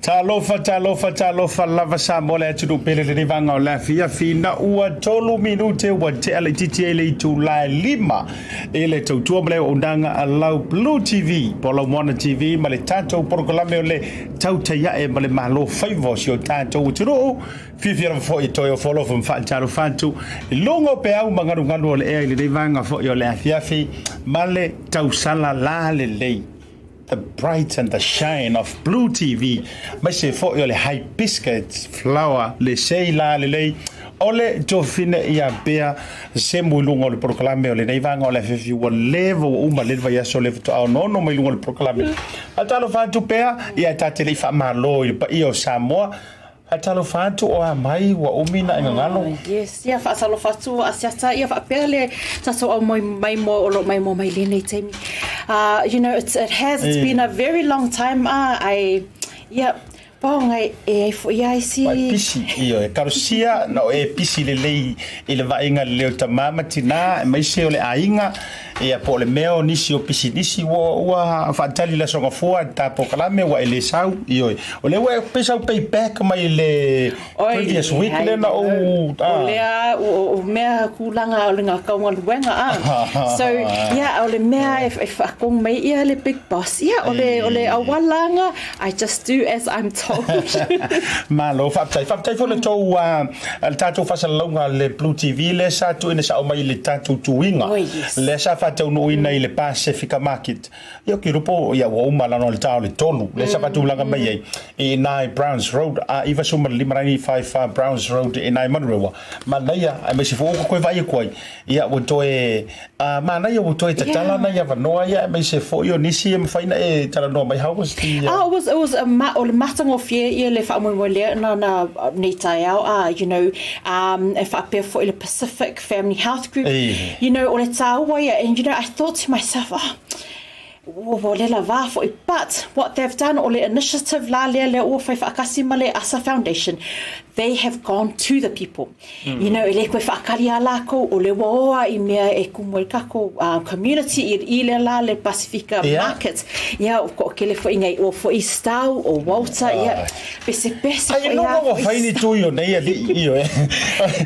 Talofa, talofa, talofa lava Samoa le atunuu pele lenei vaega o le afiafi na ua tolu minute ua tea laitiiti ai le itula e lima i le tautua ma le auaunaga a lau Blue TV po o lau Moana TV ma le tatou polokalame o le Tautai Ae ma le Malo Faiva o si o tatou atunuu. Fiafia lava foi e toe ofo alofa ma faatalofa atu i luga o peau ma ganuganu o le ea i lenei vaega foi o le afiafi ma le tausala lalelei. The bright and the shine of Blue TV aemaise foi o le hibiscus flower le sei lalelei o le tofine ia pea semu i luga o le polokalame o lenei vaega o le afiafi ua leva ua uma lea le vaiaso le faatoa onoono mai luga o le polokalame. Faatalofa atu pea ia ta te le i faamalo i le paia o Samoa. Faatalofa atu o a mai ua umi na e gagalo. Oh, yes, ia faatalofa atu Asiata ia faapea le tatou au mai mai mo o lo mai mo mai lenei taimi. You know, it has, it's been a very long time. I, yeah, Paonga e ai foi ia isi. Ua e pisi, ioe, kalosia na o e pisi lelei i le vaaiga lelei o tama ma tina, aemaise o le aiga, ia po o le mea o nisi o pisinisi ua, ua faatali le aso gafua i le ta polokalame ua e le sau, ioe. O lea ua e pei sau pay back mai le Oi, previous week hai, lea na ou, o lea o, o mea kūlanga o le ngākau galuega a. So, yeah, o le mea e, e whaakong mai ia le big boss. Yeah, o le, o le awalanga, I just do as I'm told. Malo, faafetai. Faafetai foi le tou le tatou faasalalauga le Blue TV lea sa tuuina sao mai i le tatou tuiga. Oh, yes. Lea sa faataunuuina i le Pasifika Market. Ia ou te iloa po o ia ua uma lana o le ta o le tolu lea sa faatulaga mai ai i ina i Browns Road a 95 94 Browns Road i ina i Manurewa. Manaia, aemaise foi ua toe vaai atu ai, ia ua toe A manaia ua toe tatala nai avanoa ia aemaise foi o nisi e mafai ona e talanoa mai. How was the Ah, it was, it was a ma, o le matagofie ia le faamoemoe lea na, na nei taeao, ah, you know, e faapea foi le Pacific Family Health Group, Ei. you know, o le tāua ia, and you know, I thought to myself, oh, ua, ua le lavā foi, but what they've done, o le initiative la lea lea ua fai faatasi ma le ASA Foundation. They have gone to the people. You know, e le koe whaakari a lākou, o le ua oa i mea e kumu ai kākou community i, i le la le Pasifika market. Ia, o ko kele foi ngai o foi Stau, o Walter, ia, pese pese Ai foi no a ua foi fai ni tui o nei ali i o e.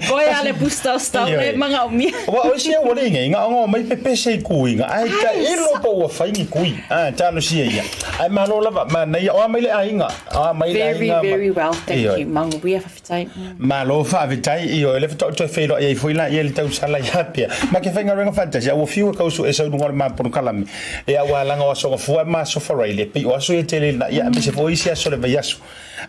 Koe a le booster o Stau Ioe. le manga o mia. Wa o sia ua le inga inga ongo mai pepese i kuinga. Ai ta Ai, ilo sa- po ua fai ni kui. Ah, talo sia ia. Ai malo lava ma nei o mai le ainga. O mai le Very, ainga. ma- very well, thank Ioe. you. Mangu whawhitai. Malo faafetai ioe le faatoa toe feiloai ai foi laia i le tausala i Apia. Ma ke faigaluega faatasi, a ua fiu e kausu e sau i luga o le ma polokalame. Ia ua alaga o aso gafua e ma aso Faraile, pei o aso ia tele i ia aemaise foi isi aso o le vaiaso.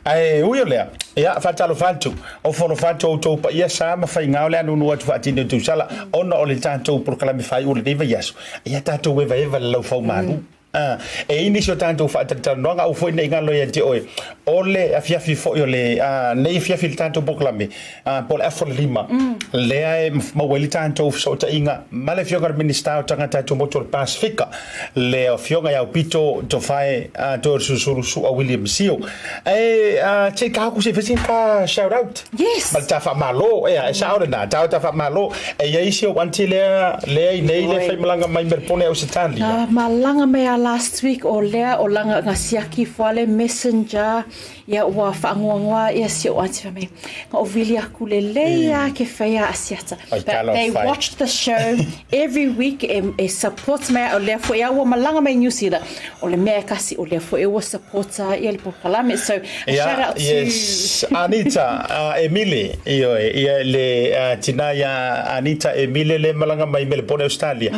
Ae ui o lea, ia faatalofa atu, ofo alofa atu outou paia sa ma faiga o le anuanu atu faatini o le tausala ona o le tatou polokalame faaiu o lenei vaiaso. Ia tatou evaeva i le laufau malu. A, e i ai nisi o tatou faatalatalanoaga, aua foi ne i galo ia te oe, o le afiafi foi o le, a, nei afiafi i le tatou polokalame, a, po o le afa o le lima, lea e maua ai le tatou fesootaiga ma le Afioga i le Minisita o Tagata Tumaoti o le Pasefika, le Afioga ia Aupito Tofae, a, Toeolesulusulu Su'a William Sio. E, a, se i taoku se i fai sina ta shout out. Yes. Ma le ta faamalo, ea, e sao lena, ta ta faamalo. E i ai si ou aunty lea, lea i nei, lea faimalaga mai Melbourne Ausetalia. Na malaga mai a last week o lea o langa nga siaki foale messenger ia ua whaangoangoa ia si ou aunty fai mai nga o vili aku lelei a ke whai a asiata. Ai, But talofa they e. watch the show every week e, e support mai o lea foi a ua malaga mai New Zealand o le mea e kasi o lea foi ua support ia le polokalame so a shout Ia, out to yes, Anita, Emile, ioe, ia le tina ia Anita Emile le malaga mai Melbourne, Australia.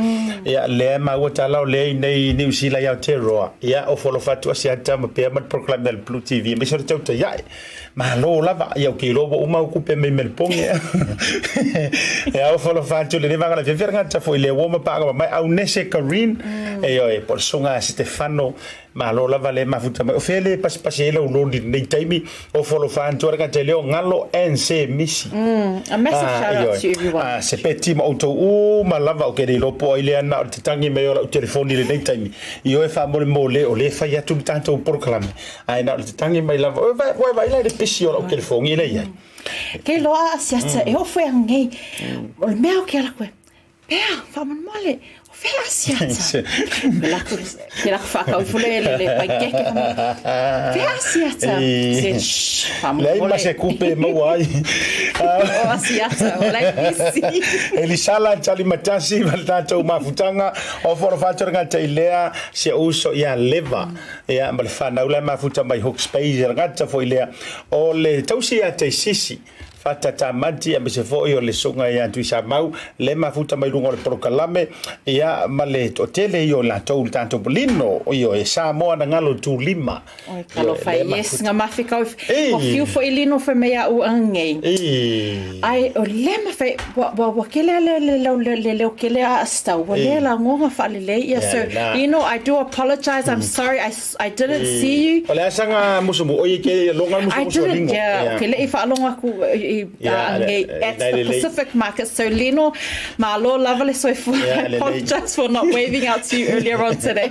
Ia, lea e maua tala o lea i nei i Niu Sila i Aotearoa. Ia, o folofa atu a siata ma pea ma le polokalame a le Blue TV, aemaise o le tautai ae. Malo lava, ia ou te iloa ua uma au kupe mai Melbourne. Ia, o folofa atu lenei vaega lafiafi, le gata foi le ua ma paaga mai Aunese Kareen, ioe, po o le susuga a Setefano. Malo lava le mafuta mai. O fea le pasipasi ai lau loli i lenei taimi, o folofa atu le gata i leo galo and se misi. A massive shout out to everyone. Ah, se peti ma outou uma lava o ke le iloa po o ai lea na o le tatagi mai o lau telefoni i lenei taimi. Ioe faamolemole o lea e fai atu le tatou polokalame, ae na o le tatagi mai lava. Ua e vaai la i le pisi o lau telefoni lea e i ai. Kei loa a siata e oo foi anei. O le mea o ke ala koe, Pea, faamolemole, o fea Asiata? Ke laku, ke laku whaakau fule le le pai keke Fea Asiata? Se, shh, faamolemole. Leai ma se kupe e maua ai. O Asiata, o lai pisi. Elisala Talimatasi ma le tatou mafutaga, o Folofato le gata i lea, si ou uso ia Leva, ia ma le whanau la e mafuta mai Hawke's Bay, le gata foi lea, o le tausi ia Taisisi, Fata Tamati aemaise foi o le susuga ia Tuisamau le mafuta mai luga o le polokalame ia ma le toatele ia o latou le tatou lino ioe Samoa na galo tulima. Oi talofa yes nga mafe kau ua fiu foi lino fai mai a'u angei ai o le ma fai ua ua ua kele a le le le le leo kele a astau ua le lagoga faalelei ia so Lino I do apologize I'm sorry I I didn't see you. O le asaga musumu, oi ke longa musumu I didn't, yeah, okay, le'i whaalongo aku i angei at the Pacific market. So Lino, malo lava le soifua. I apologize for not waving out to you earlier on today.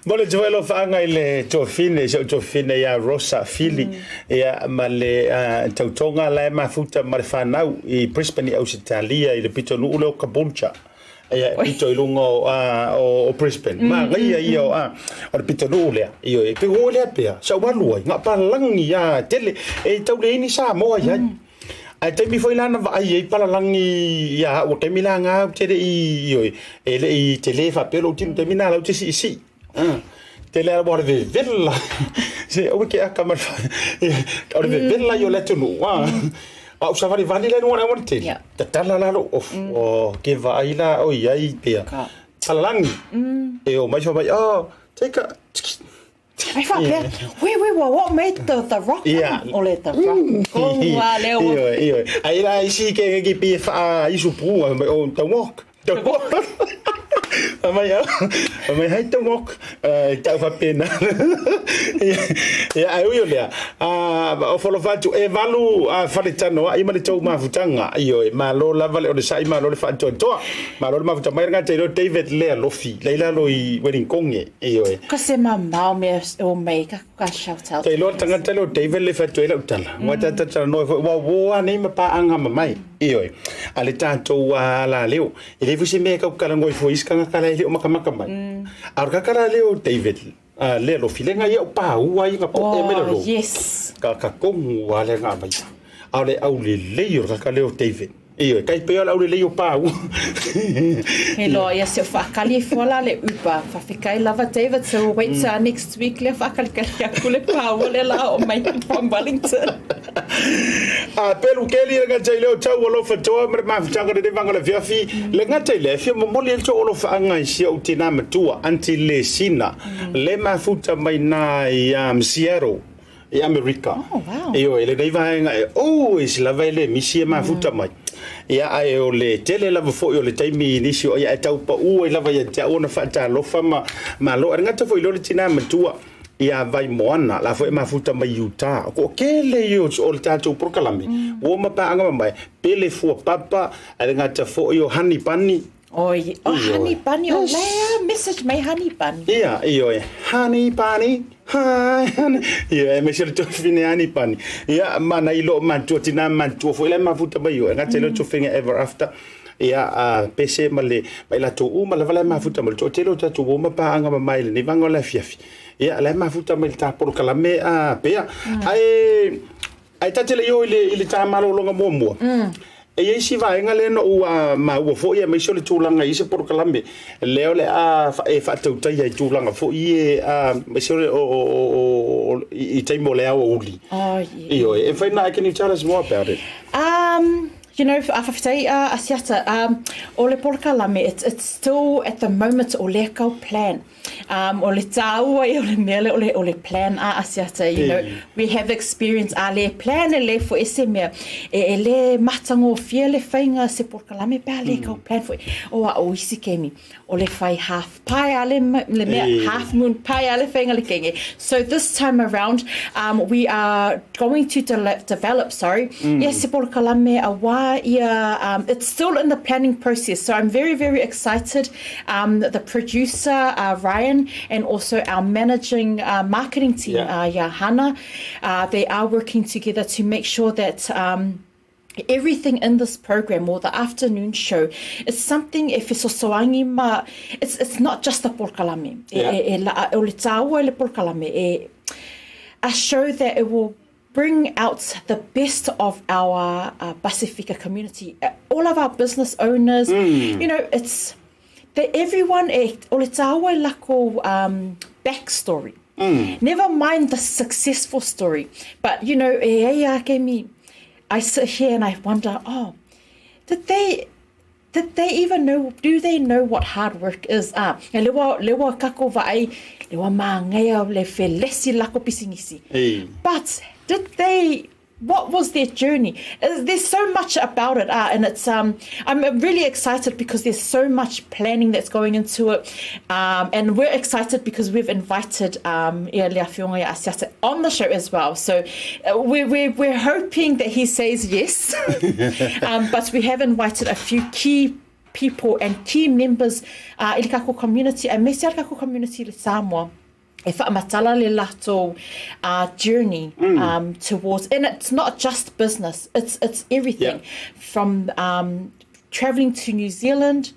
Mo le tue alofaga i le tuafine, si ou tuafine ia Rosa Fili, ia ma le tautoga la e mafuta ma le whanau i Brisbane i Ausetalia i le pitonuu lea o Caboolture. Ia, e pito i luga o, a, o, o Brisbane. Mm. Manaia ia o, a, o le pitonuu lea. Ioe, pe o lea pea, sa ou alu ai, nga palalagi a tele, e tau leai ni Samoa i ai. Ae taimi foi la na vaai ai palalagi ia au, o taimi la nga ou te le i, ioe, e le i tele faapea lou tino, taimi na lau te siisii. Tele a ua le vevela. Se aua ke aka ma le o le vevela ia o le atunuu. A o savalivali la i luga o le auala tele. Tatala lalo of o ke vaai la o iai pea. Palalagi. E o mai fai mai, oh, take a Ai faapea, we we ua oo mai the rock o le the rock. Ko ua leo. Ioe, ioe. Ai la isi ke ke pei e faa isupu mai o the walk. Fai mai au, fai mai hai tau mok, e tau faapena. Ia, ae ui o lea, o folofa atu, e valu faletanoa'i ma le tou mafutaga, ioe, malo lava le onosai, malo le faatoatoa, malo le mafuta mai. Gata i lea o David Lealofi, la i lalo i Wellingtonge, ioe. Ko se mamao mea o mai ka ka shout out. Te iloa le tagata lea o David le fai atu ai lau tala. Ua ta talanoa foi, ua uo lava nei ma paaga mamae. Ioe. A le tatou ala leo, e leai foi se mea e tau talanoa ifo ai isi tagata la e le o makamaka mai. A o le tagata la lea o David, Lealofi, lea na ia o paua ai na po'e mai lalo. Oh, yes. Ka ka tonu lava lea na aumai. A o le aulelei o le tagata lea o David. Ioe, tai pei o le aulelei o paua. He loa ia se o whaakali e fua la le Uber. Whawhekai lava David, so we'll wait till our next week lea whaakalikali aku le paua le la o mai from Wellington. A pelu keli le gata i leo tau alofa toa ma le mafutaga le levanga le fiafi le gata i le fia momoli le to alofa anga i sia o tina matua anti le sina le mafuta mai na i Seattle i Amerika. Oh, wow. Ioe, lenei vaega e always lava e le misi e mafuta mai. Ia, ae o le tele lava foi o le taimi i nisi o ia e tau pau ai lava ia te au ona faatalofa ma malo. Ae gata foi loa le tina matua ia Vaimoana, la foi e mafuta mai i Utah. O ko kele i o le tatou polokalame, ua ma paaga mamae, pele fua papa, ae le gata foi o honey bunny. Oi, oh, honey bunny, o lea message mai honey bunny. Ia, ioe, honey bunny, hi, honey. Ia, e mese le tofine honey bunny. Ia, mana i loo matua, tina matua foi le mafuta mai ioe. Ngata i lo tofinga ever after. Ia, a pese ma le, ma i latou uma lava le mafuta mai. Le toatele o tatou o ma paanga mamae lenei vaega o le afiafi. Ia, le mafuta mai le ta polokalame a pea. Ae, Ae ta te le i o i le, i le tā malologa muamua, e i ai si vaega lea na ou maua foi aemaise o le tulaga i se polokalame lea o le a e faatautaia i tulaga foi e aemaise o le o, o, o, o, i, i taimi o le aoauli. Oh, yeah. Ioe, e mafai ona, can you tell us more about it? You know, a whawhitai a Asiata, o le polokalame, it's still at the moment o lea kau plan. O le tāua ia o le mea lea o le, o le plan a Asiata, you know, we have experience a le plan e le fo ese mea, e, e le matagofie le whainga se polokalame pe a le kau plan foi. O a o isi kemi, o le whai half pie a le, le mea, half moon pie a le whainga le kenge. So this time around, we are going to de develop, sorry, ia se polokalame a wā ia, it's still in the planning process, so I'm very, very excited. The producer, Ryan, and also our managing marketing team, yeah. yeah, Hannah, they are working together to make sure that um, everything in this program or the afternoon show is something e fesosoangi ma it's not just a polokalame yeah. e, e, e la, o le tāua le polokalame e a show that it will bring out the best of our Pasifika community, all of our business owners, mm. you know, it's that everyone, e, o le tāua e lako backstory. Never mind the successful story, but you know, e ei a kemi, I sit here and I wonder, oh, did they, did they even know, do they know what hard work is? Ah, e lewa, lewa kako vaai, lewa māngaia le felesi lako pisingisi. Hey. But did they, what was their journey? There's so much about it, and it's I'm really excited because there's so much planning that's going into it, and we're excited because we've invited ia le Afioga ia Asiata on the show as well. So we're hoping that he says yes, but we have invited a few key people and key members i le kako community, aemaise lava le kako community i le Samoa. E whaamatala le latou journey towards, and it's not just business, it's everything. From travelling to New Zealand,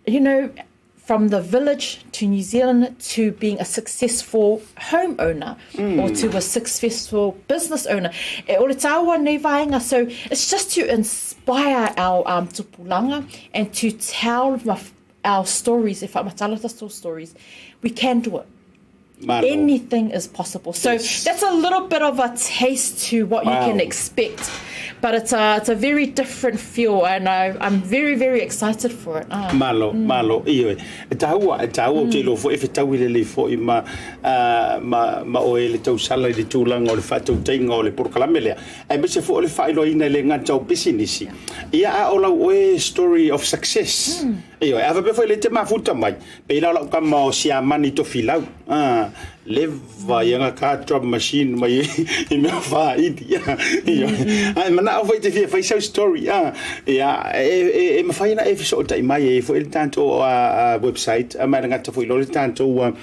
you know, from the village to New Zealand to being a successful homeowner or to a successful business owner. E o le tāua nei vaenga, so it's just to inspire our tupulanga and to tell our stories, e whaamatala tatou stories, we can do it. Malo. Anything is possible. So Yes. that's a little bit of a taste to what you can Wow. expect. But it's a very different feel and I'm very, very excited for it. Ah. Malo, malo, ioe. E tāua, e tāua o te iloa foi, e fetaui lelei foi ma, ma, ma oe le tausala i le tulaga o le faatautaiga o le polokalame lea. Aemaise foi o le faailoaina i le gata o pisinisi. Ia, a o lau oe story of success. Ioe, a faapea foi le te mafuta mai, pei la o lau tama o Siamani Tofilau, a, leva ia ga ka drum machine mai i mea faaili. Ioe, ae manao foi te fia fai sau story, a, ia, e mafai ona e fesootai mai e i ai foi le tatou website, ma e le gata foi loa le tatou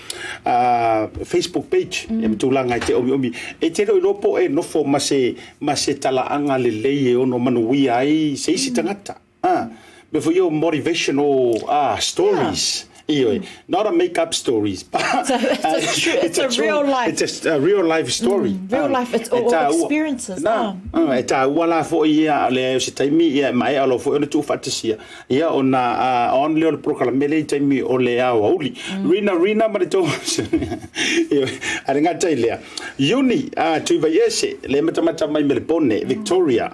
Facebook page, ia ma tulaga e te omiomi. E te le o iloa po o e nofo ma se, ma se talaaga lelei e ono manuia ai se isi tagata. Ah, mea foi ia o motivational stories. Ioe, not a make up stories. It's a true, it's a real life. It's a real life story. Real life, it's all experiences. Na, e tāua la foi ia, le o se taimi, ia, e maea loa foi ona tuufaatasia. Ia, ona on lea o le polokalame lea i taimi o le aoauli. Rina, Rina ma le tou, ioe, a le gata i lea. Iuni, Tuivaiese, le matamata mai Melepone, Victoria,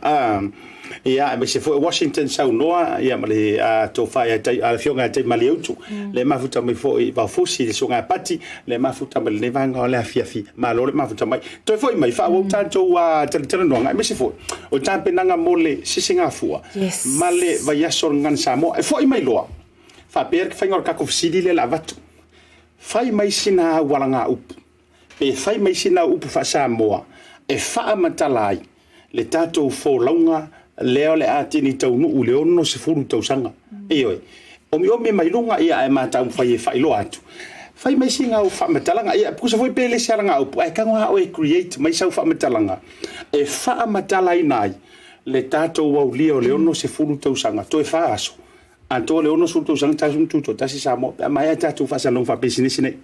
Ia, aemaise foi o Washington saunoa, ia, ma le tofa ia tai, a le Afioga ia Taimalieutu, le mafuta mai foi i Vaofusi, le Susuga ia Pati, le mafuta mai lenei vaega o le afiafi, malo le mafuta mai. Toe foi mai, faaauau tatou talatalanoaga, aemaise foi o tapenaga mo le Sisigafua ma le vaiaso o le Gagana Samoa. E foi mai loa, faapea le faiga o le tatou fesili lea o le a avatu, fai mai sina aualagaupu, pe fai mai sina upu faa-Samoa e faamatala ai le tatou folauga lea o le a tini taunuu i le 60 tausaga. Ioe. Omiomi mai luga ia ae ma taumafai e faailoa atu. Fai mai sina au faamatalaga ia tusa foi pe le se alagaupu ae tago lava oe e create mai sau faamatalaga e faamatalaina ai le tatou aulia o le 60 tausaga toe fa aso atoa le 60 tausaga tatou tutoatasi Samoa pe a maea tatou faasalalauga faapisinisi nei.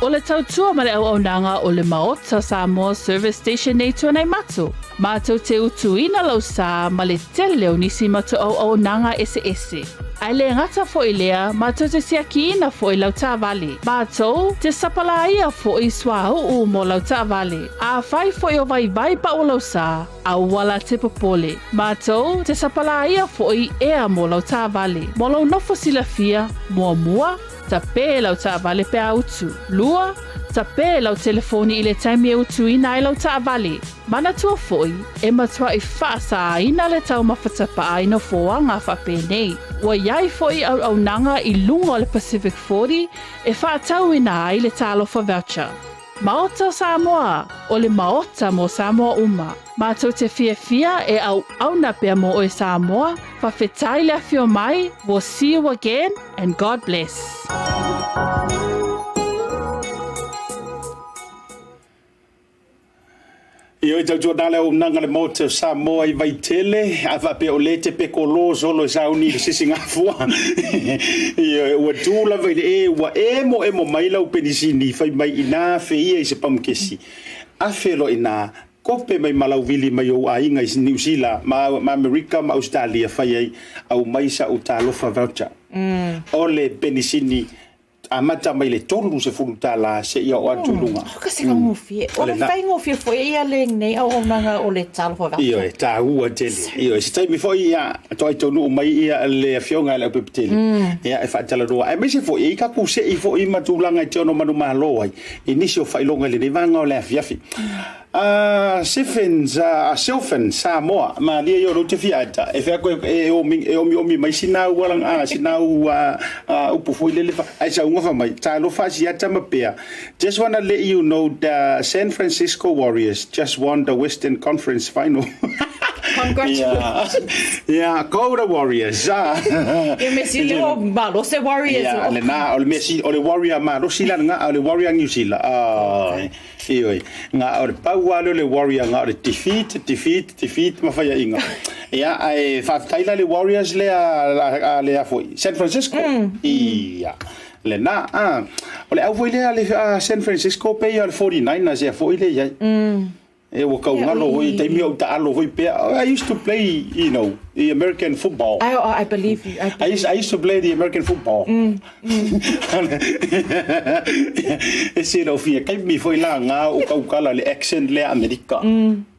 O le tautua ma le auaunaga o le Maota Samoa Service Station nei Tuanaimato, mātou te utuina lau sā ma le tele o nisi matou auaunaga eseese. Ae le gata foi lea, mātou te siakiina foi lau taavale. Mātou te sapalāia foi suauu mo lau taavale. Afai foi o vaivai pau lau sā, Auala te popole. Matou te sapalaia foi ea mo lau taavale. Mo lou nofo silafia, muamua, tape lau taavale pe a utu. Lua, tape lau telefoni i le taimi e utuina ai lau taavale. Manatua foi, e matuai faasaaina le taumafa tapaa i nofoaga faapenei. Ua iai foi auaunaga i luga o le Pacific 40 e faatauina ai le Talofa Voucher. Maota o Samoa, o le Maota mo Samoa uma. Matou te fiafia e auauna pea mo oe Samoa, fawhetai le afio mai, we'll see you again and God bless. Ioe tautuana le auaunaga le Maota o Samoa i Vaitele, a faapea o lē te pekolo solo e sauni i le sisigafua. Ioe, ua tu lava i le ē, ua emoemo mai lau penisini fai mai inā feia i se pamukesi. Afe loa inā, kope mai ma lau vili mai ou aiga i Niu Sila ma Amerika ma Ausetalia fai ai, aumai sa'u talofa voucher. O le penisini Amata mai le $30 seia oo atu i luga. Ka se gofie. O le faigofie foi ia lenei auaunaga o le talofa voucher. Ioe, taua tele. Ioe, se taimi foi ia toai taunuu mai ia le afioga i le Aupepe-tele, ia e faatalanoa. Aemaise foi e i ai tatou sei foi ma tulaga e te ono manumalo ai i nisi o faailoga i lenei vaega o le afiafi. Sifins, Silfin, Samoa, malie ia o lea ou te fia ata, e fai atu e omiomi mai sina au ala, sina au upu foi lele, ae sauga fai mai, talofa Asiata ma pea, just wanna let you know the San Francisco Warriors just won the Western Conference Final. Congratulations. Yeah, go the Warriors. Ia me sili o malosi Warriors. Yeah, lena, o le mea sili, o le Warrior malosi la lena, a o le Warrior New Zealand. Ioe, nga o le pau lava lea o le Warrior nga o le defeat, defeat, defeat ma faiainga. Ia, ae faafetai la le Warriors lea a le a foi, San Francisco. Ia, lena, a. O le au foi lea a le San Francisco pei o le 49ers ea foi lea i ai. E ua tau galo foi i taimi o ou taalo foi pea. I used to play, you know, the American football. I believe you. I used to play the American football. E se lau fia taimi foi la nga o kaukala le accent lea Amerika.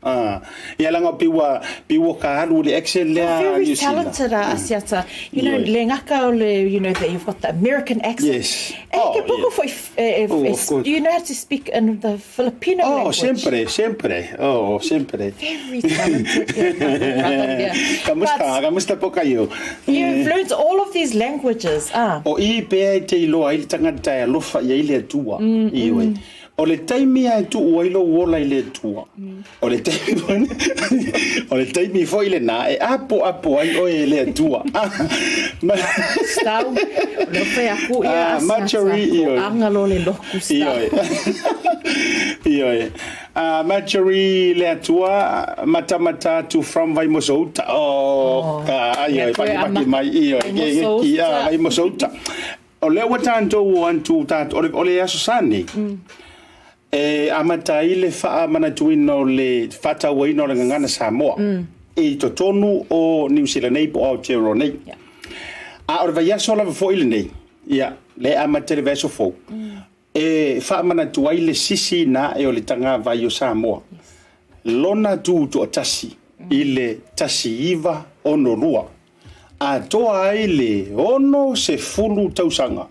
Ah, ia leaga pei ua, pei ua ka alu i le accent lea a Very New Zealand. talented a Asiata. You know, Ioe. le ngaka o le, you know, that you've got the American accent. Yes. E Oh, ke poko yeah. foi, e, e, Oh, e, of course. you know how to speak in the Filipino Oh, language. sempre, sempre. Oh, sempre. Very talented. yeah, yeah. Kamusta, But kamusta po kayo? you've learned all of these languages. Ah. O i pea e te iloa ai le tagata e alofa i ai le Atua. Ioe. O le taimi lava e tuu ai lou ola i le Atua, o le taimi foi, o le taimi foi lena e apoapo ai oe e le Atua. Ma, Stau, o lea fai aku ia Ah, Marjorie, ioe. anga lo le loku stau. Ioe. Ioe. Ah, Marjorie le Atua, matamata atu from Vaimosouta. Oh, ka, ioe, Lea koe pakipaki ama- mai, ioe, ke, ke, ki, ah, Vaimosouta. Vaimosouta. O lea ua tatou o atu tatou, o le, o le Aso Sa nei, e amata ai le faamanatuina o le faatauaina o le gagana Samoa i totonu o Niu Sila nei po o Aotearoa nei. Yeah. A o le vaiaso lava foi lenei, ia, lea e amata le vaiaso fou, e faamanatu ai le sisiina ae o le tagavai o Samoa, lona tu toatasi i le 1962, atoa ai le 60 tausaga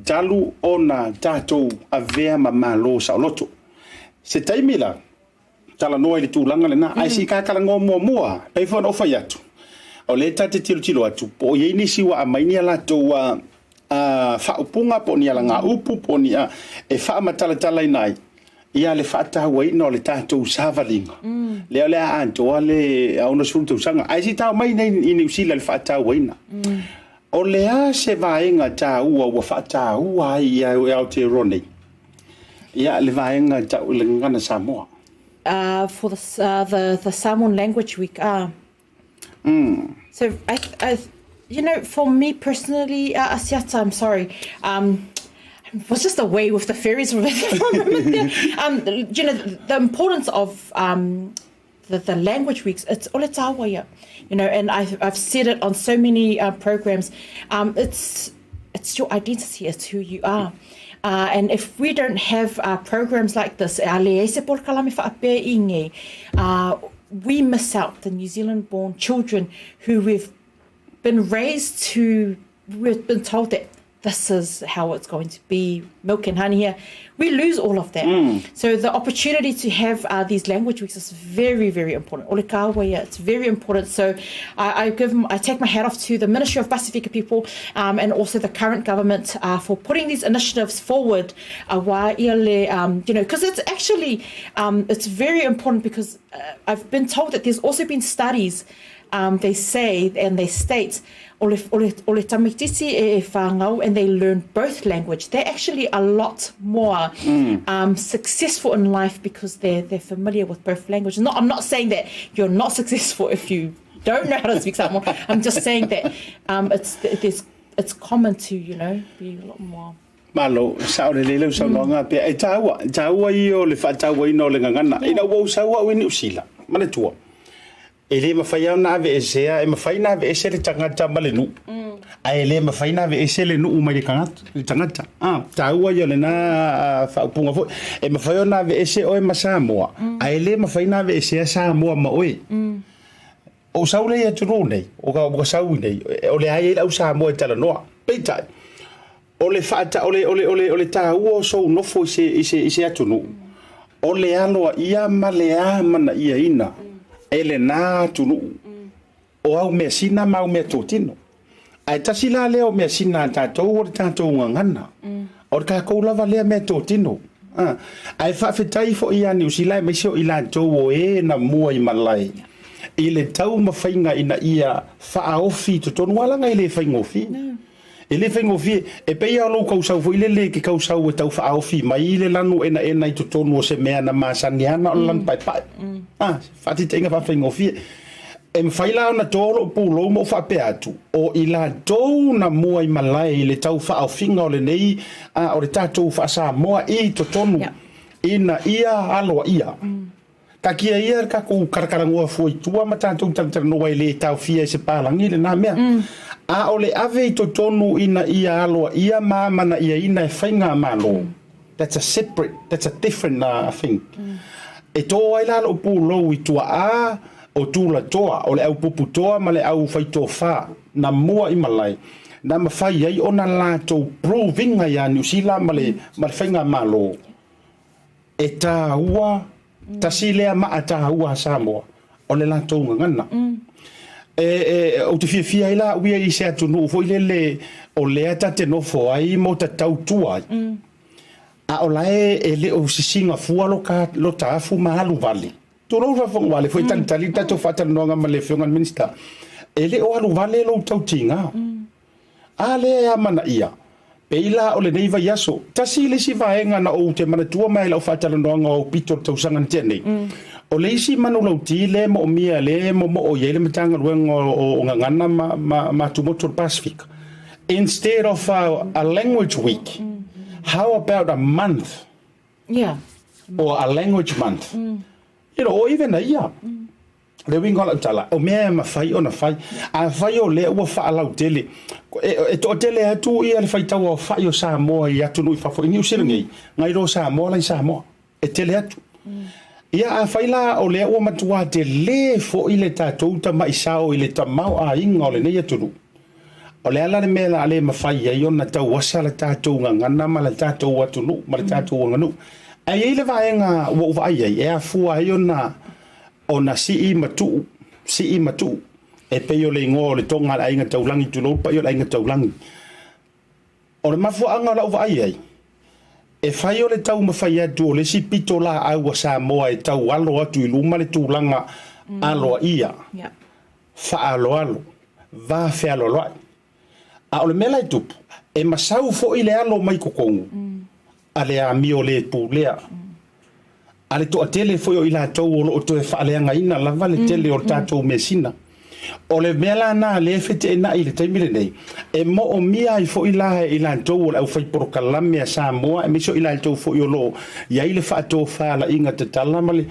talu ona tatou avea ma Malo saoloto. Se taimi la, talanoa i le tulaga lena, ae se i ka talanoa muamua, pei foi ona ou fai atu, o lea ta te tilotilo atu, po o i ai nisi ua aumai ni a latou faaupuga po o ni alagaupu po o ni a e faamatalatalaina ai ia le faatauaina o le tatou savaliga lea o le a atoa le 60 tausaga. Ae se i tau mai nei i Niu Sila le faatauaina. O le a se vaega taua ua faataua ai i Aotearoa nei ia le vaega tau i le gagana Samoa? For the Samoan Language Week, ah. So I, I, you know, for me personally, Asiata, I'm sorry, I was just away with the fairies for a moment there. You know, the importance of the, the language weeks, it's ole tāua ia, you know, and I've, I've said it on so many programs. It's, it's your identity, it's who you are. And if we don't have programs like this, e a leai se polokalame whaapea i ngei, we miss out the New Zealand born children who we've been raised to, we've been told that this is how it's going to be, milk and honey here. We lose all of that. So the opportunity to have these language weeks is very, very important. O le kāua ia, it's very important. So I, I give, I take my hat off to the Ministry of Pasifika People and also the current government for putting these initiatives forward. Aua ia le, you know, because it's actually, it's very important because I've been told that there's also been studies they say and they state o le, o le, o le tamaititi e e whāngau and they learn both language, they're actually a lot more successful in life because they're, they're familiar with both languages. Not, I'm not saying that you're not successful if you don't know how to speak Samoan. I'm just saying that it's, there's, it's common to, you know, be a lot more. Malo, sao lelei lau saunoaga pea. E tāua, e tāua ia o le faatauaina o le gagana. Ina ua ou sau au i Niu Sila, manatua, e le mafai lava ona aveesea, e mafai ona aveese le tagata ma le nuu, ae le mafai ona aveese le nuu mai le tagata, le tagata. A, tāua ia o lena faaupuga foi. E mafai ona aveese oe ma Samoa, ae le mafai ona aveesea Samoa ma oe. O sau lea i atunuu nei, o ka, ua sau i nei, o le a i ai le au Samoa e talanoa. Peitai, o le faata, o le, o le, o le, o le tāua o sou nofo i se, i se, i se atunuu, o le aloaia ma le amanaiaina e lena atunuu o au measina ma au meatotino. Ae tasi la lea o measina a tatou o le tatou gagana. O le takou lava lea meatotino. A, ae faafetai foi ia Niu Sila aemaise o i latou o e na mua i malae i le taumafaiga ina ia faaofi i totonu aua leaga e le faigofie. E le faigofie, e pei lava o lou kausau foi lele e ke kausau e tau faaofi mai le lanu enaena i totonu o se mea na masani ana o le lanu paepae. A, faataitaiga faafaigofie. E mafai la ona to lou pulou ma ou faapea atu, o i latou na mua i malae i le tau faaofiga o lenei, a, o le tatou faa-Samoa i totonu ina ia aloaia. Taatia ia le tatou kalakalanoa fua i tua ma tatou talatalanoa e le taofia e se palagi lena mea. A o le ave i totonu ina ia aloaia ma amanaiaina e faigamalo, that's a separate, that's a different thing. E tō ai la lou pulou i tuaʻā o Tulatoa, o le au puputoa ma le au faitofa na mua i malae, na mafai ai ona latou prove-iga iā Niu Sila ma le ma le faigamalo e tāua, tasi lea maa tāua a Samoa, o le latou gagana. E, e, ou te fiafia ai la au ia i se atunuu foi lele o lea ta te nofo ai mo ta tautua ai. A o la e le o sisiga fua lo ka, lo ta afu ma alu vale. Tulou le faafofoga, ua le foi talitali le tatou faatalanoaga ma le Afioga i le Minisita. E le o alu vale lou tautiga. A lea e amanaia, pei la o lenei vaiaso, tasi le isi vaega na ou te manatua mai i lau faatalanoaga o aupito i le tausaga na tea nei, o le isi manulauti lea e moomia, lea e momoo i ai le Matagaluega o Gagana ma, ma, ma Atumotu o le Pasefika, Instead of a language week, how about a month? Yeah. Or a language month. You know, or even a year. Le uiga o lau tala, o mea e mafai ona fai. Afai o lea ua faalautele, e, e toatele atu ia le faitau aofai o Samoa i atunuu i fafo, i Niu Sila nei, nai lo Samoa la i Samoa. E tele atu. Ia, afai la o lea ua matuā tele foi le tatou tama'i sao i le tamaoaiga o lenei atunuu, o le a la le mea o le a le mafai ai ona tauasa le tatou gagana ma le tatou atunuu ma le tatou aganuu? Ae i ai le vaega ua ou vaai ai e afua ai ona ona sii ma tuu, sii ma tuu, e pei o le igoa o le toga a le aiga taulagi, tulou le paia o le aiga taulagi. O le mafuaaga o lau vaai ai, e fai o le taumafai atu o le isi pitolaau a Samoa e tau alo atu i luma le tulaga aloaia, faaaloalo, va fealoaloai. A o le mea la e tupu, e masau foi le alo mai totonu a le amio le pulea, a le toatele foi o i latou o lo o toe faaleagaina lava le tele o le tatou measina. O le mea la na lea e feteenai i le taimi lenei, e moomia ai foi la e i latou o le aufai polokalame a Samoa aemaise o i latou foi o lo o i ai le faatofalaiga tatala ma le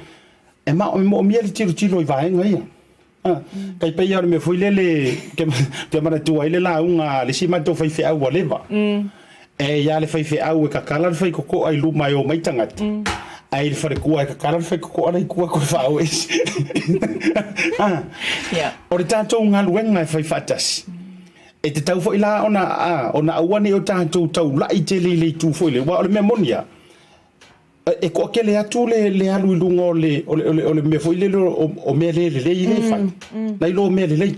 e moomia le tilotilo i vaega ia. Tai pei lava o le mea foi lele te manatua ai le lauga a le isi matou faifeau ua leva. E i a le faifeau e kakala le faikokoa i luma e omai tagata, ae i le falekua e kakala le faikokoa la i tua toe faaoe ese. O le tatou galuega e fai faatasi, e tatau foi la ona, ona aua ne i o tatou taulai tele i le itu foi lea, aua o le mea moni lava, E toatele atu le le alu i luga o le o le o le mea foi lele o mea le lelei lea e fai, nai lo mea lelei.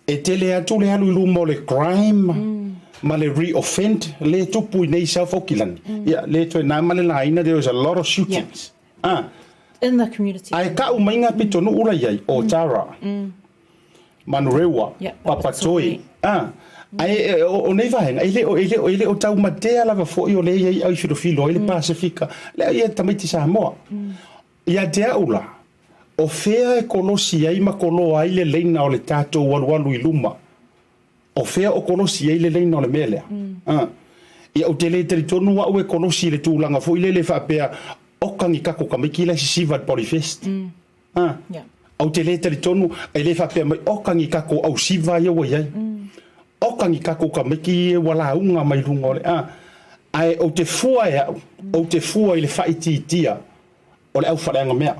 E tele atu le alu i luma o le crime ma le re-offend lea e tupu i nei South Aukilani. Ia, le toe na ma le laina, there is a lot of shootings. Ah. In the community. Ae kau mai ngā pitonuu la i ai, Otara. Manurewa, Papatoe, ā, ae o nei vaega, e le o, e le o, e le o taumatea lava foi o lea i ai au i filofilo ai le Pasefika, lea ia tamaiti Samoa. Ia te au la, o fea e kolosi ai ma koloa ai le leina o le tatou alualu i luma? O fea o kolosi ai le leina o le mea lea? Ā. Ia ou te le talitonu au e kolosi i le tulaga foi lele faapea, oka ni kako tamaiti la e sisiva i le Polyfest. A, ou te le talitonu, e le faapea mai, oka ni takou au siva ia ua i ai. Oka ni takou tamaiti ia ua lauga mai luga o le, a. Ae ou te fua e au, ou te fua i le faaitiitia o le aufaaleaga mea.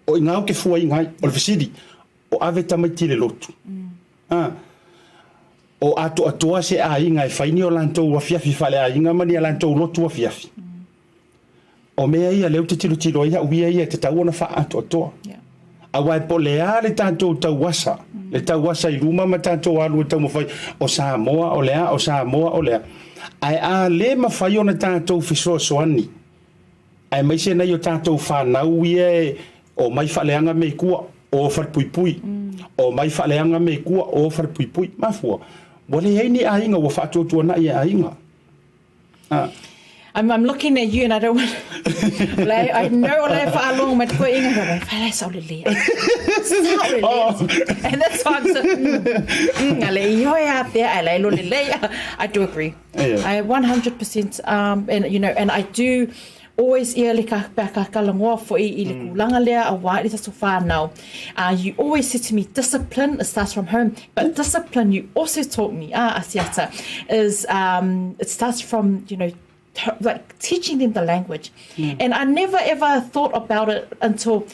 O i ina ou te fuaina ai. O le fesili, o ave tamaiti i le lotu? A, o atoatoa se aiga e fai ni o latou afiafi faaleaiga ma ni a latou lotu afiafi? O mea ia lea ou te tilotilo ai au ia ia e tatau ona faaatoatoa. Aua e po o le a le tatou tauasa, le tauasa i luma ma tatou alu e taumafai, o Samoa o le a, o Samoa o le a. Ae a le mafai ona tatou fesoasoani, aemaise nai o tatou fanau ia e omai faaleaga mea i tua, o falepuipui, omai faaleaga mea i tua, o falepuipui. Mafua, ua leai ni aiga ua faatuatuanai e aiga. I'm, I'm looking at you and I don't want like, I know o le whaalongo mai te koe inga whai whai sao le lea. Sao le lea. And that's why I'm so ale i hoi a te ale lo le lea. I do agree. Yeah. I 100% and you know and I do always ia le ka pea ka kalangoa foi i le kūlanga lea a wā i tatou whānau. You always said to me, discipline, it starts from home, but discipline, you also taught me, Asiata, is it starts from, you know, like teaching them the language. And I never ever thought about it until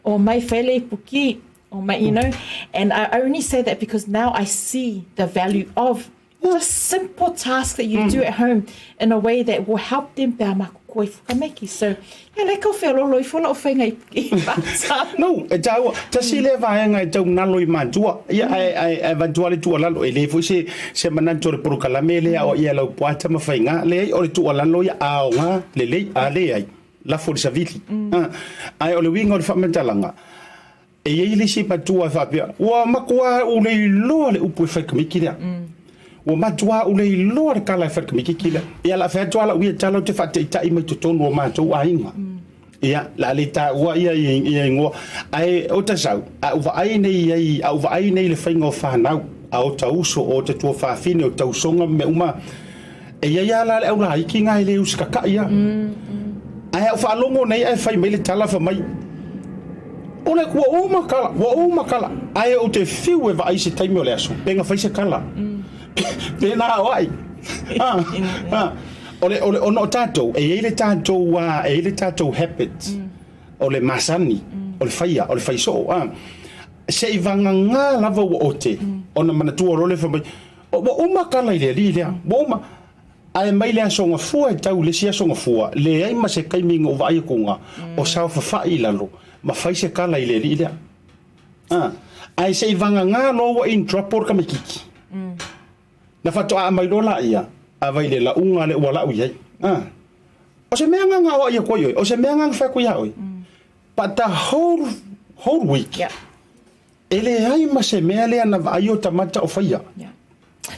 o mai fele ipuki, o mai, you know, and I only say that because now I see the value of just simple tasks that you do at home in a way that will help them pe a makuku ai whakameki. So, yeah, le kau whealolo i fola o whainga i pātā. No, e tāua, tasi lea vaega e tau nalo i matua, ia, ae, ae, ae avatua le tuualalo, e le foi se, se manatu o le polokalame lea o ia lau poata ma faiga, leai, o le tuualalo ia aoga lelei, a leai, lafo i le savili. A, ae o le uiga o le faamatalaga, E i ai le isi matua e faapea, Ua matua ou le iloa le upu e fai kamiki lea. Ua matua ou le iloa le kala e fai kamikiki lea. Ia la fai atu lava lau ia tala ou te faataitai mai totonu o matou aiga. Ia, la le taua ia ia igoa. Ae o ta sau, a ou vaai nei i ai, a ou vaai nei i le faiga o fanau, a o ta uso, o ta tuafafine, o tausoga ma mea uma, E i ai lava la le aulaiti na e le usitatai lava. Ae a ou faalogo nei ae fai mai le tala fai mai, O le, ua uma kala, ua uma kala. Ae ou te fiu e vaai se taimi o le aso, pe na fai se kala. Pe na o ai. Ah, ah. O le, o le, ona o tatou, e i ai le tatou, ah, e i ai le tatou habit, o le masani, o le faia, o le fai soo. Ah. Seivagana lava ua ote, ona manatua loa lea fai mai, Ua uma kala i le alii lea, ua uma. Ae mai le aso gafua e tau i le isi aso gafua, leai ma se taimi na ou vaai atu o saofafai i lalo ma fai se kala i le alii lea. A, ae se i vagana loa ua in trouble le tamaititi, na faatoa aumai loa laia, a vai le lauga lea ua lau i ai. A, o se mea na na aoai atu ai oe, o se mea na na fai atu ia oe. But the whole, whole week, E leai ma se mea lea na vaai o tamata o faia. Yeah.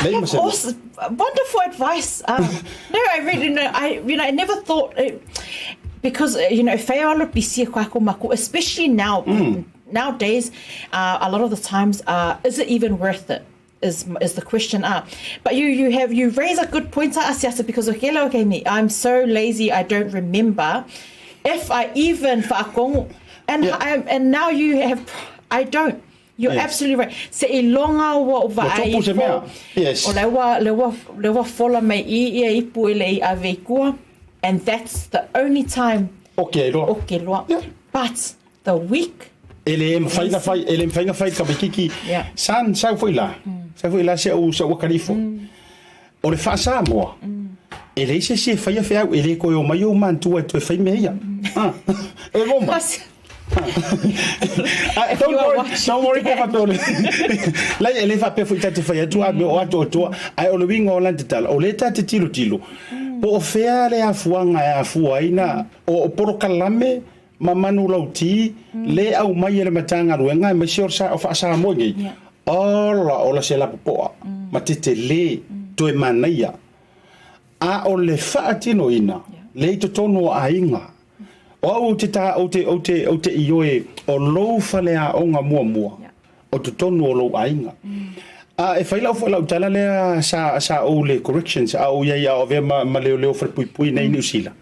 Leai ma se mea. Awesome. Wonderful advice. No, I really, no, I, you know, I never thought, it, because, you know, whai alo bisi e koe mako, especially now, nowadays, a lot of the times, is it even worth it? Is, is the question. But you, you have, you raise a good point, Asiata, because okay, okay, me, I'm so lazy, I don't remember if I even whaakongo. And, Yeah. I, and now you have, I don't. You're absolutely right. Se i longa ua o Ua vaai tupu se ifo, mea. Yes. o le ua, le ua, le ua fola mai i ia ipu e le i ave i kua. And that's the only time Oke loa. oke loa. Yeah. But the week E le mafai na fai, e le mafai na fai ka tamaititi. Yeah. Sa, sau foi la. Sau foi la se au, se au akalifo. O le faa-Samoa, e leai se isi e faia feau, e le toe omai ou matua e toe fai mea ia. Ah, e oma. Ah, don't worry, don't worry pe faapea o le... Lai, e le faapea foi ta te fai atu a mea o atoatoa, ae o le uiga o lana tatala, o lea ta te tilotilo, po o fea le afuaga e afua ai na, o polokalame ma manulauti le aumai e le Matagaluega aemaise o le faa-Samoa nei, ola ola se lapopoa ma tetele toe manaia. A o le faatinoina le i totonu o aiga. O au ou te ta, ou te, ou te, ou te ioe o lou faleaoga muamua o totonu o lou aiga. A e fai lau, lau tala lea sa, sa ou le corrections, a ou iai a o avea ma, ma leoleo falepuipui nei i Niu Sila.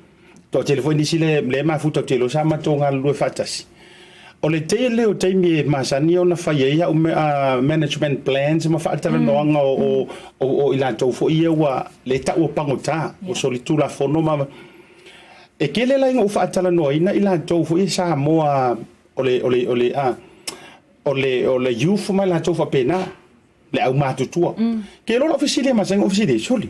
Toatele foi nisi le, le mafuta o te iloa sa matou galulue faatasi. O le tele o taimi e masani ona fai ai au management plans ma faatalanoaga o, o, o i latou foi ia ua le taua pagota, ua solitulafono ma e tele la ina ou faatalanoaina i latou foi ia Samoa o le, o le, o le, a, o le, o le youth ma i latou faapena. le aumatutua. Ke iloa lau fesili e masani ou fesili, sole,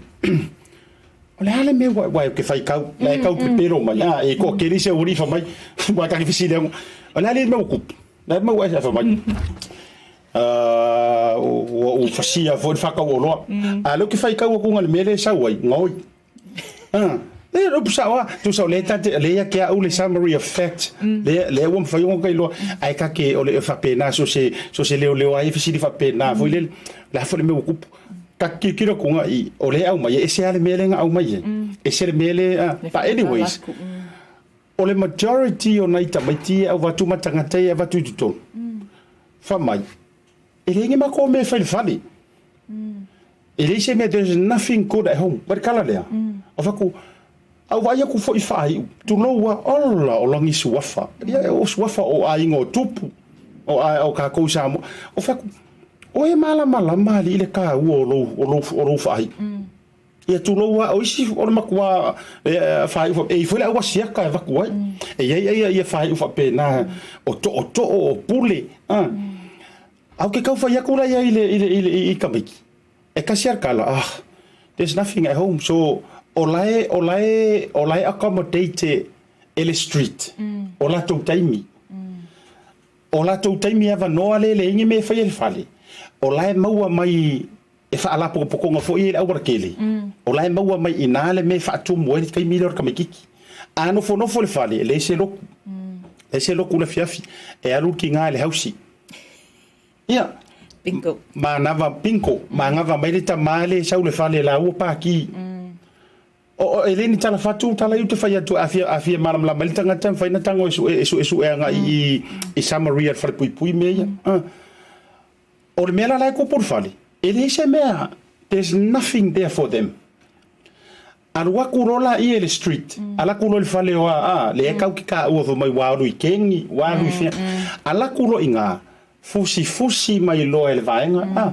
o le a le mea ua, ua ke faikau, la e kau pepelo mai, a, e toatele se aualii fai mai, ua kake fesili atu, o le a le mea ua tupu, le a le mea ua e fai mai, ua ou fasia foi le faatau oloa, a o lea ou te faitau atu i le mea lea e sau ai, gaoi. Ah, e upu sao lava. Tusa o lea ta te, lea ia te au le summary of fact, lea, lea ua mafai ona iloa, ae ta te, o le faapena, so se, so se leoleo lava ia fesili faapena foi lele, o le a foi le mea ua tupu. Ta te tilotilo atu nga i, o lea e aumai, e ese lava le mea lea na aumai ai, ese le mea lea, but anyways, o le majority o nai tamaiti ia e avatu ma tagata ia e avatu i totonu, fai mai, E leai ni matou mea e fai i le fale. E leai se mea, there's nothing good at home. Ua le tala lea. O fai atu, a ou vaai atu foi i faaiu, tulou lava, ola, o lani suafa. Ia, o suafa o aiga o tupu, o, o tatou i Samoa. O fai atu, o e malamalama alii le taua o lou, o lou, o lou faaiu. Ia tulou a o isi o le matua e faaiu e i foi le au asiaka e avatu ai. E i ai ia ia faaiu faapena o tootoo o pule. A ou te tau fai atu la ia i le i le i le i tamaiti. E tasi a le tala, ah, there's nothing at home. So o la e o la e o la e accommodate e le street o latou taimi. O latou taimi avanoa lea e leai ni mea e faia i le fale, o la e maua mai e faalapotopotoga foi ia i le aualatele, o la e maua mai i ina le mea e faatumu ai le taimi lea o le tamaitiiti. A nofonofo i le fale, e leai se lotu, leai se lotu i le afiafi, e alu le tiga i le hausi. Ia, Bingo. Manava, bingo, manava mai le tama lea e sau i le fale e laua paki. O, e le ni tala fatu, tala i ou te fai atu, a fia, a fia malamalama ai le tagata, e mafai ona tago e sue, e suesue agai i, i summary a le falepuipui mea ia. Ah. O le mea la la e tupu i le fale, e leai se mea, there's nothing there for them. Alu atu loa laia i le street, alu atu loa i le fale o a, a, lea e tau te taua fai mai ua alu i keni, ua alu i fea. Alu atu loa i ina, fusifusi mai loa e le vaega, a,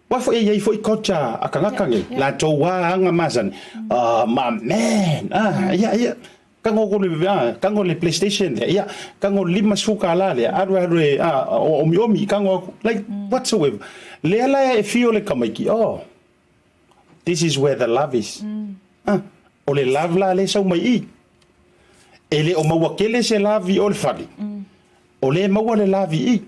Aua foi e i ai foi culture a tagata nei, latou a aga masani, oh my man, ah, ia, ia, tago ko le, ah, tago le playstation lea, ia, tago le $50 lea, alu alu e, ah, omiomi, tago aku, like, whatsoever. Lea la e feel le tamaiti, oh, this is where the love is. Ah, o le love la lea e sau mai i i. E le o maua tele se love i o le fale, o lea e maua le love i i.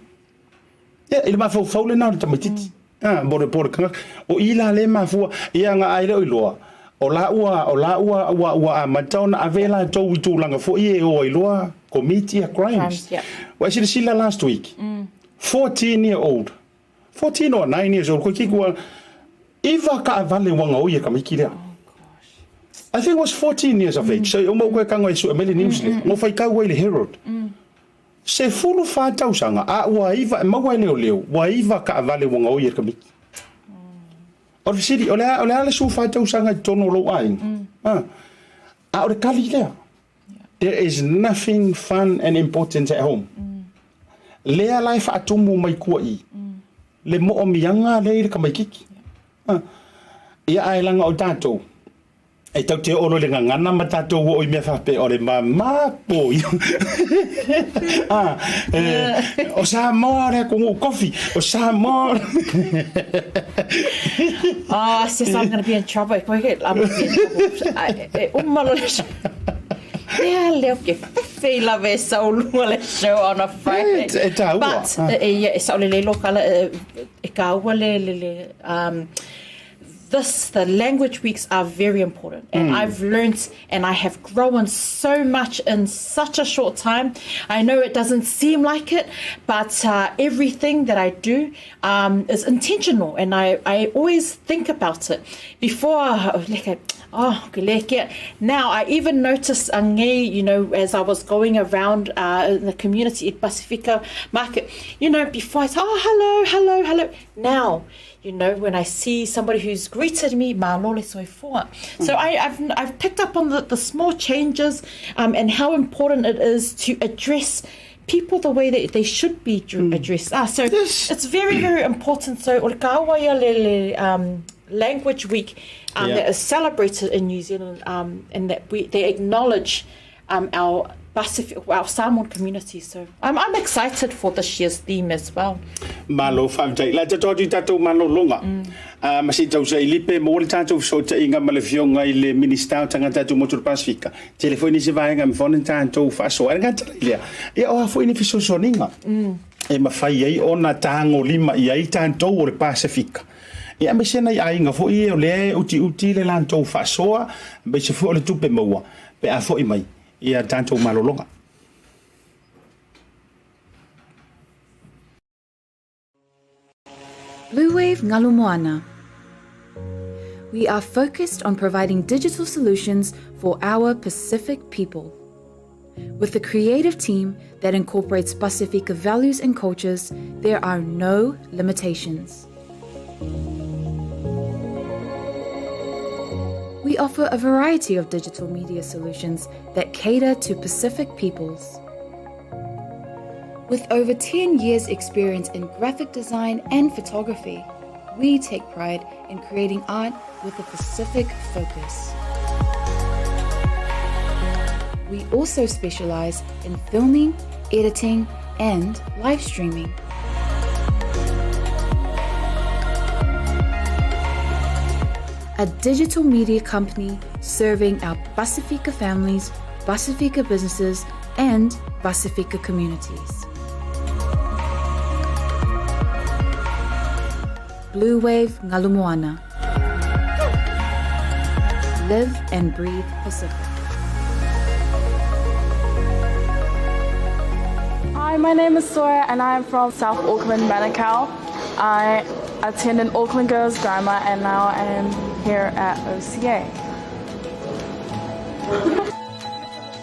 Ia, i le mafaufau lena o le tamaitiiti, a, mo le, po o le tagata. O i la lea e mafua, ia na ai le o iloa, o la ua, o la ua, ua, ua amata ona ave latou i tulaga foi e o ai loa commit ia crimes. Crimes, yeah. Ua e silasila last week, 14 year old, 14 or 9 years old, koe ua iva taavale ua gaoi e tamaiti lea. I think it was 14 years of age. So, e uma ou koe tago e sue mai le news lea. Na ou faitau ai i le Herald. 14 tausaga, a ua iva, e maua e leoleo, ua iva taavale ua gaoi e le tamaiti. O le fesili, o le a, o le a le 14 tausaga i totonu o lou aiga? A, a o le tali lea. There is nothing fun and important at home. Lea la e faatumu mai tua i le moomiaga lea i le tamaititi. A, ia ae leaga o tatou, E tau te oo loa i le gagana ma tatou oo i mea faapea o le mama po ia. Ah, e, o Samoa o le atunuu kofi, o Samoa. Oh, sis, I'm going to be in trouble. E koe ke, I'm going to be in trouble. Ai, E uma lo le show. Lea leo ke fefe i lawe e sau lunga le show on a Friday. E, e tāua. But, e, e, ia, e sao lelei lo kala, e, e kāua le, le, le, um, this, the language weeks are very important. And mm. I've learnt and I have grown so much in such a short time. I know it doesn't seem like it, but uh, everything that I do um, is intentional and I, I always think about it. Before, like, oh, now I even noticed you know, as I was going around uh, in the community at Pacifica Market, you know, before I said, oh, hello, hello, hello. Now, you know, when I see somebody who's greeted me, malo le soifua. So I, I've, I've picked up on the, the small changes um, and how important it is to address people the way that they should be mm. addressed. Ah, so yes. it's very, very important. So, o le kāua ia le, le um, Language Week um, yeah. that is celebrated in New Zealand um, and that we, they acknowledge um, our Pacific, our Samoan community. So I'm, I'm excited for this year's theme as well. Malo faafetai. La tatou atu i tatou malologa. Mm. Uh, ma se i tausaga i lipe mo le tatou fesootaiga ma le Afioga i le Minista o Tagata Tumaotu o le Pasifika. Tele foi nisi vaega e mafai ona tatou faasoa. Ai le gata i lea, ia o a foi ni fesoasoaniga mm. e mafai ai ona tagolima i ai tatou o le Pasifika. Ia aemaise nai aiga foi e o lea e utiuti le latou faasoa, aemaise foi o le tupe maua pe a foi mai ia tatou malologa. Bluewave Ngalu Moana. We are focused on providing digital solutions for our Pacific people. With a creative team that incorporates Pasifika values and cultures, there are no limitations. We offer a variety of digital media solutions that cater to Pacific peoples. With over 10 years' experience in graphic design and photography, We take pride in creating art with a Pacific focus. We also specialize in filming, editing, and live streaming. A digital media company serving our Pasifika families, Pasifika businesses, and Pasifika communities. Blue Wave Ngalu Moana. Live and breathe Pacific. Hi, my name is Sora and I am from South Auckland, Manukau. I attended Auckland Girls Grammar and now I am here at OCA.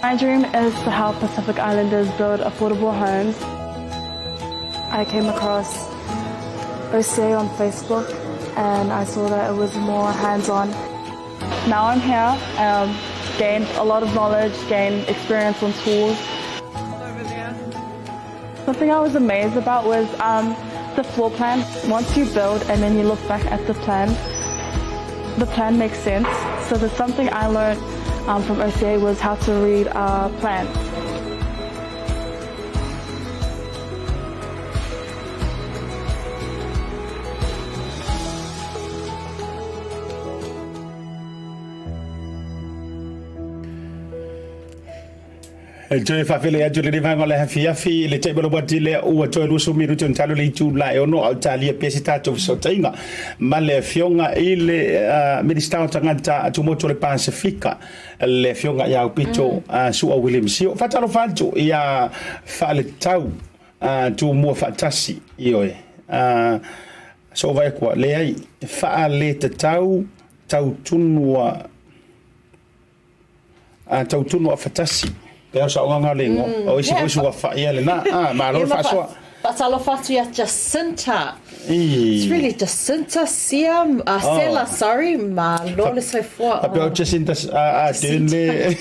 My dream is to help Pacific Islanders build affordable homes. I came across OCA on Facebook and I saw that it was more hands-on. Now I'm here, um, gained a lot of knowledge, gained experience on tools. Something I was amazed about was um, the floor plan. Once you build and then you look back at the plan, the plan makes sense. So there's something I learned um, from OCA was how to read a plan. E toe faafele atu le vaega o le afiafi le taimi o le uati lea ua toe 20 minute ona talo le itu la e ono a o talia pea se tatou fesootaiga ma le afioga i le Minisita o Tagata Tumotu o le Pasefika le afioga ia Aupito Su'a William Sio. Faatalofa atu ia Faaletau Tumua Faatasi, ioe, Sovaekua, leai, faaletatau tautunua A tautunu a fatasi. Pe au saoga le ingoa. O isi foi suafa ia lena. A, malo le faasoa. Faatalofa atu ia Jacinta. It's really Jacinta Sia, Sela, sorry, malo le soifua. Faapea o Jacinta Ardern le.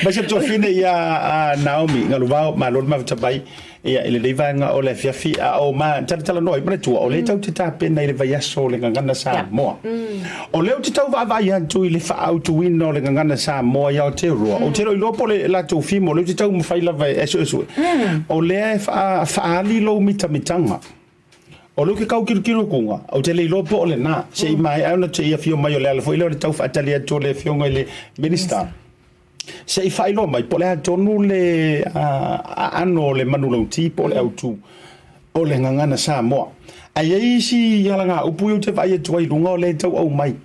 Mai se tuafine ia Naomi Galuvao, malo le mafuta mai. Ia, i lenei vaega o le afiafi, a o ma talatalanoa ai, manatua, o lea tau te tapena i le vaiaso o le Gagana Samoa. O lea ou te tau vaavaai atu i le faaautuina o le Gagana Samoa i Aotearoa. Ou te le o iloa po o le latou fimo, o lea ou te taumafai lava e suesue. O lea e faaali lou mitamitaga. O lea ou te tau tilotilo i luga, ou te le iloa po o lena, se i maea ona te i afio mai o le ala foi lea o le tau faatali atu o le Afioga i le Minisita. Se i faailoa mai po o le a tonu le aano o le manulauti po o le autu o le gagana Samoa. Ae i ai isi alagaupu ia ou te vaai atu ai i luga o lea e tau aumai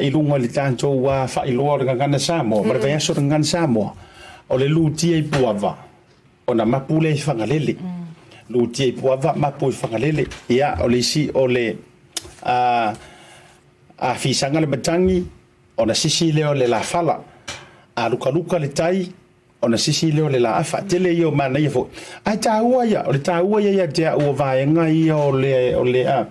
i luga i le tatou faailoa o le gagana Samoa ma le vaiaso o le gagana Samoa, o le lutia i Puava ona mapu lea i Fagalele. Lutia i Puava, mapu i Fagalele. Ia, o le isi o le fisaga le matagi, Ona sisi lea o le lafala. A lukaluka le tai, ona sisi lea o le laafa. Tele ia o manaia foi. Ae taua ia, o le taua ia ia te au o vaega ia o le, o le, a,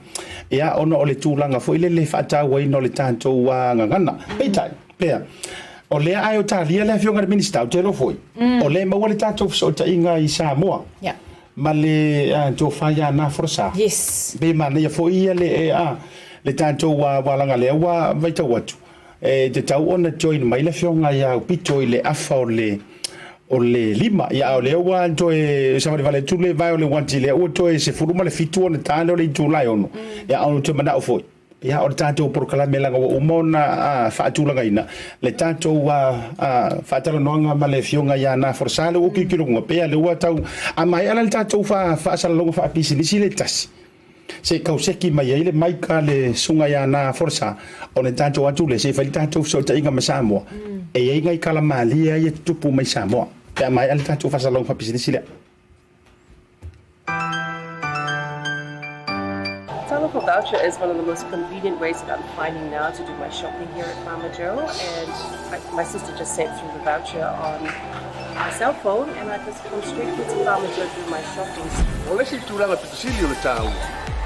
ia, ona o le tulaga foi lele faatauaina o le tatou gagana. Peitai, pea, o lea ae o talia le Afioga i le Minisita, ou te iloa foi, o lea e maua le tatou fesootaiga i Samoa. Ma le tofa ia na forosa. Yes. Pe manaia foi ia le a le tatou walaga lea ua vaitau atu e tatau ona join mai le afioga ia Aupito i le afa o le o le lima ia a o lea ua toe savalivali atu le vae o le uati lea ua toe 17 ona ta lea o le itula e ono ia a ou te manao foi Ia, o le tatou polokalame leaga ua uma ona faatulagaina le tatou faatalanoaga ma le Afioga ia Na Forsa, lea ua tilotilo luga pea, lea ua tau a maea la le tatou faasalalauga faapisinisi lea e tasi, se i tau seki mai ai le mic a le Susuga ia Na Forsa ona tatou atu lea se i fai le tatou fesootaiga ma Samoa. E i ai nai tala malie lava ia tutupu mai Samoa pe a maea le tatou faasalalauga faapisinisi lea. Talofa voucher is one of the most convenient ways that I'm finding now to do my shopping here at Farmer Joe. And I, my sister just sent through the voucher on my cell phone and I just come straight here to Farmer Joe to do my shopping. O le isi tulaga pito sili o le taua,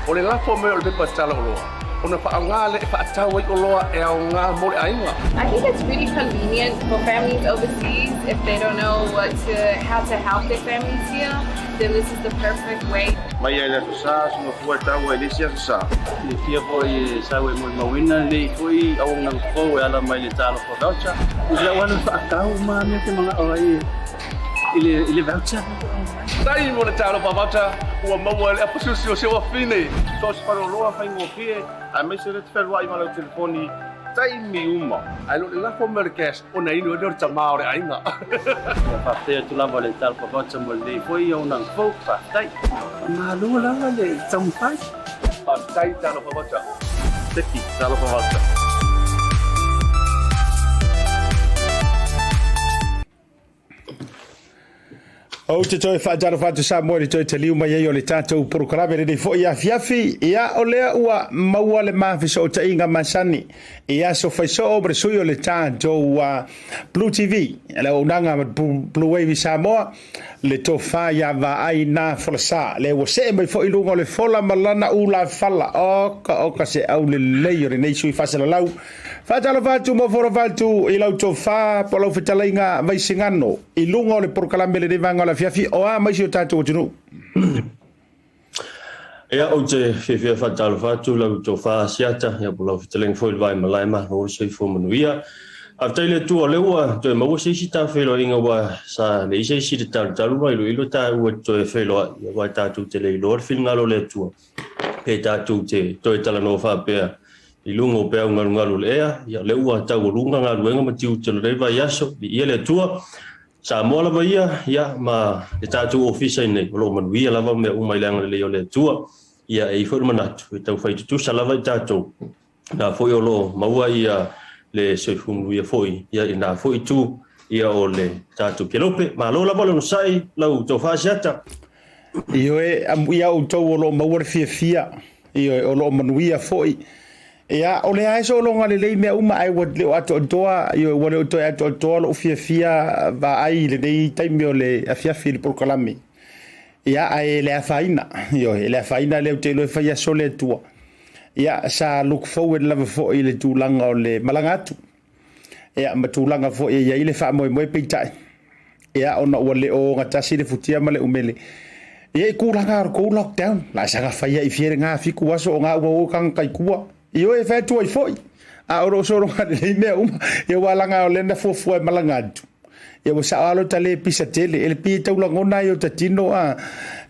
o le lafo mai o le pepa tala oloa. Ona faaaoga lea e faatau ai oloa e aoga mo le aiga. I think it's really convenient for families overseas if they don't know what to how to help their families here, then this is the perfect way. Mai lava i le Aso Sa, soga fua e taua i le isi Aso Sa. Silafia foi e sau e molimauina lenei foi auaunaga fou e ala mai le Talofa Voucher. I lau alu faatau ma mea te manao ai i le i le voucher. Tai mo le Talofa Voucher ua maua e le apasusi o si ou afine. So o se faleoloa faigofie aemaise le te fealuai ma lau telefoni taimi uma. Ae le o le lafo mai o le cash ona inu ai lea o le tama o le aiga. Ia faafetai atu lava le Talofa Voucher mo lenei foi auaunaga fou. Faafetai. Faamalo lava le taumafai. Faafetai Talofa Voucher. Seki Talofa Voucher. Ou te toe faatalofa atu Samoa i le toe taliu mai ai o le tatou polokalame lenei foi afiafi. Ia, o lea ua maua le mafesootaiga masani i aso faisoo ma le sui o le tatou Blue TV, le auaunaga Blue Wave i Samoa, le tofa ia Vaai Na Folasa, lea ua see mai foi i luga o le fola ma lana ulafala. Oka, oka se aulelei o lenei sui faasalalau. Faatalofa atu ma ofo atu i lau tofa po o lau fetalaiga Vaisigano i luga o le polokalame lenei vaega o le afiafi o a mai si o tatou atunuu. Ia, ou te fiafia faatalofa atu lau tofa Asiata, ia po lau fetalaiga foi i le vae malae malo le soifua manuia. Faafetai i le Atua o lea ua toe maua se isi tafeiloaiga aua sa leai se isi i le talutalu ma iloilo taua e toe feiloai, aua tatou te le iloa le finagalo o le Atua pe tatou te toe talanoa faapea i luga o peau galugalu o le ea, ia o lea ua taualuga galuega ma tiute o lenei vaiaso, viia le Atua. Samoa lava ia, ia ma le tatou ofisa i nei, o lo o manuia lava mea uma i le agalelei o le Atua. Ia e i ai foi le manatu, e taufai tutusa lava i tatou, na foi o lo o maua ia le soifua manuia foi, ia i na foi itu, ia o le tatou kelope. Malo lava le onosai, lau tofa Asiata. Ioe, amuia outou o lo o maua le fiafia, ioe, o lo o manuia foi. Ia, o lea e sologa lelei mea uma, ae ua le o atoatoa, ioe, ua le o toe atoatoa lou fiafia vaai i lenei taimi o le afiafi i le polokalame. Ia, ae le afaina, ioe, e le afaina lea ou te iloa e fai aso le Atua. Ia, sa look forward lava foi i le tulaga o le malaga atu. Ia, ma tulaga foi e i ai le faamoemoe peitai. Ia, ona ua le o ogatasi le futia ma le umele. Ia, i kulaga o le kou lockdown, la saga faia i fia le ngā fiku aso o ngā ua o kanga kai kua. Ioe, e whai atu ai foi. A o loo sologa lelei mea uma. Ia, ua langa o lena fuafua e malaga atu. Ia, ua sao alo ta le pisa tele. E le pei e tau lagona ai o ta tino a.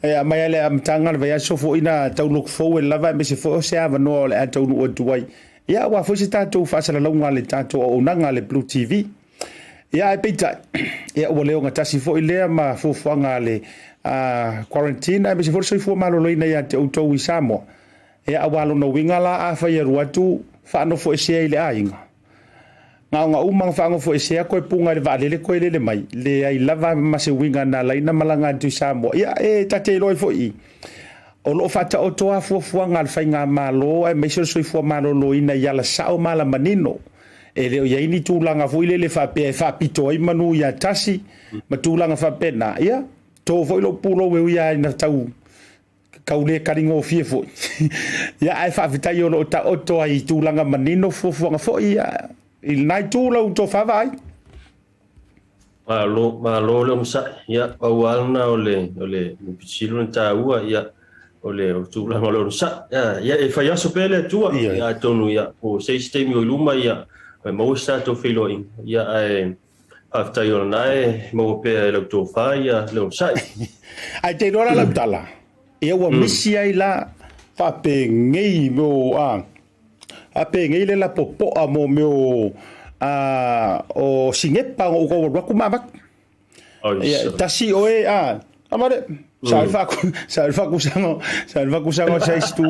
E a mai ale amataga o le vaiaso foi na tau look forward lava aemaise foi o se avanoa o le a taunuu atu ai. Ia, aua foi se tatou faasalalauga a le tatou auaunaga a le Blue TV. Ia, ae peitai, ia, ua le ogatasi foi lea ma fuafuaga a le quarantine aemaise foi le soifua maloloina ia te outou i Samoa. Ia, aua lona uiga la afai e alu atu faanofoesea i le aiga, gaogauma na faanofoesea koe puga i le vaalele koe lele mai, leai lava ma se uiga na ala ai na malaga atu i Samoa. Ia, e ta te iloa ai foi i, o lo o faataoto lava fuafuaga a le Faigamalo aemaise o le soifua maloloina i ala sao ma ala manino. E le o i ai ni tulaga foi lele faapea e faapito ai manu ia tasi ma tulaga faapena. Ia, to foi lou pulou e ui lava ina tau kau le kaligofie foi. Ia, ae faafetai o lo o taoto ai i tulaga manino fuafuaga foi ia, i lena itu lau tofa vaai. Malo, malo le onosai. Ia, pau lava lena o le, o le pito sili ona taua, ia, o le, o le tulaga o le onosai. Ia, ia, e fai aso pea le Atua. Ia, ia atonu, ia, po o se isi taimi o i luma, ia, e maua se tatou feiloaiga. Ia, ae faafetai o lena e maua pea e lau tofa, ia, le onosai. Ae te iloa la lau tala, ia ua misi ai la faapenei mo, a, A penei le lapo poa mo mea o a o sinepa o kou alu atu ma avatu. Ia, tasi oe a amare sa le faku sa le fakusaga sa le fakusaga o size 2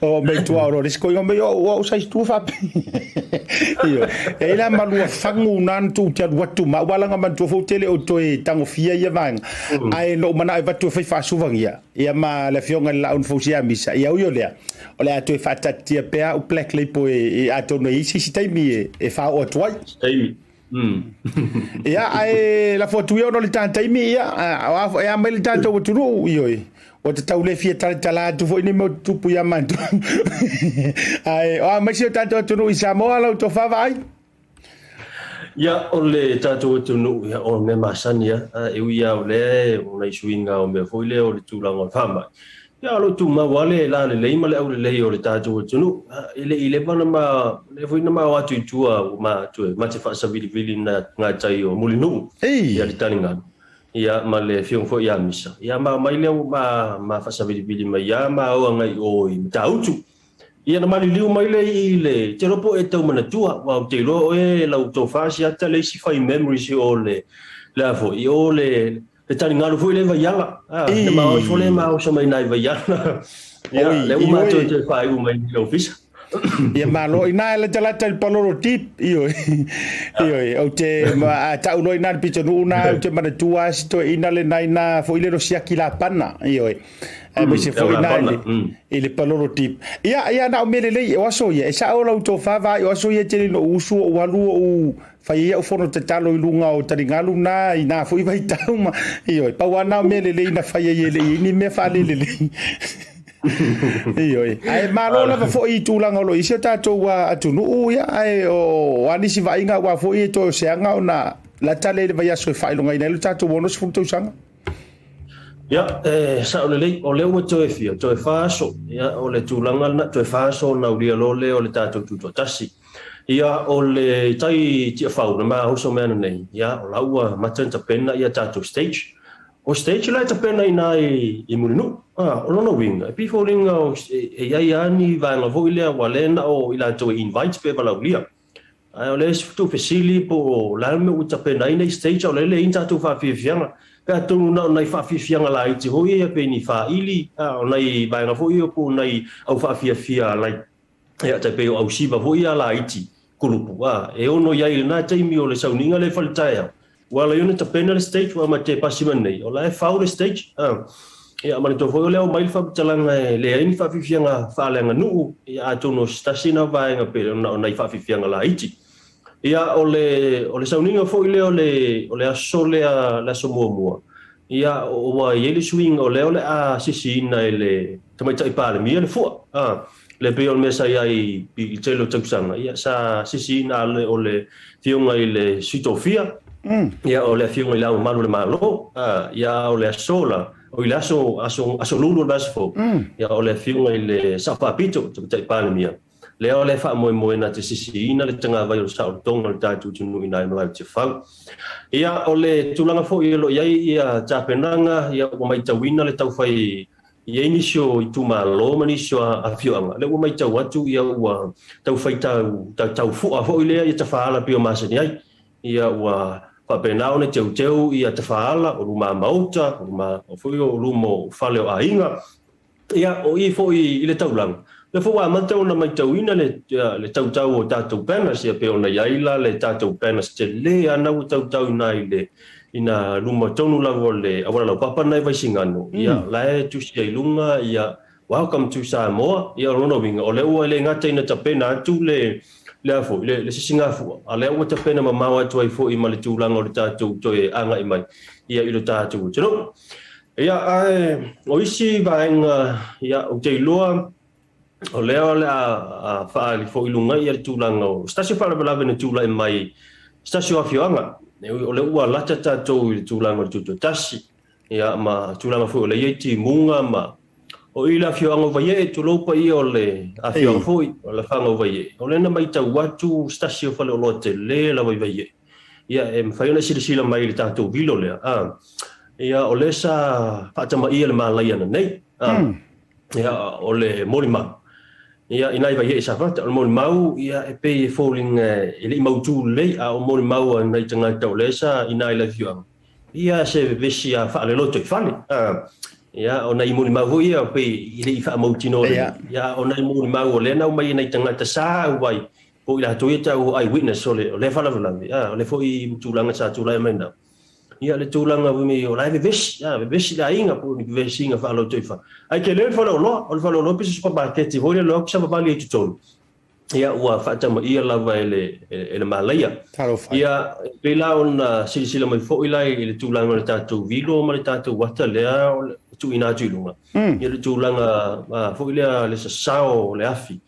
o o me tua o le sko me o o size 2 fa. Io e la malua fangu nan tu te alu atu ma wala nga man tu fo tele o toe tangofia ia vaega. Ae no mana e vatu fai faasuvagia. Ia ma le afioga i le Laau na Fausia Misa, ia ui o lea, o le a toe faataatitia pea au Black Label e, e atonu e i ai se isi taimi e, e faaoo atu ai. Taimi. Ia, ae lafo atu ia ona o le ta taimi, ia, e a mai le tatou atunuu, ioe, ua tatau le fia talatala atu foi ni mea o tutupu ia matou. Ae o a mai si o tatou atunuu i Samoa lau tofa vaai? Ia, o le tatou atunuu, ia, o mea masani lava, e ui lava o lea o nai suiga o mea foi lea o le tulaga o le faamai, Ia, o lo o tumau lava le lalelei ma le aulelei o le tatou atunuu. E le i leva ona ma, lea foi na ma o atu i tua ua ma toe ma te faasavilivili i gatai o Mulinuu, ia le taligalu, ia ma le afioga foi ia Misa. Ia ma omai lea ua ma, ma faasavilivili mai ia ma o agai i o i Matautu. Ia na maliliu mai lea i le, te iloa po o e tau manatua, aua ou te iloa oe lau tofa siata le isi fai memories i o le, le a foi, i o le, Le taligalu foi lea i Vaiala. Ah, na maoi foi lea ma oso mai nai Vaiala. Ia, lea ua matou toe faaiu mai i le ofisa. Ia malo ina e latalata i le Palolo Deep, ioe. Ioe, ou te a tau loa ina le pitonuu na ou te manatua lava si toeaina lena ina foi le lo siaki lapana, ioe. Aemaise foi ina i le Palolo Deep. Ia, ia na o mea lelei, o aso ia, e sao lau tofa vaai, o aso ia e tele ina ou usu, ou alu ou Fai ai au fono tatalo i luga o taligalu na i nā foi vaitau ma, ioe, pau lava na o mea lelei na fai ai e le i ai ni mea faalelelei. Ioe. Ae malo lava foi i tulaga o lo o i ai si o tatou atunuu, ia, ae o a nisi vaaiga aua foi e toe o se aga ona lata lea i le vaiaso e faailogaina ai lo tatou 60 tausaga. Ia, e sao lelei, o lea ua toe fia, toe fa aso, ia, o le tulaga lena, toe fa aso ona aulia loa lea o le tatou tutoatasi. Ia, o le tai Tiafau na mahuso mai ana nei, ia, o la ua mata ona tapena ia tatou stage. O stage la e tapena ina i, i Mulinuu. Ah, o lona uiga, e pei foliga o, e, e iai lava ni vaega foi lea ua le na o i latou e invite pe valaulia. Ae o le isi tuufesili po o le a le mea ua tapena ai nei stage a o lea e leai ni tatou faafiafiaga. Pe atonu na o nai faafiafiaga laiti foi ia pei ni faili, ah, o nai vaega foi ia po o nai au faafiafia like Ia, tai pei o Ausiva foi ia laiti, kulupu, a, e ono i ai i lena taimi o le sauniga lea i faletaeao, ua ala ai ona tapena le stage, ua ma te pasi mai nei, o la e fau le stage, a. Ia, manatua foi o lea aumai le faamatalaga e leai ni faafiafiaga faaleaganuu, ia, atonu o se tasi lena vaega pe na o nai faafiafiaga laiti. Ia, o le, o le sauniga foi lea o le, o le aso lea, le aso muamua, ia, ua i ai le suiga o lea o le a sisiina e le Tamaitai Palemia le fua, a. Le pei o le mea sa i ai i le tele o tausaga, ia, sa sisiina le, o le Afioga i le Sui Tofia, ia, o le Afioga i Le Ao Mamalu o le Malo, a, ia, a o le aso la, o i le aso, aso, aso Lulu o le vaiaso fou, ia, o le Afioga i le Sao Faapito, Tamaitai Palemia, lea o le faamoemoe na te sisiina le tagavai o le saolotoga o le tatou atunuu i nai malae o Tiafau. Ia, o le tulaga foi o lo o i ai ia tapenaga, ia, ua maitauina le taufai E i ai nisi o itumalo ma nisi o afioaga, lea ua matau atu ia ua tau fai tau, tau, tau fua foi lea ia tafaala pei o masani ai. Ia ua faapena ona teuteu ia tafaala o luma maota, o luma foi o luma o fale o aiga. Ia o i foi i le taulaga, lea foi ua amata ona matauina le, le tautau o tatou banners, ia pei ona i ai la le tatou banners tele lava na ua tautau i ina i le Ina luma tonu lava o le auala laupapa lena i Vaisigano, ia, la e tusi ai i luga, ia, Welcome to Samoa. Ia, o lona uiga, o lea ua le gata ina tapena atu le, le a foi, le, le sisigafua, a o lea ua tapena mamao atu ai foi ma le tulaga o le tatou toe agai mai, ia, i lo tatou atunuu. Ia, ae o isi vaega, ia, ou te iloa, O lea o le a faaali foi i luga ia le tulaga o se tasi o faalavelave na tulai mai se tasi o afioaga. O lea ua lata tatou i le tulaga o le tutoatasi, ia ma tulaga foi o lea e i ai timuga ma o i le afioaga o Vaiee, tulou paia o le afioaga foi o le afaga o Vaiee. O lea na matau atu se tasi o faleoloa tele lava i Vaiee, ia e mafai ona silasila mai i le tatou vilo lea, a, ia o lea sa faatamaia le malaia ananei, a. Ia, o le molimau, ia, i nai Vaiee i Safata, o le molimau, ia, e pei e foliga e le i mautu lelei, a o molimau a nai tagata o lea sa i ina i le afioaga, ia, se vevesi a faaleloto i fale. A, ia, o nai molimau foi ia pei e le i faamautinoa lelei, ia, a o nai molimau o lea na aumai e nai tagata sa auai, po o i latou ia tau eye witness o le, o lea faalavelave, a, o lea foi tulaga sa tulai mai na. Ia le tulaga foi nei o la e vevesi, a, vevesi le aiga po o ni vevesiga faalotoifale. Ae tele le faleoloa, o le faleoloa pei se supamaketi foi lea loa atu savavali ai i totonu. Ia, ua faatamaia lava e le, e le malaia. Talofa. Ia, e pei la ona silasila mai foi la i le tulaga o le tatou vilo ma le tatou ata lea o le tuuina atu i luga. Ia le tulaga foi lea le sasao o le afi.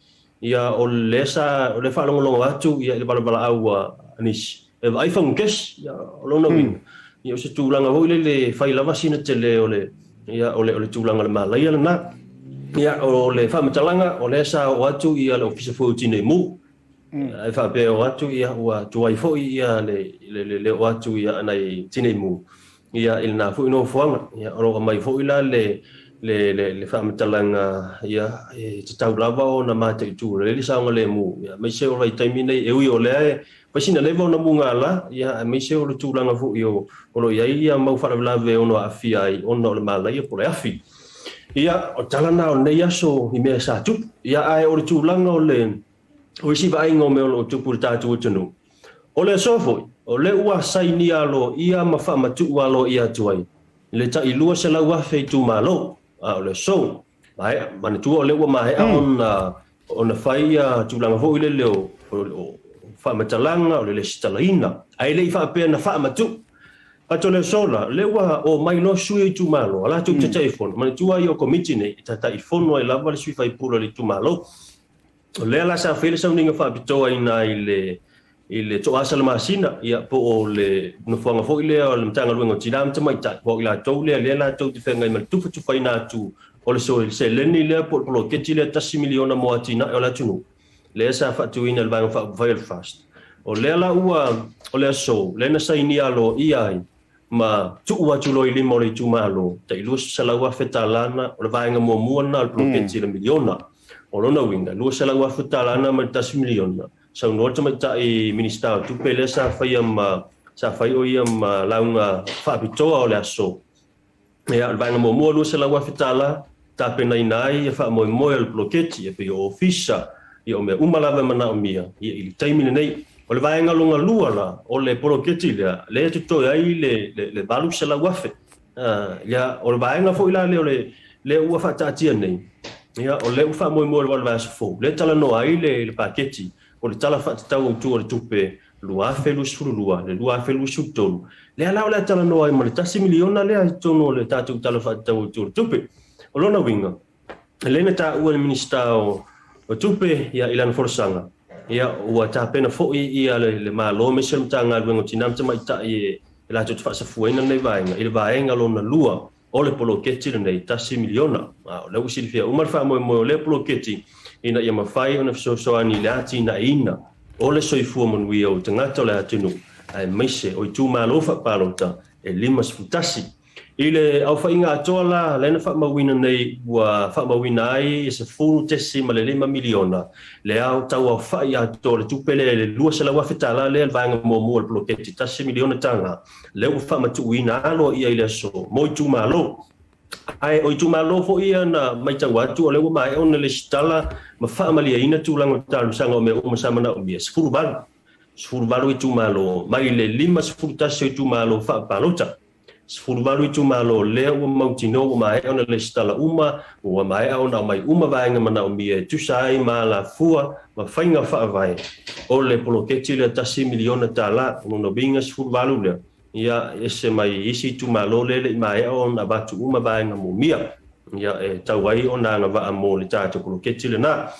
Ia, o lea sa, o lea faalogologo atu ia i le valavalaau a nisi, e vaai fagukesi. Ia, o lona uiga, ia o se tulaga foi lele e fai lava sina tele o le, ia, o le, o le tulaga o le malaia lena. Ia, o le faamatalaga, o lea sa oo atu ia le Ofisa foi o Tinei Mu. Ae faapea e oo atu, ia, ua tuai foi ia le, le, le, le oo atu ia nai Tinei Mu, ia, i lena foi nofoaga. Ia, o lo o aumai foi la le, le, le, le faamatalaga, ia, e tatau lava ona mataitu lelei le saogalemu, ia, aemaise o le vaitaimi nei, e ui o lea e fai sina leva ona mugala, ia, aemaise o le tulaga foi o, o lo o i ai ia mau faalavelave e ono aafia ai ona o le malaia po o le afi. Ia, o tala na o lenei aso i mea sa tupu. Ia, ae o le tulaga o le, o isi vaaiga o mea o lo o tupu i le tatou atunuu, o le aso foi, o lea ua sainia aloaia ma faamatuu aloaia atu ai le tai 200,000 itumalo, a o le aso, maea, manatua o lea ua maea ona, ona fai ia tulaga foi lele o, o, o faamatalaga, o le lesitalaina, ae le i faapea na faamatuu. But o le aso la, o lea ua omai loa sui o itumalo, a latou Taitaifono, manatua ia o Komiti nei, e Taitaifono ai lava le sui faipule o le itumalo. O lea la sa fai le sauniga faapitoa i ina i le i le Toasa le masina, ia, po o le nofoaga foi lea o le Matagaluega o Tina ma Tamaitai, aua o i latou lea lea latou te feagai ma le tufatufaina atu o le seleni lea po o le poloketi lea tasi miliona mo atinae o le atunuu, lea sa faatuina e le Vaega Faaupufai o le FAST. O lea la ua, o le aso lea na sainia aloaia ai ma tuu atu loa i lima o le itumalo, tai $200,000 na, o le vaega muamua lena o le poloketi i le miliona. O lona uiga, $200,000 na mai le tasi miliona, saunoa le tamaitai Minisita o Tupe lea sa faia ma, sa fai o ia ma lauga faapitoa o le aso. Ia, o le vaega muamua $200,000, tapenaina ai ia faamoemoe o le poloketi, e pei o ofisa, ia o mea uma lava e manaomia ia i le taimi lenei. O le vaega lona lua la, o le poloketi lea, lea e totoe ai le, le, le $800,000. Ia, o le vaega foi la lea o le, lea ua faataatia nei, ia, o lea ua faamoemoe lava i le vaiaso fou, lea e talanoa ai le, le paketi o le Tala Faatatau Autu o le Tupe 2022 le 2023, lea la o le a talanoa ai ma le $1 miliona lea i totonu o le tatou Tala Faatatau Autu o le Tupe. O lona uiga, lea na taua e le Minisita o Tupe ia, i lana folasaga, ia, ua tapena foi ia le, le Malo aemaise le Matagaluega o Tina ma Tamaitai e, e latou te faasafuaina lenei vaega i le vaega lona lua o le poloketi lenei $1 miliona. A o lea ua silafia uma le faamoemoe o lea poloketi ina ia mafai ona fesoasoani i le atinaeina o le soifua manuia o tagata o le atunuu aemaise o itumalo faapalota e 51. I le aofaiga atoa la lea na faamauina nei ua faamauina ai e $10.5 miliona le ao tauaofai atoa o le tupe lea i le $200,000 lea le vaega muamua o le poloketi $1 miliona. Lea ua faamatuuina aloaia i le aso mo itumalo. Ae o itumalo foi ia na matau atu o lea ua maea ona lesitala ma faamalieina tulaga o talosaga o mea uma sa manaomia, 18, 18 itumalo mai le 51 o itumalo faapalota. 18 itumalo lea ua mautinoa ua maea ona lesitala uma, ua maea ona aumai uma vaega manaomia e tusa ai ma alafua ma faiga faavae o le poloketi lea $1 miliona, o lona uiga 18 lea, ia, e ese mai isi itumalo lea e le i maea ona avatu uma vaega mumia, ia, e tau ai ona agavaa mo le tatou poloketi lena.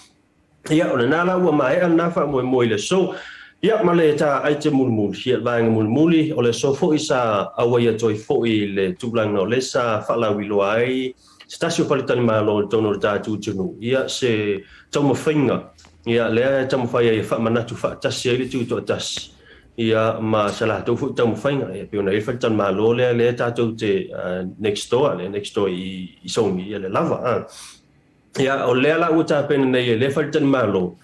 Ia, o lena la ua maea lena faamoemoe i le aso. Ia, ma le ta aite mulimuli, ia, le vaega mulimuli, o le aso foi sa auai atu ai foi i le tulaga o lea sa faalauiloa ai se tasi o faletalimalo i totonu o le tatou atunuu, ia, se taumafaiga, ia, lea e taumafai ai e faamanatu faatasi ai le tutoatasi, ia, ma sa latou foi taumafaiga. Ia, pei ona i ai le faletalimalo lea, lea tatou te next door, lea next door i, i Sogi, ia, le lava, a. Ia, o lea la ua tapena nei e lea faletalimalo,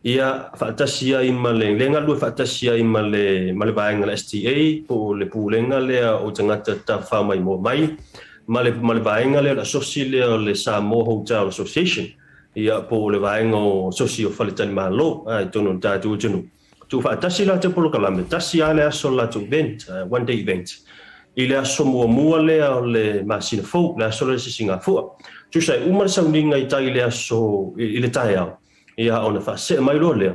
ia, faatasi ai ma le, lea e galulue faatasi ai ma le, ma le vaega a le STA, po o le pulega lea o tagata tafafao maimoa mai, ma le, ma le vaega lea o le asosi lea o le Samoa Hotel Association, ia, po o le vaega o asosi o faletalimalo, a, i totonu o le tatou atunuu. Tuufaatasi latou polokalame, tasi lava le aso o le latou event, one day event, i le aso muamua lea o le masina fou, le aso lea o le Sisigafua. Tusa e uma le sauniga i tai i le aso, i le taeao, Ia, ona faasee mai loa lea,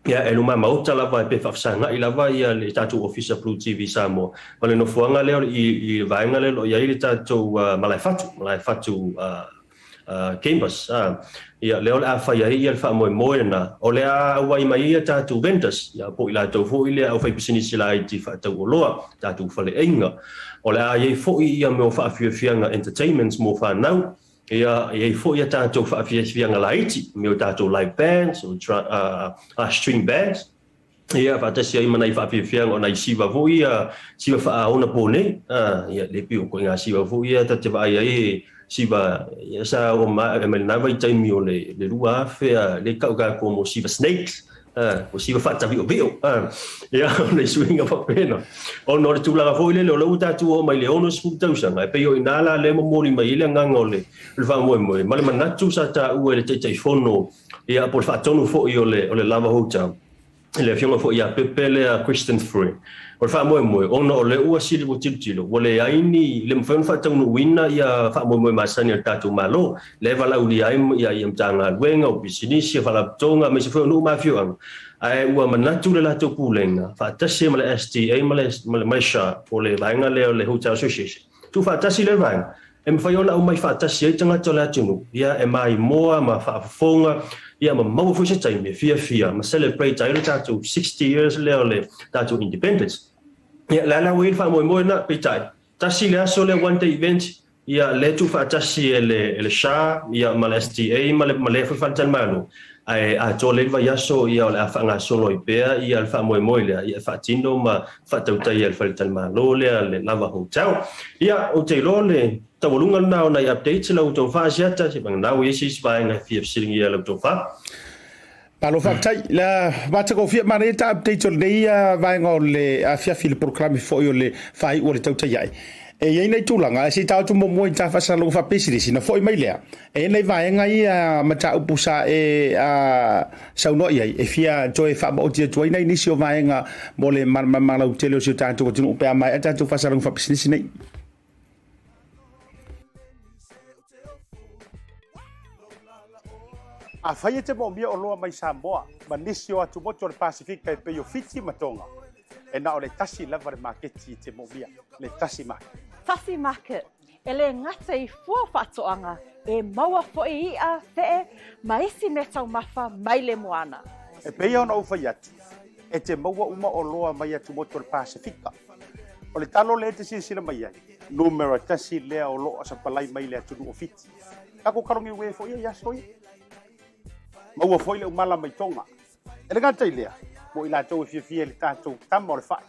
ia, e luma maota lava pe faafesagai lava ia le tatou Ofisa Blue TV Samoa ma le nofoaga lea i le vaega lea o lo o i ai le tatou malaefatu, malaefatu campus. Ia, lea o le a fai ai ia le faamoemoe lena, o le a auai mai ai ia tatou vendors, ia, po o i latou foi lea aufaipisinisi laiti faatauoloa, tatou faleaiga. O le a i ai foi ia mea o faafiafiaga entertainments mo fanau. Ia, e i ai foi a tatou faafiafiaga laiti, mea o tatou live bands, o string bands, ia, faatasi ai ma nai faafiafiaga o nai siva foi ia, siva faaonapo nei, ia, le pei o ituaiga siva foi ia ta te vaai ai e siva, ia, sa oo mai lena vaitaimi o le 2000, lea e tau tatou mo siva snakes, Ua siva faataviovio. Ia, o nai suiga faapena. Ona o le tulaga foi lele, o lea ua tatou oo mai i le 60 tausaga, e pei o i ina la lea e momoli mai ai le agaga o le faamoemoe, ma le manatu sa taua e le Taitaifono, ia, po o le faatonu foi o le Lava Hotel, le Afioga foi ia Pepe lea Christian Free. O le faamoemoe, ona o lea ua sili ua tilotilo, ua leai ni, le mafai ona faataunuuina ia faamoemoe masani a le tatou Malo, lea e valaaulia ai ia Matagaluega, o pisinisi, o faalapotopotoga, aemaise foi o nuu ma afioaga, ae ua manatu le latou Pulega, faatasi ai ma le STA ma le SHA, po o le vaega lea o le Hotel Association, tuufaatasi lea vaega, e mafai ona aumai faatasi ai tagata o le atunuu, ia, e maimoa ma faafofoga, ia, ma maua foi se taimi e fiafia ma celebrate ai le tatou 60 years lea o le tatou independence. Ia, o le a la ua i ai le faamoemoe lena, peitai, tasi le aso lea one day event, ia, lea e tuufaatasi e le, e le SHA, ia, ma le STA ma le, ma lea foi faletalimalo, ae atoa lelei le vaiaso, ia, o le a faagasolo ai pea, ia, le faamoemoe lea, ia, e faatino ma faatautaia e le faletalimalo lea le Lava Hotel. Ia, ou te iloa o le taualuga lena o nai updates i la outou fa Asiata, se vagana ua i ai se isi vaega e fia fesiligia e la outou fa. Malo faafetai. La matagofie manaia ta update o lenei vaega o le afiafi i le polokalame foi o le faaiu o le tautai ae. E i ai nai tulaga, ae se i tao atu muamua i ta faasalalauga faapisinisi, na foi mai lea. E i ai nai vaega ia mataupu sa e saunoa i ai, e fia toe faamaoti atu ai nai nisi o vaega mo le malamalama lautele o si o tatou atunuu pe a maea tatou faasalalauga faapisinisi nei. Afai e te moomia oloa mai Samoa ma nisi o atumotu o le Pasefika e pei o Fiti ma Tonga, e na o le tasi lava le maketi e te moomia, le Tasi Market. Tasi Market, e le gata i fua faatoaga, e maua foi i'a, fe'e, ma isi meataumafa mai le moana. E pei ona ou fai atu, e te maua uma oloa mai atumotu o le Pasefika. O le talo lea e te silasila mai ai, numera tasi lea o lo o sapalai mai le atunuu o Fiti. Tatou kalogiue foi ia i aso ia. Maua foi le umala mai Tonga. E le gata i lea, mo i latou e fiafia i le tatou tama o le fai,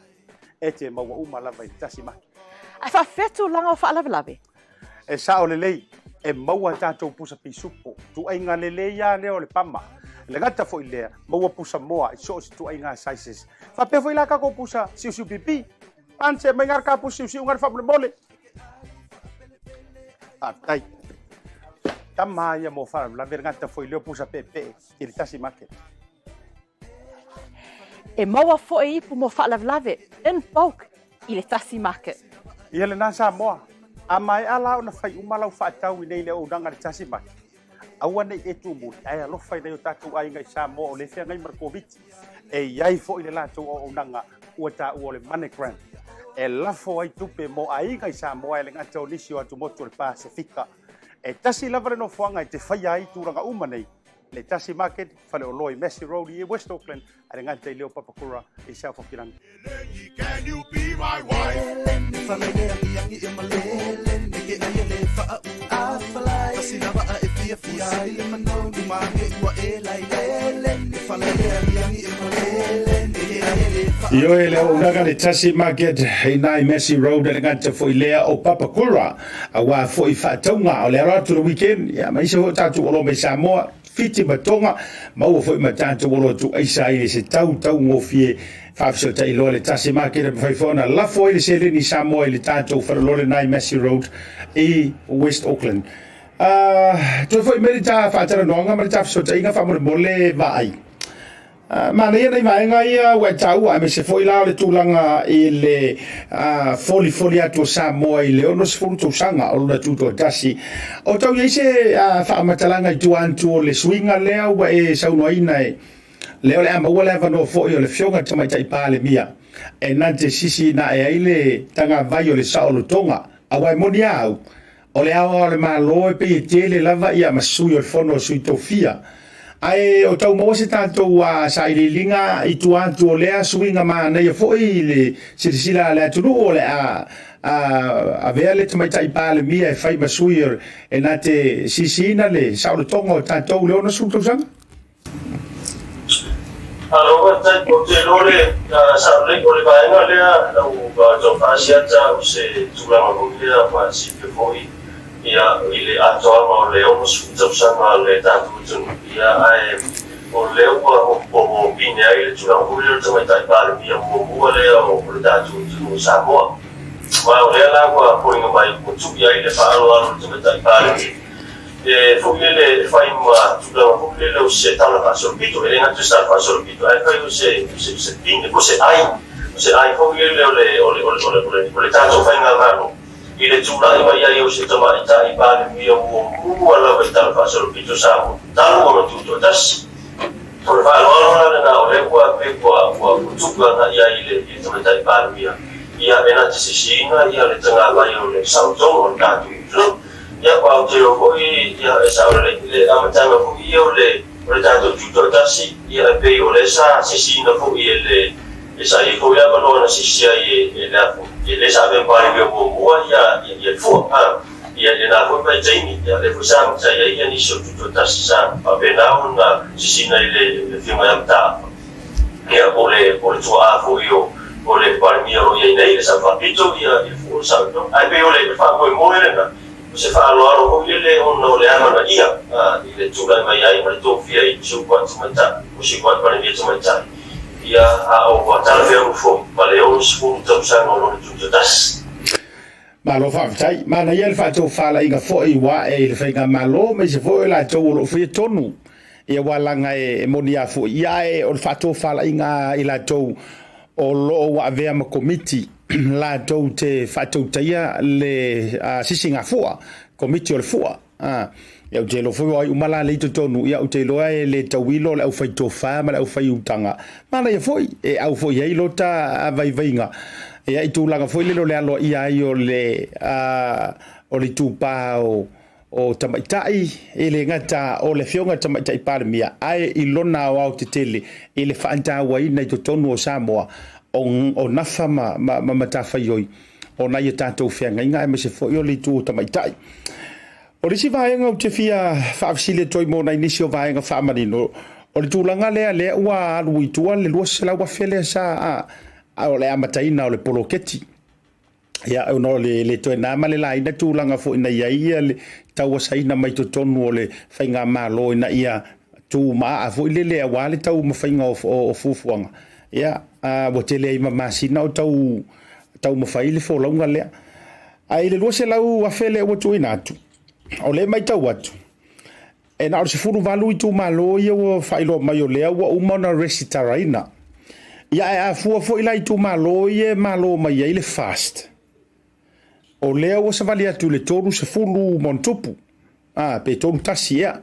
e te maua uma lava i le tasi maki. Ae faafefea tulaga o faalavelave? E sao lelei, e maua tatou pusa pisupo, tuaiga lelei lava lea o le pama. E le gata foi i lea, maua pusa moa i so o se tuaiga sizes. Faapea foi la tatou pusa siusiu pipi. Panse mai ngā ka pusa siusiu ngā faamolemole. Faafetai. Tama ia mo faalavelave le gata foi lea o pusa peepee i le tasi market. E maua foi ipu mo faalavelave in bulk i le tasi market. Ia lena Samoa, a maea la ona fai uma lau faatau i nei le auaunaga i le tasi market, aua ne i e tuumuli ae alofa i nai o tatou aiga i Samoa o lea e feagai ma le Koviti. E i ai foi le latou auaunaga ua taua o le MoneyGram e lafo ai tupe mo aiga i Samoa e le gata o nisi o atumotu o le Pasefika. E tasi lava le nofoaga e te faia ai tulaga uma nei, le Tasi Market, faleoloa i Massey Road i West Auckland, ae le gata i lea o Papakura i South Hokilangi. Ioe le auaunaga le Tasi Market i ina i Massey Road e le gata foi lea o Papakura aua foi faatauga o le alo atu le weekend ia ma isi foi o tatou oloa mai Samoa Fiti ma Tonga maua foi ma tatou oloa tuuaisa ai se tau taugofie faafesootai loa le Tasi Market e mafai foi ona lafo ai le seleni i Samoa i le tatou faleoloa lena i Massey Road i West Auckland. Toe foi mai le ta faatalanoaga ma le ta fesootaiga faamolemole vaai. Manaia nai vaega ia ua e taua aemaise foi la o le tulaga i le folifoli atu o Samoa i le 60 tausaga o lona tutoatasi. O tau i ai se faamatalaga i tua atu o le suiga lea ua e saunoaina e lea o le a maua le avanoa foi o le Afioga i le Tamaitai Palemia e na te sisiina ae ai le tagavai o le saolotoga, aua e moni a au, O le aoao o le Malo e pei e tele lava ia ma sui o le Fono a Sui Tofia. Ae o tau maua se tatou sailiiliga i tua atu o lea suiga manaia foi i le silasila a le atunuu o le a avea le Tamaitai Palemia e fai ma sui e na te sisiina le saolotoga o tatou i le 60 tausaga? Malo faafetai. Ou te iloa le sao lelei o le vaega lea lau Tofa Asiata o se tulaga foi lea ua silafia foi ia i le atoaga o le 60 tausaga a le tatou atunuu ia ae o lea ua hoopine ai le tulaga foi lea o le Tamaitai Palemia muamua lea o le tatou atunuu o Samoa. Ma o lea la ua foliga mai ua tuu i ai le faaaloalo i le Tamaitai Palemia E foi lele e fai ma tulaga foi lele o se tala faasolopito, e le gata o se tala faasolopito, ae fai o se, se, se pine, po o se ai, o se ai foi lele o le, o le, o le, o le, o le, o le tatou faigamalo i le tulai mai ai o se tamaitai Palemia muamua lava i tala faasolopito o Samoa, talu ona tutoatasi. O le faaaloalo la lena o lea ua pei ua, ua, ua tupu agai ai i le, i le tamaitai Palemia, ia e na te sisiina ia le tagavai o le saotoga o le tatou atunuu. Ia, aua ou te iloa foi, ia, e sao lelei, le amataga foi ia o le, o le tatou tutoatasi, ia, e pei o lea sa sisiina foi e le, e sa i ai foi le avanoa na sisi ai e, e le a foi, e le sa avea ma Palemia muamua, ia, ia, ia le fua, a, ia, i lena foi vaitaimi, ia, lea foi sa, sa i ai ia nisi o tutoatasi sa faapena ona sisiina i le, le Afioga ia Mataafa, ia, po o le, po o le tuaa foi o, o le Palemia o lo o i ai nei, le Sao Faapito, ia, ia fua o le Sao Itoga. Ae pei o le faamoemoe lena, o se faaaloalo foi lele ona o le amanaia i le tulai mai ai ma le tofia i si uluai tamaitai, o si uluai Palemia tamaitai, ia, a o ua talafeagai foi ma le 60 tausaga o lona tutoatasi. Malo faafetai. Manaia le faatofalaiga foi ua ae i le faigamalo aemaise foi o i latou o lo o faia tonu ia aua leaga e moni lava foi ia ae o le faatofalaiga a i latou o lo o ua avea ma komiti latou te faatautaia le sisigafua, komiti o le fua. Ia ou te iloa foi o ai uma la lea i totonu, ia ou te iloa e le tauilo le aufai tofa ma le aufai utaga. Manaia foi, e au foi i ai lota vaivaiga. Ia i tulaga foi lele o le aloaia ai o le o le itupa o o tamaitai, e le gata o le Afioga i le Tamaitai Palemia, ae i lona aoaotetele i le faatauaina i totonu o Samoa o o nafa ma ma matafaioi o nai a tatou feagaiga aemaise foi o le itu o tamaitai. O le isi vaega ou te fia faafesili atu ai mo nai nisi o vaega faamanino, o le tulaga lea lea ua alu i tua le $200,000 lea sa a, o le amataina o le poloketi. Ia, ona o le le toe na ma le laina tulaga foi na i ai ia le tauasaina mai totonu o le faigamalo ina ia tu maa foi lele aua le taumafaiga o fuafuaga. Ia, ua tele ai ma masina o tau taumafai le folauga lea. Ae i le $200,000 lea ua tuuina atu, o lea e matau atu, e na o le 18 itumalo ia ua faailoa mai o lea ua uma ona resitalaina. Ia ae a fua foi la i itumalo ia e malo mai ai le FAST, o lea ua savali atu i le 30 ma ona tupu. A, pe 31 ea.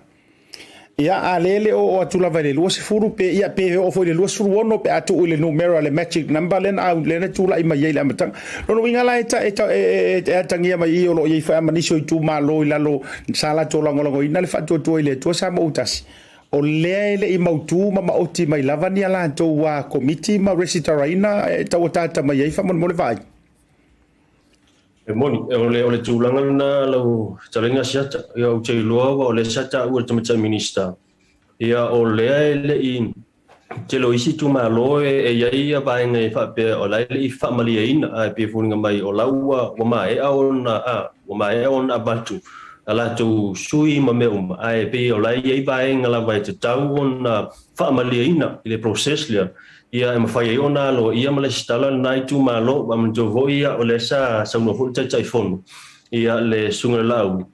Ia, a lea e le o oo atu lava i le 20, pe, ia, pe oo foi i le 26 pe a tuu i le numera, le magic number lea na, lea na tulai mai ai i le amataga. Lona uiga la e, ta, e, ta, e, e, e atagia mai i i o lo o i ai foi a ma nisi o itumalo i lalo sa latou lagolagoina le faatuatua i le Atua Samoa ua tasi. O lea e le i mautu ma maoti mai lava ni a latou komiti ma resitaraina e tauataata mai ai faamolemole vaai. E moni, o le, o le tulaga lena lau fetalaiga Asiata. Ia, ou te iloa aua o lea sa taua e le Tamaitai Minista, ia, o lea e le i tele o isi itumalo e, e i ai ia vaega e faapea o la e le i faamalieina, ae pei e foliga mai o la ua, ua maea ona, a, ua maea ona avatu a latou sui ma mea uma, ae pei o la e i ai vaega lava e tatau ona faamalieina i le process lea, ia e mafai ai ona aloaia ma lesitala lena itumalo. Ua manatua foi o lea sa saunoa foi le Taitaifono, ia le Susuga i le Laauli,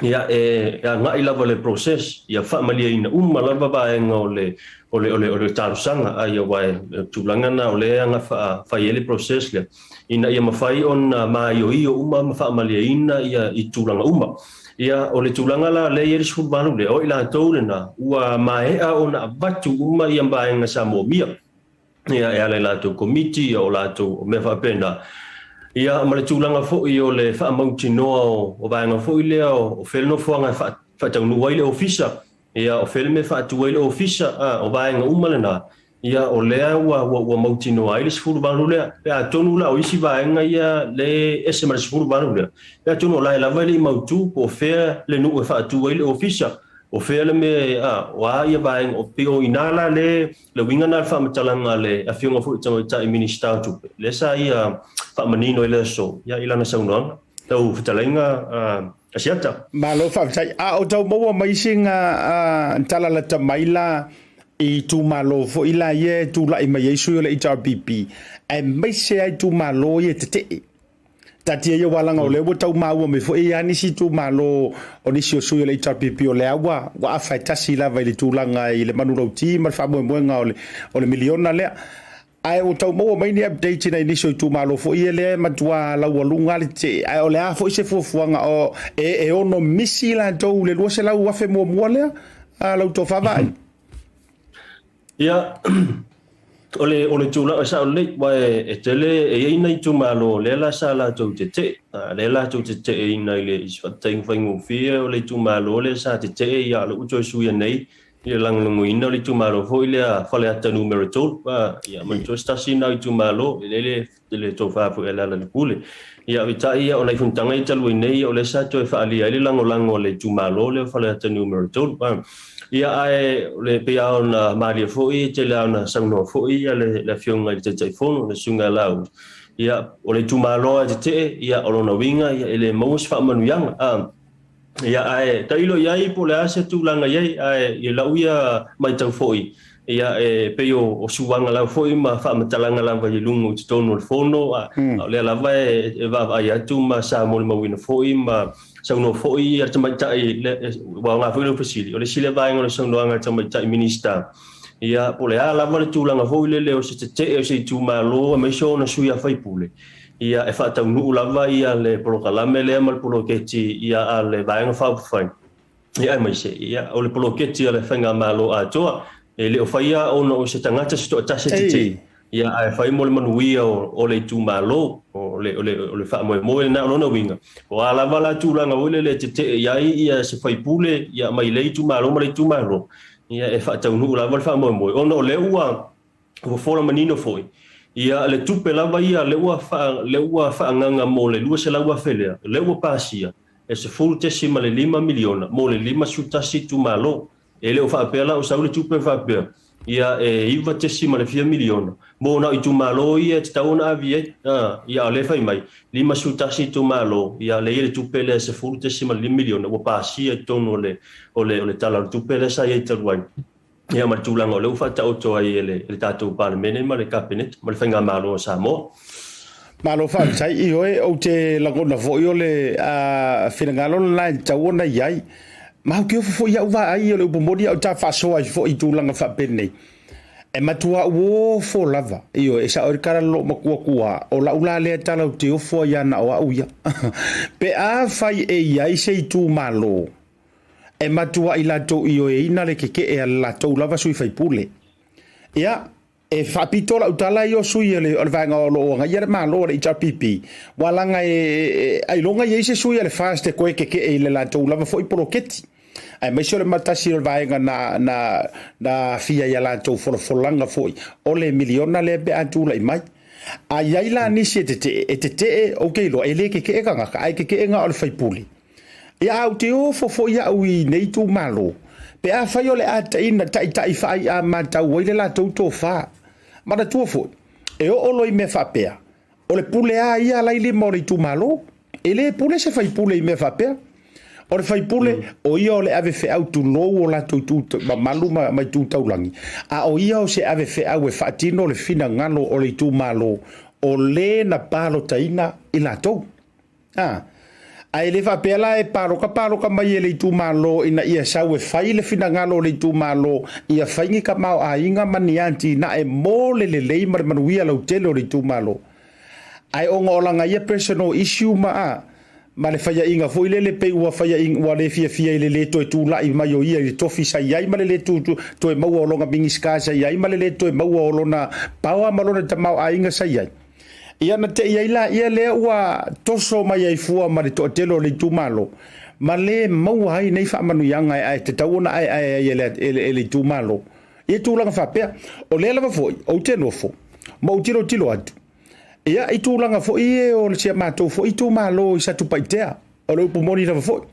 Ia, e agai lava le process, ia faamalieina uma lava vaega o le, o le, o le, o le talosaga, a ia aua e tulaga na o lea e aga fai ai le process lea, ina ia mafai ona maioio uma ma faamalieina ia i tulaga uma. Ia, o le tulaga la lea e i ai le 18 lea, o i latou lena ua maea ona avatu uma ia vaega sa moomia. ia, e ala i latou komiti, ia, o latou o mea faapena. Ia, ma le tulaga foi o le faamautinoa o, o vaega foi lea o, o fea le nofoaga e faa, faataunuu ai le ofisa, ia, o fea le mea e faatu ai le ofisa, a, o vaega uma lena, ia, o lea ua, ua, ua mautinoa ai le 18 lea. Pe atonu la o isi vaega ia le ese ma le 18 lea, pe atonu o la e lava e le i mautu po o fea le nuu e faatu ai le ofisa, o fea le mea, a, o a ia vaega, o, pei o i ina la le Le uiga lena o le faamatalaga a le Afioga foi i le Tamaitai Minisita o Tupe, lea sa ia faamanino i le aso, ia, i lana saunoaga, lau fetalaiga Asiata. Malo faafetai. A o tau maua mai sina tala lata mai la i itumalo foi la ia e tulai mai ai sui o le HRPP, aemaise lava itumalo ia e tetee. Taatia ia aua leaga o lea ua tau maua mai foi e i ai nisi itumalo o nisi o sui o le HRPP o lea ua ua afa e tasi lava i le tulaga i le manulauti ma le faamoemoega o le o le miliona lea. Ae ua tau maua mai ni update i nai nisi o itumalo foi ia lea e matua laualuga le tetee. Ae o le a foi se fuafuaga o e, e ono misi latou i le 200,000 muamua lea a lau tofa vaai? Ia, o le, o le tulaga e sao lelei, aua e, e tele, e i ai nai itumalo lea la sa latou tetee, a, lea latou teteeina i le i se faataitaiga faigofie, o le itumalo lea sa tetee ia lea ua toe suia nei i le lagolagoina o le itumalo foi lea Faleata Numera 3, a, ia manatua se tasi lena o itumalo, e lele i le tofa foi a Lealailepule. Ia, peitai ia, o nai fonotaga ia talu ai nei, ia o lea sa toe faaalia ai le lagolago a le itumalo lea o Faleata Nu.3. Ia, ae o le pei lava ona malie foi, e tele lava ona saunoa foi ia le, le Afioga i le Taitaifono, le Susuga ia Laauli, ia, o le itumalo lava e tetee, ia, o lona uiga, ia, e le maua se faamanuiaga. A, Ia, ae tailo i ai po o le a se tulaga i ai, ae i lau ia matau foi, ia, e pei o, o suaga lava foi ma faamatalaga lava i luga i totonu o le Fono, a, a o lea lava e, e vaavaai atu ma sa molimauina foi ma saunoa foi ia le tamaitai, le, ua aoga foi lau fesili, o le isi lea vaega o le saunoaga a le tamaitai Minisita, ia, po o le a lava le tulaga foi lele o se tetee o se itumalo aemaise ona sui usufono, Ia, e faataunuu lava ia le polokalame lea ma le poloketi ia a le Vaega Faaupufai, ia aemaise, ia, o le poloketi a le Faigamalo atoa. E le o faia ona o se tagata se toatasi e tetee, ia, ae fai mo le manuia o, o le itumalo, o le, o le, o le faamoemoe lena. O lona uiga, o a lava la tulaga foi lele e tetee i ai ia se faipule ia mai lea itumalo ma lea itumalo, ia, e faataunuu lava le faamoemoe, ona o lea ua Ua fola manino foi, ia, le tupe lava ia lea ua faa, lea ua faaagaga mo le 200,000 lea, lea ua pasia, e $10.5 miliona mo le 51 itumalo. E le o faapea la o sau le tupe faapea, ia, e iva tesima le fia miliona mo na o itumalo ia e tatau ona ave i ai. A, ia, a o lea e fai mai, 51 itumalo, ia, lea e i ai le tupe lea e $10.5 miliona ua pasia i totonu o le, o le, o le Tala o le Tupe lea sa i ai talu ai. Ia ma le tulaga o lea ua faataoto ai e le, e le tatou Palemene ma le Kapeneta ma le Faigamalo a Samoa. Malo faafetai. Ioe, ou te lagona foi o le uh, finagalo lena e tatau ona i ai. Ma ou te ofo foi ia'u vaai o le upu moni a o ta faasoa ai foi i tulaga faapenei. E matua uofo lava. Ioe, e sao ai le tala loo matua tua, o lau la lea tala ou te ofo ai ana o au ia. Pe afai e i ai se itumalo E matuai latou ioeina le keke'e a le latou lava sui faipule. Ia, e faapito lau tala i o sui o le, o le vaega o lo o agaia le Malo o le HRPP, ua laga e, e, ailoga i ai se sui a le FAST e koe keke'e i le latou lava foi poloketi. Aemaise o le matasi o le vaega na, na, na aafia i a latou folafolaga foi o le miliona lea pe a tulai mai. A i ai la nisi e tete'e, e tete'e, ou te iloa, e le keke'e tagata, ae keke'e na o le faipule. Ia a ou te ofo foi au i nei itumalo, pe afai o le a taina taitai faai'a matau ai le latou tofa. Manatua foi, e oo loa i mea faapea, o le pule a ia la i lima o le itumalo. E le pule se faipule i mea faapea. O le faipule, o ia o le ave feau tulou o latou itu mamalu ma, ma itu taulagi, a o ia o se ave feau e faatino le finagalo o le itumalo o le na palotaina i latou. A. Ae le faapea la e paloka paloka mai e le itumalo ina ia sau e fai le finagalo o le itumalo ia fai ni tamaoaiga ma ni atinae mo le lelei ma le manuia lautele o le itumalo. Ae ona o lana ia personal issue ma a, ma le faiaina foi lele pei ua faiaina ua le fiafia i le le toe tulai mai o ia i le tofi sa i ai ma le le tu, tu, toe maua o lona Minisita sa i ai ma le le toe maua o lona power ma lona tamaoaiga sa i ai. Ia na te i ai laia lea ua toso mai ai fua ma le toatele o le itumalo, ma le maua ai nei faamanuiaga e tatau ona aeae ai e le, e le, e le itumalo. Ia tulaga faapea. O lea lava foi, ou te nofo, ma ou tilotilo atu, ia i tulaga foi e o si a matou foi itumalo i Satupaitea. O le upu moni lava foi.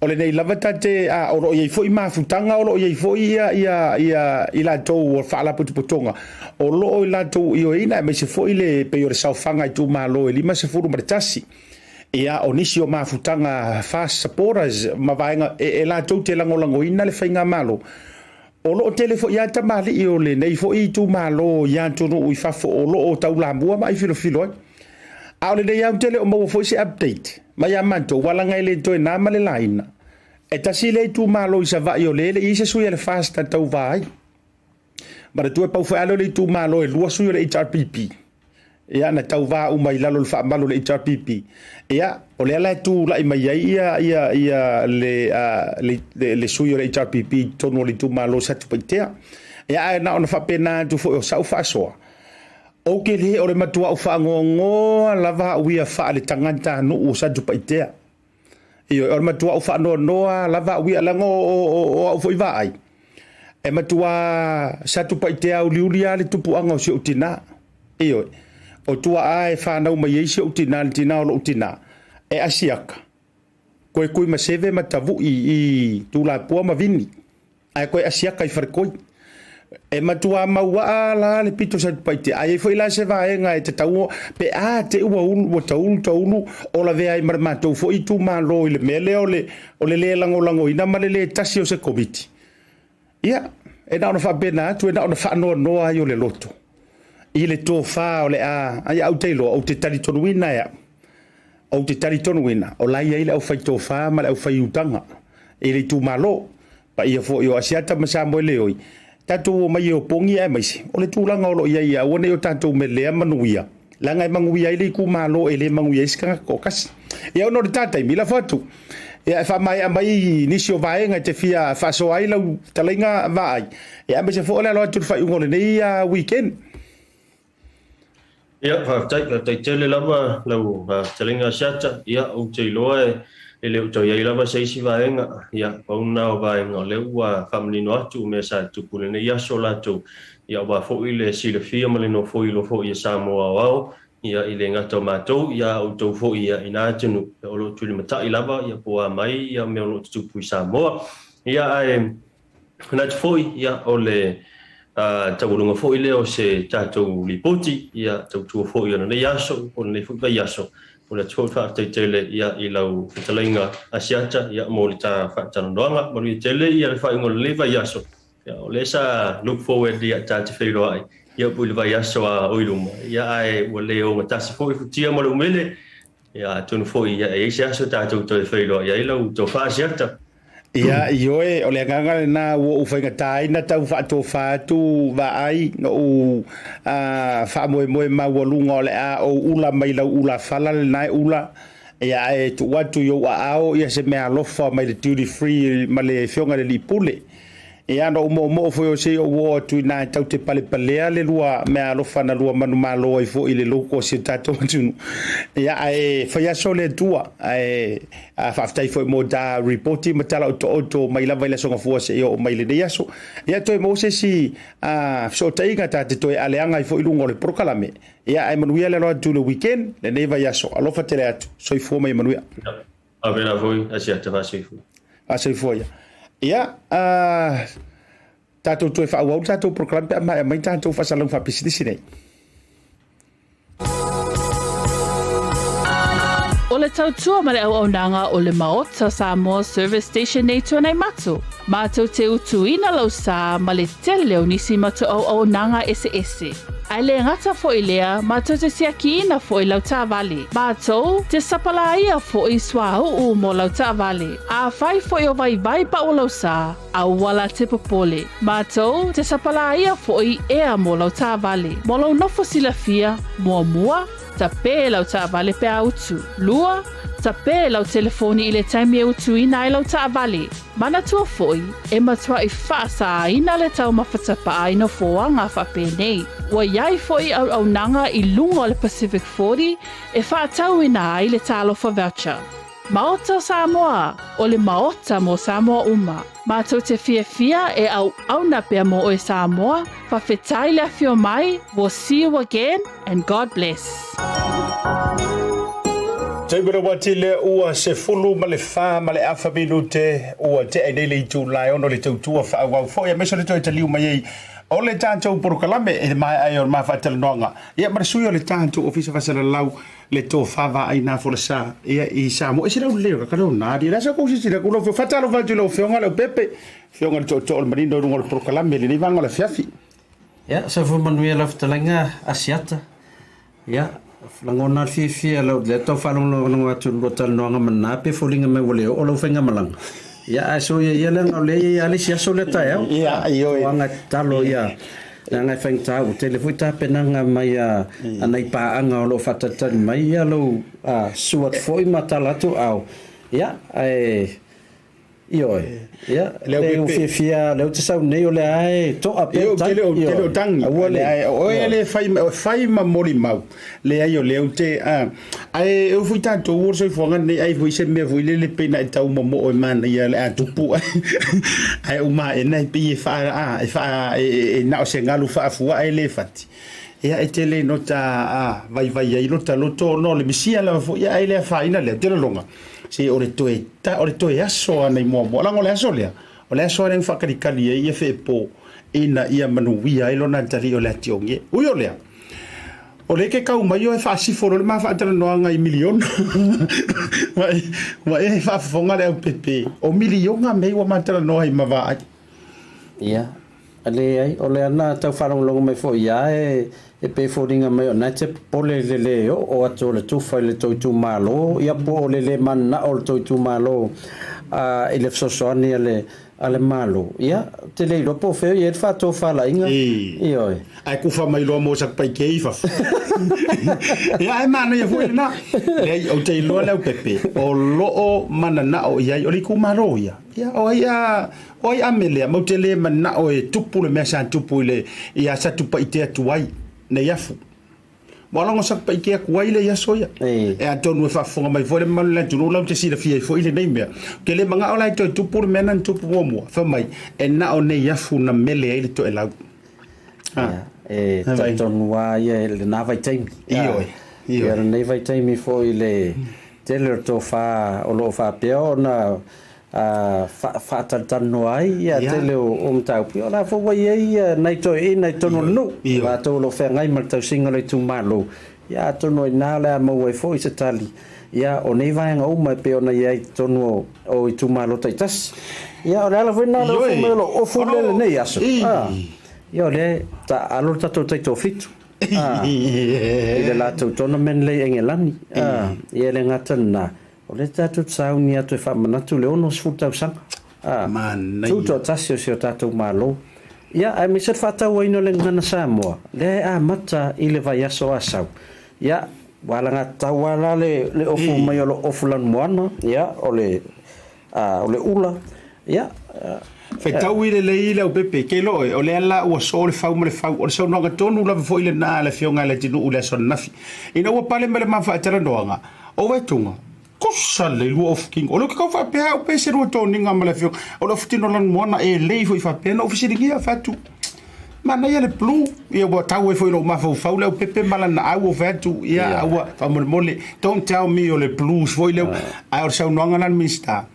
O lenei lava ta te, a, o lo o i ai foi mafutaga, o lo o i ai foi ia, ia, ia i latou o faalapotopotoga, o lo o i latou ioeina, aemaise foi le pei o le saofaga itumalo e 51. Ia, o nisi o mafutaga FAST supporters ma vaega e, e latou te lagolagoina le faigamalo. O lo o tele foi lava tamalii o lenei foi itumalo i atunuu i fafo o lo o taulamua ma aifilofilo ai. A o lenei au tele o maua foi se update mai ia matou, aua leaga e le toe na ma le laina. E tasi lea itumalo i Savaii o lea e le i ai se sui a le FAST na tauva ai. Manatua e pau foi lava lea o le itumalo e lua sui o le HRPP. Ia, na tauva uma i lalo o le faamalu o le HRPP. Ia, o lea la e tulai mai ai ia, ia, ia le, uh, le, le, le sui o le HRPP i totonu o le itumalo o Satupaitea. Ia, ae na ona faapena atu foi o sau faasoa. Ou te le o le matuaʻu faanoanoa lava au ia faale-tagatanuu o Satupaitea. Ioe, o le matuaʻu faanoanoa lava au ia, leaga o au foi vaai, e matua Satupaitea uliuli lava le tupuaga o si ou tinā. Ioe, o tuaa e fanau mai ai si ou tinā, le tinā o lou tinā, e asiaka, koe Tuimaseve ma Tavuʻi i Tulapua ma Vini. Ae koe asiaka i Farekoi. E matua mauaa la le pito Satupaitea. Ae i ai foi la se vaega e tatau pe a te ua ulu, ua taulu taulu o lavea ai ma le matou foi itumalo i le mea lea o le, o le le lagolagoina ma le le tasi o se komiti. Ia, e na ona faapena atu, e na ona faanoanoa ai o le loto i le tofa o le a, ai au te iloa, ou te talitonuina e au. Ou te talitonuina, o la e i ai le aufaitofa ma le aufaiutaga i le itumalo. Paia foi o Asiata ma Samoeleoi, tatou omai e opogi aemaise o le tulaga o lo o i ai ia aua ne i o tatou melea manuia, leaga e manuia ai le itumalo e le manuia ai se tagata toatasi. Ia ona o le ta taimi, lafo atu ia e faamaea mai nisi o vaega e te fia faasoa ai lau fetalaiga vaai, ia aemaise foi o le alo atu i le faaiuga o lenei weekend. Ia, faafetai, faafetai tele lava lau fetalaiga Asiata. Ia, ou te iloa e, e le o toe i ai lava se isi vaega. Ia, pau lena o vaega o lea ua faamanino atu mea sa tupu i lenei aso latou. Ia, aua foi le silafia ma le nofoilo foi e Samoa aoao, ia, i le gata o matou, ia, a outou foi, ia, i na atunuu, ia, o lo o tulimatai lava, ia, po o a mai, ia, mea o lo o tutupu i Samoa. Ia, ae Manatu foi, ia, o le taualuga foi lea o se tatou lipoti, ia, tautua foi o lenei aso, o lenei foi vaiaso. Momoli atu foi le faafetai tele, ia, i lau fetalaiga Asiata, ia, mo le ta faatalanoaga. Manuia tele, ia, le faaiuga o lenei vaiaso. Ia, o lea sa look forward, ia, ta te feiloai, ia, i le vaiaso a o i luma, ia, ae ua le ogatasi foi futia ma le umele, Ia, atonu foi ia e i ai se aso tatou toe feiloai ai lau tofa Asiata. Ia, ioe, o le agaga lena ua ou faigata ai na tau faatofa atu vaai na ou faamoemoe maualuga o le a ou ula mai lau ulafala lena e ula, ia ae tuu atu i ou aao ia se meaalofa mai le duty free ma le afioga i le alii pule. Ia, na ou moomoo foi o se i ou oo atu i ina e tau te palepalea le lua meaalofa na lua manumalo ai foi i le loko o si o tatou atunuu. Ia, ae fai aso le Atua, ae faafetai foi mo ta ripoti ma tala otooto mai lava i le Aso Gafua seia oo mai i lenei aso. Ia, toe maua se isi fesootaiga ta te toe aleaga ai foi i luga o le polokalame. Ia, ae manuia le alo atu i le weekend, lenei vaiaso. Alofa tele atu. Soifua ma ia manuia. Faapena foi Asiata faasoifua. Faasoifua ia. Ia, tatou toe faaauau le tatou polokalame pe a maea mai tatou faasalalauga faapisinisi nei. O le tautua ma le auaunaga o le Maota Samoa Service Station nei Tuanaimato, matou te utuina lau sa ma le tele o nisi matou auaunaga eseese. Ae le gata foi i lea, matou te siakiina foi lau taavale. Matou te sapalaia foi suauu mo lau taavale. Afai foi o vaivai pau o lau sa, aua la te popole. Matou te sapalaia foi ea mo lau taavale. Mo lou nofo silafia, muamua, Tapē lau taavale pe a utu. 2, Tapē lau telefoni i le taimi e utuina ai lau taavale. Manatua foi, e matuai faasāina le taumafa tapaa i nofoaga faapenei. Ua i ai foi auaunaga i luga o le Pacific 40 e faatauina ai le Talofa Voucher. Maota o Samoa, o le Maota mo Samoa uma. Matou te fiafia e auauna pea mo oe Samoa, fawhetai le afio mai, we'll see you again and God bless. Taimi rawa atu lea ua 14 ma le afa minute ua tea i nei le itula e ono le tautua faaauau foi aemaise o le toe taliu mai ai o le tatou polokalame i le maea ai o le ma faatalanoaga ia ma le sui o le tatou ofisa faasalalau le tofa vaai na folasa ia i Samoa. E se lau lelei o ka leo nā di. La sa kou sisi la kulo fio fatalo fatu lau fionga lau pepe. Fionga le to'oto'o le manino i luga o le polokalame lenei vaega o le afiafi. Ia, soifua manuia lau fetalaiga Asiata. Ia, lagona le fiafia lau lea tau faalogologo atu i le lua talanoaga ma lena pe foliga mai ua le oo lau faigamalaga. Ia, ae soia ia leaga o lea e i ai lava le isi aso lea taeao. Ia, ioe. Tauaga e tatalo ia Leaga e faigata ua tele foi tapenaga mai a nai paaga o lo o faatalitali mai ia lou susu atu foi ma tala atu ao ia ae ioe ia lea ua fiafia lea ou te sau nei o lea lava e to'a pea le tai. Ioe te le o tagi aua le o oe le fai fai ma molimau leai o lea ou te Ae e oo foi tatou o le soifuaga lenei ai foi se mea foi lele pei na e tau momoo e manaia le a tupu ae uma aena e pei e faa a e faa e na o se galu faafua ae le fati. Ia e tele no ta a vaivai ai lota loto ona o le misia lava foi ae le afaina lea. Ou te lagona se o le toe ta o le toe aso a nai muamua leaga o le aso lea o le aso lea na faakalikali ai ia Feepo ina ia manuia ai lona atalii o le atiogie. Ui o lea, O lea ke kau mai oe faasifo loa le ma faatalanoaga i miliona. Ua e faafofoga le aupepe, o miliona mei ua ma talanoa ai ma vaai. Ia, leai, o lea na tau faalogologo mai foi ia e, e pei e foliga mai o na e te popole i le le oo atu o le tufa i le tou itumalo, ia po o le le mananao o le tou itumalo i le fesoasoani a le, A le Malo, ia, ou te le iloa po o fea o i ai le faatofalaiga. Ioe. Ae kufa mai loa mo Satupaitea i fafo. Ia, ae manaia foi lena. Leai, ou te iloa le aupepe, o lo o mananao i ai, o le itumalo ia. Ia, o ai a, o ai a melea, matou te le manao e tupu le mea sa tupu i le, ia Satupaitea tuai, Neiafu. Ua logo Satupaitea tuai lea i aso ia. E atonu e faafofoga mai foi le mamalu o le atunuu la ou te silafia ai foi lenei mea. Ou te le manao la e toe tupu le mea na na tupu muamua. Fai mai, e na o Neiafu na mele ai le toelau. Ha. E talitonu lava ia i lena vaitaimi. Ioe. Ioe. Ia lenei vaitaimi foi i le tele o le tofa o lo o faapea ona faatalatalanoa ai ia tele o mataupu, ia o la foi ua i ai nai toeaiina i totonu o le nuu, o latou o lo o feagai ma le tausiga o le itumalo, ia atonu o i ina o le a maua ai foi se tali, ia o nei vaega uma e pei ona i ai i totonu o itumalo taitasi. Ia o le ala foi lena o le ofu mai o lou ofu lea i lenei aso, ia o lea e taaalo le tatou taitoafitu i le latou tournament lea i Engelani, ia e le gata lena, O lea tatou te sauni atu e faamanatu le 60 tausaga a tutoatasi o si o tatou Malo. Ia, aemaise le faatauaina o le gagana Samoa, lea e amata i le vaiaso Asau. Ia, ua alagatatau lava la le le ofu mai o lo ofu lanumoana, ia, o le a, o le ula, ia, Fetaui lelei le aupepe, ke loe, o lea la ua soo le fau ma le fau, o le saunoaga tonu lava foi lena a le Afioga ia Leatinuu i le aso ananafi. Ina ua pale mai le ma faatalanoaga, o Waetuga, tusa lelei lua ofutino. O lea ou te tau faapea au pe se lua toniga ma le Afioga, o le ofutino lanumoana e lelei foi faapea na ou fesiligia, fai atu, manaia le blue, ia ua tau ai foi i lou mafaufau le aupepe ma lana au, ou fai atu, ia aua, faamolemole, don't tell me o le blues foi lea, ae o le saunoaga la a le Minisita,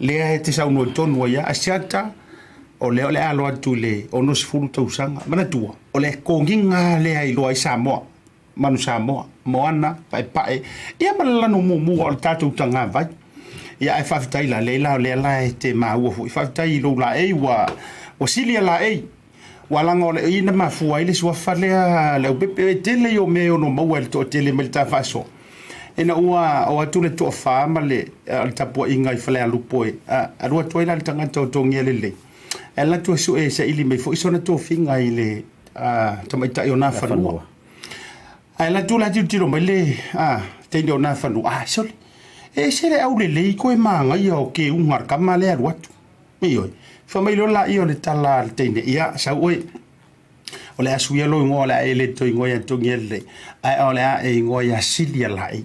Lea e te saunoa tonu ai a Asiata, o lea o le a alo atu i le 60 tausaga. Manatua, o le kogiga lea e iloa ai Samoa, Manu Samoa, Moana, Paepae, ia ma le lanu muamua o le tatou tagavai. Ia ae faafetai la, lea la o lea la e te maua foi. Faafetai i lou laei ua sili a laei. Ua laga o le i na mafua ai le suafa lea a Leaupepe, e tele ia o mea e ono maua e le toatele mai le ta faasoa. Ina ua o atu le toafa ma le le tapuaiga i Falealupo e alu atu ai la le tagata o Togia Lelei, e alu atu e sue e saili mai foi sona tofiga i le tamaitai o Nafanua. Ae alu atu la tilotilo mai le teine o Nafanua, ah sole, e ese le aulelei koe magaia o keuga a le tama lea e alu atu. Ioe. Fai mai loa laia o le tala a le teine, ia, sau oe, o le a suia lou igoa, o le a e le toe igoa ia Togia Lelei, ae o le a e igoa ia Silia Laei.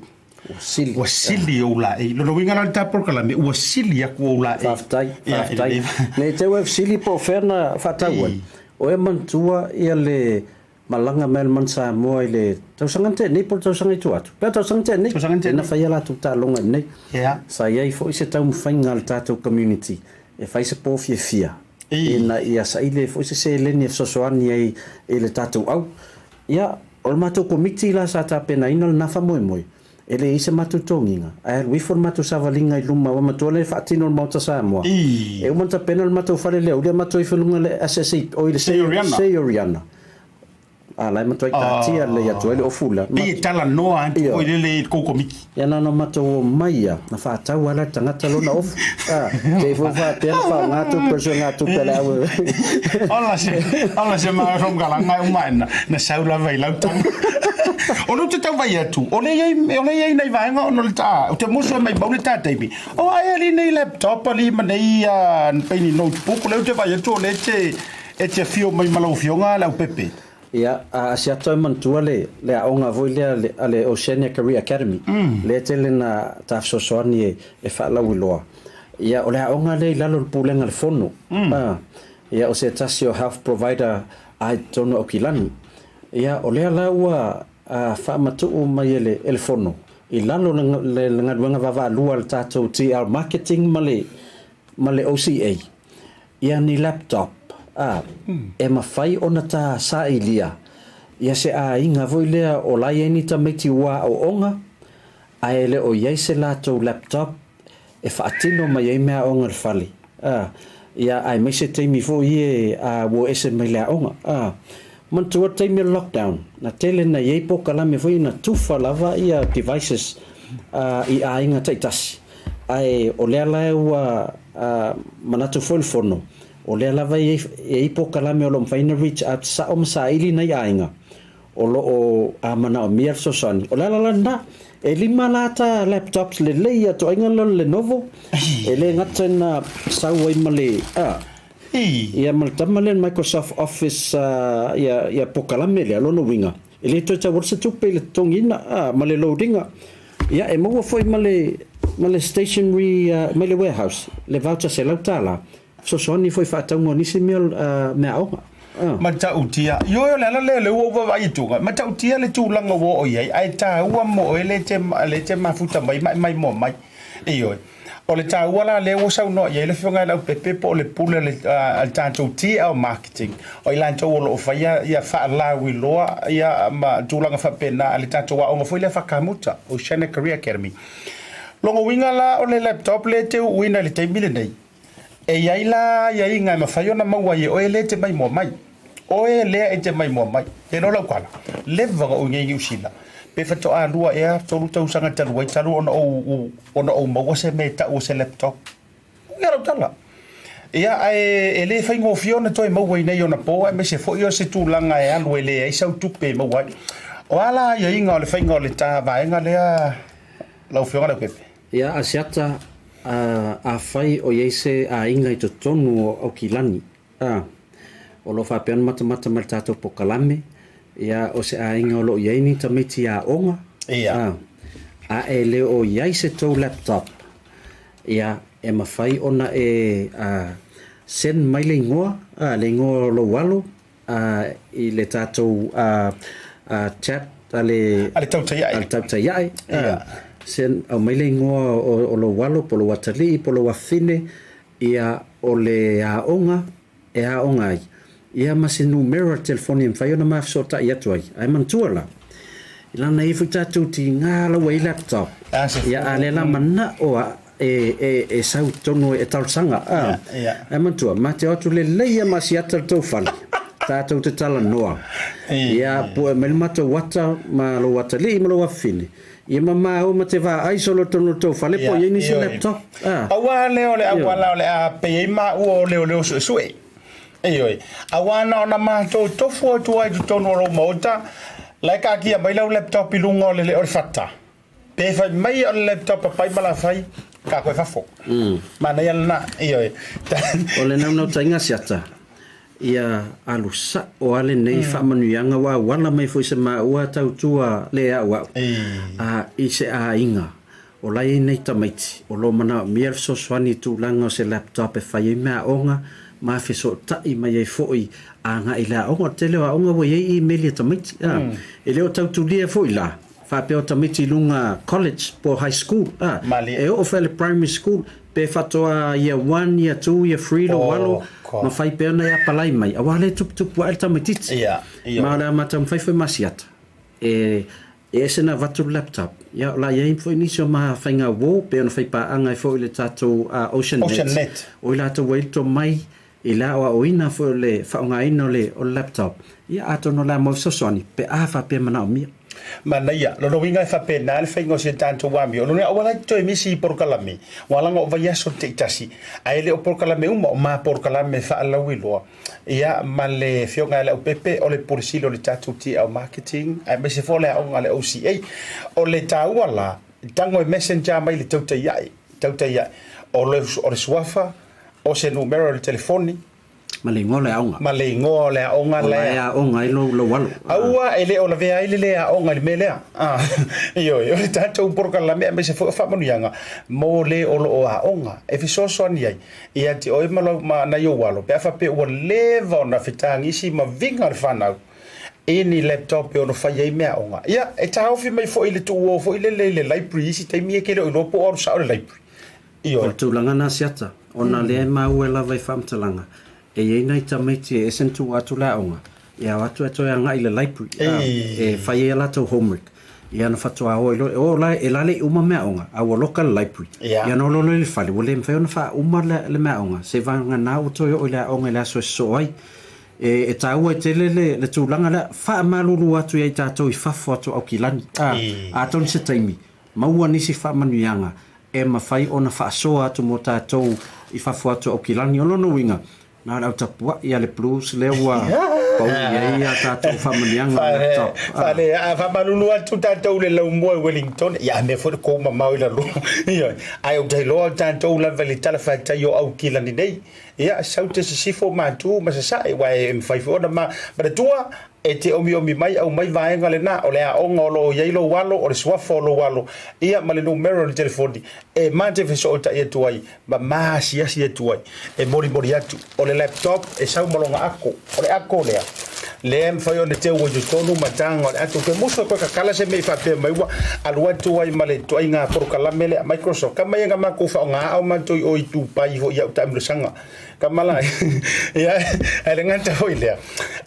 Ua sili. Ua sili ou laei. Lona uiga la o le ta polokalame, ua sili atu ou laei. Faafetai, faafetai. Ne i te i ua e fesili po o fea na faatau ai. O e manatua ia le malaga mai a le Manu Samoa i le tausaga na tea nei po o le tausaga i tua atu. Pea tausaga na tea nei. Tausaga na tea nei. Na fai a latou taaloga i inei. Yeah. Sa i ai foi se taumafaiga a le tatou community e fai se po fiafia ina ia saili ai foi se seleni e fesoasoani ai i le tatou au. Ia, o le matou komiti la sa tapenaina lena faamoemoe, E leai se matou togiga, ae alu ifo le matou savaliga i luma, ua matua lea faatino le Maota Samoa. E uma ona tapena le matou fale lea uli a matou ifo i luga le SSA, oi le Seoriana. A la e matuai taatia lelei atu ai le ofu lea. Pei e talanoa atu foi lele i le tou komiti. Ia na ona matou omai a, na faatau a la le tagata lona ofu. A, te i foi faapea na faaaoga tupe o le suegatupe a le au. Ola se, ola se marogalanga e uma ena, na sau lava i lau tama. O lea ou te tau vai atu, o lea i ai, o lea i ai nai vaega ona o le ta, ou te musu e maimau le ta taimi. O ai alii nei laptop alii ma nei pei ni notebook, o lea ou te vai atu o lea e te, e te afio mai ma lau afioga Leaupepe. Ia, a Asiata e manatua le, le aoga foi lea a le, a le Oceania Career Academy, lea e tele na ta fesoasoani e, e faalauiloa. Ia, o le aoga lea i lalo o le Pulega a le Fono. A, ia, o se tasi o health provider a i totonu o Aukilani. Ia, o lea la ua faamatuu mai e le, e le Fono, i lalo o le, le galuega vaavaalua a le tatou TL Marketing ma le, ma le OCA, ia ni laptop, a, e mafai ona ta sailia ia se aiga foi lea o la e i ai ni tamaiti ua aoaoga, ae e le o i ai se latou laptop e faatino mai ai meaaoga i le fale, a, ia, aemaise taimi foi ia a ua ese mai le aoga, a. Manatua le taimi o le lockdown, na tele na i ai polokalame foi na tufa lava ia devices a i aiga taitasi, ae o lea la ua manatu foi le Fono, o lea lava e i ai polokalame o lo o mafai ona reach out sao ma saili nai aiga o lo o manaomia le fesoasoani. O le ala la lena, e lima la ta laptops lelei a ituaiga lea o le Lenovo, e le gata ina sau ai ma le, a, ia ma le tama lea le Microsoft Office ia, ia polokalame lea, lona uiga, e le toe tau alu se tupe i le totogiina, a, ma le load ina. Ia, e maua foi ma le, ma le stationery mai le warehouse, le voucher $100, fesoasoani foi i faatauga o nisi mea, meaaoga. Matautia. Ioe o le ala lea o lea ua ou vaavaai i tuga. Matautia le tulaga ua oo i ai, ae taua mo oe le te, le te mafuta mai ma e maimoa mai. Ioe. O le taua la lea ua saunoa i ai le Afioga ia Leaupepe po o le pule a le, a le tatou TL Marketing, o i latou o lo o faia ia faalauiloa ia ma tulaga faapena a le tatou aoga foi lea faakamuta, Oceania Career Academy. Lona uiga la o le laptop lea e te uuina i le taimi lenei, E i ai la aiaiga e mafai ona maua ai e oe lea e te maimoa mai. Oe lea e te maimoa mai. Te iloa lau tala, leva ona ou i nei i Niu Sila, pe faatoa lua ea, tolu tausaga talu ai talu ona ou, ona ou maua se mea e tau o se laptop. Ia lau tala. Ia, ae e le faigofie ona toe maua i nei ona po, aemaise foi o se tulaga e alu e leai sau tupe e maua ai. O a la aiaiga o le faiga o le ta vaega lea, lau Afioga Leaupepe? Ia Asiata, a, afai o i ai se aiga i totonu o Aukilani, a, o lo o faapea ona matamata mai le tatou pokalame, ia, o se aiga o lo o i ai ni tamaiti aoga, a, a e le o i ai se tou laptop, ia, e mafai ona e, a, send mai le igoa, a, le igoa o lou alo, i le tatou chat a le A le tautai ae. A le tautai ae. Ia. Send, aumai le igoa o lou alo po o lou atalii po o lou afafine, ia, o le aoga e aoga ai, ia ma se numera o le telefoni e mafai ona ma fesootai atu ai. Ae manatua la, i lana i ai foi tatou tiga la ua i ai laptop, ia, a lea la manao a e sau i totonu e talosaga. Ae manatua, ma te o atu lelei lava ma asiata le tou fale. Tatou te talanoa. Ia, pue mai le matou ata ma lou atalii ma lou afafine, ia ma maua ma te vaai solo tonu o le tou fale po o i ai nisi laptop. A. Pau lava lea o le auala o le a pei ai maua o leoleo suesue. Ioe. Aua na ona matou tofu atu lava i totonu o lou maota, la e taatia mai lau laptop i luga o le fata. Pe fai mai o le laptop a Pai ma Lafai, ka koe fafo. Manaia lena. Ioe. O le naunautaiga siata, ia alu sa'o a lenei faamanuiaga ua auala mai foi se maua tautua le a'ua'u a i se aiga o la e i ai nei tamaiti o lo o manaomia le fesoasoani i tulaga o se laptop e fai ai meaaoga ma fesoota'i mai ai foi agai i le aoga. O le tele o aoga ua i ai imeli a tamaiti, a e le o tautulia foi la Faapea o tamaiti i luga college po o high school a e oo foi le primary school pe faatoa year one, year two, year three lou alo ma fai pea ona e apalai mai aua lea e tuputupu ae le tamaititi. Ma o le a ma taumafai foi ma siata e e ese na avatu le laptop ia o la i ai foi nisi o ma faiga uo pei ona fai paaga ai foi le tatou Ocean Net o i latou ua i le tomai I le aoaoina foi o le faaaogaina o le laptop, ia atonu o le a maua fesoasoani pe a faapea e manaomia. Manaia, lona uiga e faapena le faiga o si a tatou amio. Lona uiga aua la e toe misi i polokalame, ua laga o vaiaso taitasi, ae le o polokalame uma, o ma polokalame faalauiloa. Ia, ma le Afioga ia Leaupepe, o le Pule Sili o le tatou TL Marketing, aemaise foi o le aoga a le OCA. O le taua la, tago e messenger mai le tautai ae, tautai ae, o le suafa, O se numera o le telefoni. Ma le igoa o le aoga. Ma le igoa o le aoga lea. O la e aoga ai lou, lou alo. Aua e le o lavea ai le le aoga i le mea lea. Ah, ioe, o le tatou polokalame aemaise foi o faamanuiaga mo le o lo o aoga e fesoasoani ai ia te oe ma lau, ma nai ou alo pe a faapea ua leva ona fetagisi ma viga le fanau i ni laptop e ono fai ai meaaoga. Ia, e taofi mai foi i le tuuo foi lele i le library i isi taimi e ke le o iloa po o alu sao i le library. Ioe. O le tulaga na Siata, ona lea e maua lava i faamatalaga, e i ai nai tamaiti e ese na tuu atu le aoga, e ao atu ae toe agai i le library, a, e fai ai a latou homework, ia ona faatoa o ai loa, o la e la le i uma meaaoga, a ua loka le library, ia ona o loa i le fale, ua le mafai ona faauma le meaaoga, seivagana ua toe oo i le aoga i le aso e sosoo ai. E, e taua ai tele le, le tulaga lea, faamalulu atu ia i tatou i fafo atu o Aukilani, a, atonu se taimi, maua nisi faamanuiaga e mafai ona faasoa atu mo tatou i fafo atu o Aukilani. O lona uiga, na o le au tapuai a le Blues lea ua pau i ai a tatou faamanuiaga o laptop. Fale, a faamalulu atu tatou i le laumua i Wellington, ia a mea foi le kou mamao i lalo. Ioe. Ae ou te iloa o tatou lava i le talafatai o Aukilani nei. Ia, sau te sisifo matu ma sasae, aua e mafai foi ona ma, manatua, E te omiomi mai aumai vaega lena, o le aoga o lo o i ai lou alo, o le suafa o lou alo, ia ma le numera o le telefoni e ma te fesootai atu ai ma ma asiasi atu ai. E molimoli atu, o le laptop e sau ma lona ako, o le ako lea, lea e mafai ona teu ai totonu ma taga o le ato. Ke musu e koe kakala se mea i faapea mai ua alu atu ai ma le ituaiga polokalame lea Microsoft. Ka mai ga makou faaaoga ao matou i o i Dubai foi i au taamilosaga. Ka mala ia e le gata foi lea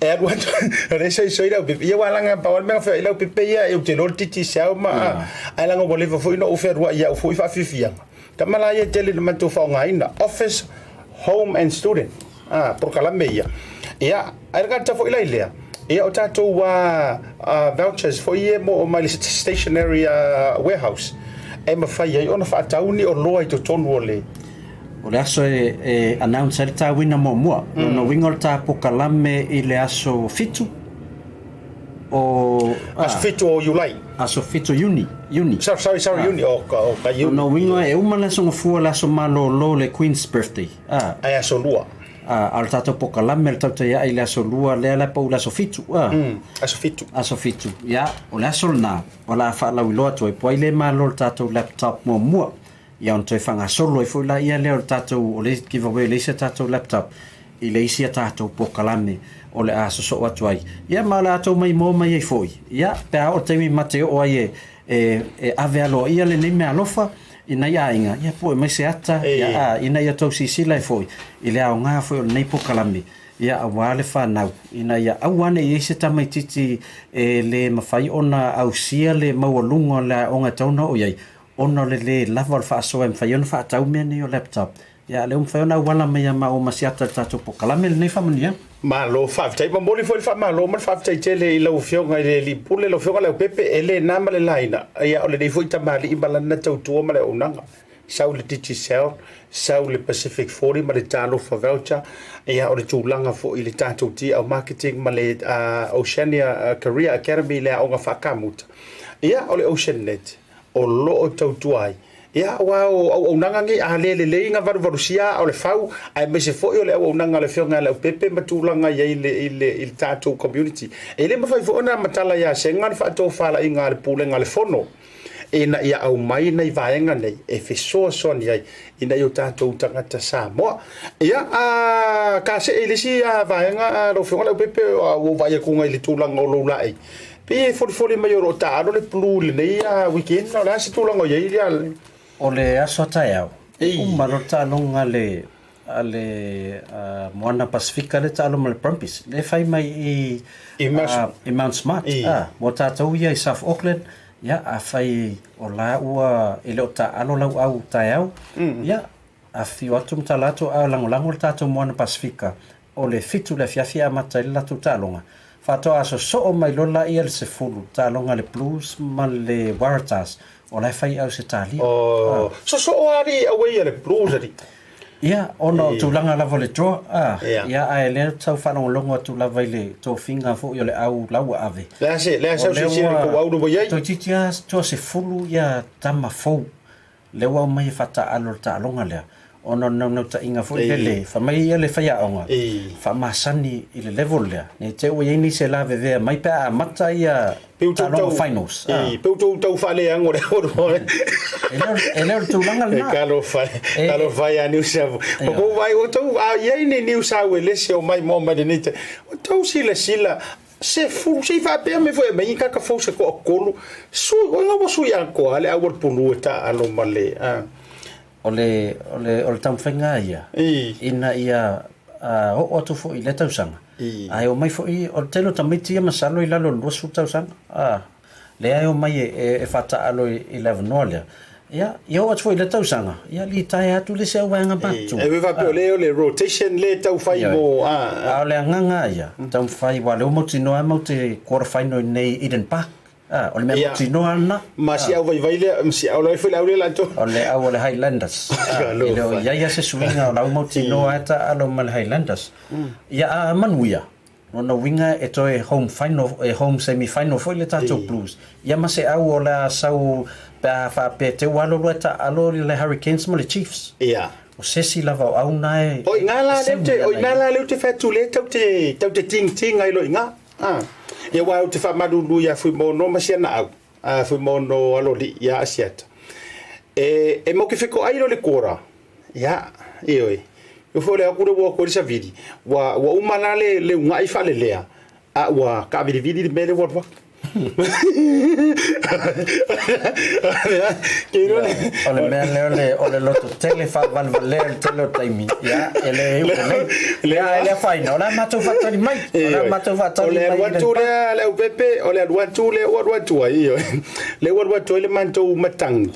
e alu atu o le soisoi lau pepe ia ua laga pau le mea feoai lau pepe ia e ou te iloa le Digicel ma ae laga ua leva foi ona ou fealuai i au foi faafiafiaga. Ka mala ia tele na matou faaaogaina office home and student a polokalame ia ia ae le gata foi la i lea ia o tatou vouchers foi ia mo mai le stationary warehouse e mafai ai ona faatau ni oloa i totonu o le O le aso e announce ai le tauina muamua. Lona uiga o le ta pokalame i le aso 7 o... Aso 7 o Iulai. Aso 7 o Iuni. Iuni. Sorry, sorry, sorry, Iuni. O, o, ka Iuni. Lona uiga e uma le aso Gafua, le aso malolo, le Queen's Birthday. Ah. Ai aso 2. A o le tatou pokalame le tautaia'i i le aso 2, lea la e pau i le aso 7. Ah. Aso 7. Aso 7. Ia, o le aso lena, o le a faalauiloa atu ai, po ai le malo le tatou laptop muamua. Ia ona toe faagasolo ai foi laia lea o le tatou, o le giveaway o le isi a tatou laptop i le isi a tatou polokalame o le a sosoo atu ai. Ia ma o le a tou maimoa mai ai foi, ia, pe a oo le taimi ma te oo ai e, e, e ave aloaia lenei meaalofa i nai aiga, ia pue mai se ata, ia, a, ina ia tou silasila ai foi i le aoga foi o lenei polokalame, ia, aua le fanau, ina ia aua ne i i ai se tamaitiiti e le mafai ona ausia le maualuga o le aoga e tatau ona oo i ai, Ona o le lē lava o le faasoa e mafai ai ona faatau mea nei o laptop. Ia, lea ua mafai ona auala mai ia maua ma siata i le tatou polokalame lenei faamanuiaga. Malo faafetai. Momoli foi le faamalo ma le faafetai tele i lau Afioga i le Alii Pule, lau Afioga Leaupepe, e le na ma le laina, ia o lenei foi tamalii ma lana tautua ma le auaunaga. Sau le Digicel, sau le Pacific 40 ma le Talofa Voucher, ia o le tulaga foi i le tatou TL Marketing ma le Oceania Career Academy, le aoga faakamuta, ia o le OceanNet o lo o tautua ai. Ia, aua o auaunaga nei, a le lelei na valuvalusia aa o le fau, aemaise foi o le auaunaga a le Afioga ia Leaupepe ma tulaga i ai i le, i le, i le tatou community. E le mafai foi ona matala ia Sega le faatofalaiga a le Pulega a le Fono ina ia aumai nai vaega nei e fesoasoani ai i nai o tatou tagata Samoa. Ia, a ka see i le isi vaega, lau Afioga Leaupepe, ua ou vaai atu i le tulaga o lou laei. Pei e folifoli mai o lo o taaalo le Blue i lenei weekend, o le a se tulaga o i ai le... O le aso a taeao, e uma loa le taaloga a le a le Moana Pasifika lea taalo ma le Brumbies, lea e fai mai i i Mount Smart, mo tatou ia i South Auckland, ia afai o la ua e le o taaalo lau au taeao, ia afifio atu ma tala atu a lagolago le tatou Moana Pasifika o le fitu i le afiafi e amata ai le latou taaloga. Faatoa sosoo mai loa laia le sefulu, taaloga a le Blues ma le Waratahs, o la e fai Ausetalia. Oh, sosoo lava alii away a le Blues alii. Ia, ona o tulaga lava o le draw, ah, ia, ae lea tau faalogologo atu lava i le tofiga foi o le au la ua ave. Le a se, le a se au silasila i le tou au le ua i ai? Toeitiiti lava toasefulu ia tama fou Lea ua aumai e faataaalo le taaloga lea, ona o le naunautaiga foi lele, fai mai ia le faiaoga, faamasani i le level lea, ne i te i ua i ai nisi e lavevea mai pe a amata ia taaloga finals. Pei ua tou tau faaleago le E le o le tulaga lena. Talofa e, talofa ia Niusavu. Ua tou vaai, ua tou, a i ai ni Niusavu e lese o mai moa mai lenei taimi, ua tou silasila Sefulu, se i faapea mai foi e aumai ni kaka fou se toatolu, sui, o ina ua sui atoa lava le au o le pulu e taaalo ma le, a. O le, o le, o le taumafaiga lava ia, ina ia oo atu foi i lea tausaga, ae omai foi, o le tele o tamaiti ia masalo i lalo o le 20 tausaga, a. Lea e omai e faataaalo i le avanoa lea. Ia, ia oo atu foi i lea tausaga, ia litaea atu le isi auvaega matutua. E faapea o le o le rotation lea e tau fai mo, a. A o le agaga lava ia, taumafai, aua o lea ua mautinoa lava matou te quarter final i inei i Eden Park. A, o le mea mautinoa lava lena. Ma si au vaivai lea, ma si au la foi le au lea latou. O le au o le Highlanders. E le o i ai lava se suiga o la ua mautinoa lava e taaalo ma le Highlanders. Ia, a manuia, Lona uiga e toe home final, e home semi final foi le tatou Blues. Ia ma se au o le a sau pe a faapea te ua alo loa e taaalo le Hurricanes ma le Chiefs. Ia. O se isi lava o au na e O iina la lea ou te, o iina la lea ou te fai atu lea tau te, tau te tingting ai loa iina. A. Ia aua ou te faamalulu ia Fuimaono ma si ana au, a Fuimaono Alolii ia Asiata. E, e mau ke fetoai loa le kora. Ia, ioe. E foi le aku le ua koe le savili. Ua, ua uma la le, le ugaʻi faalelea, a ua kaavilivili le mea lea ua alu atu. O le mea lea o le, o le loto tele faavalevalea i le tele o taimi, ia, e le iu lelei. Ia, ae le afaina, o le a matou faatali mai. O le a matou faatali mai. O le alu atu lea le aupepe, o le alu atu lea ua alu atu ai, ioe. Lea ua alu atu ai le matou matagi.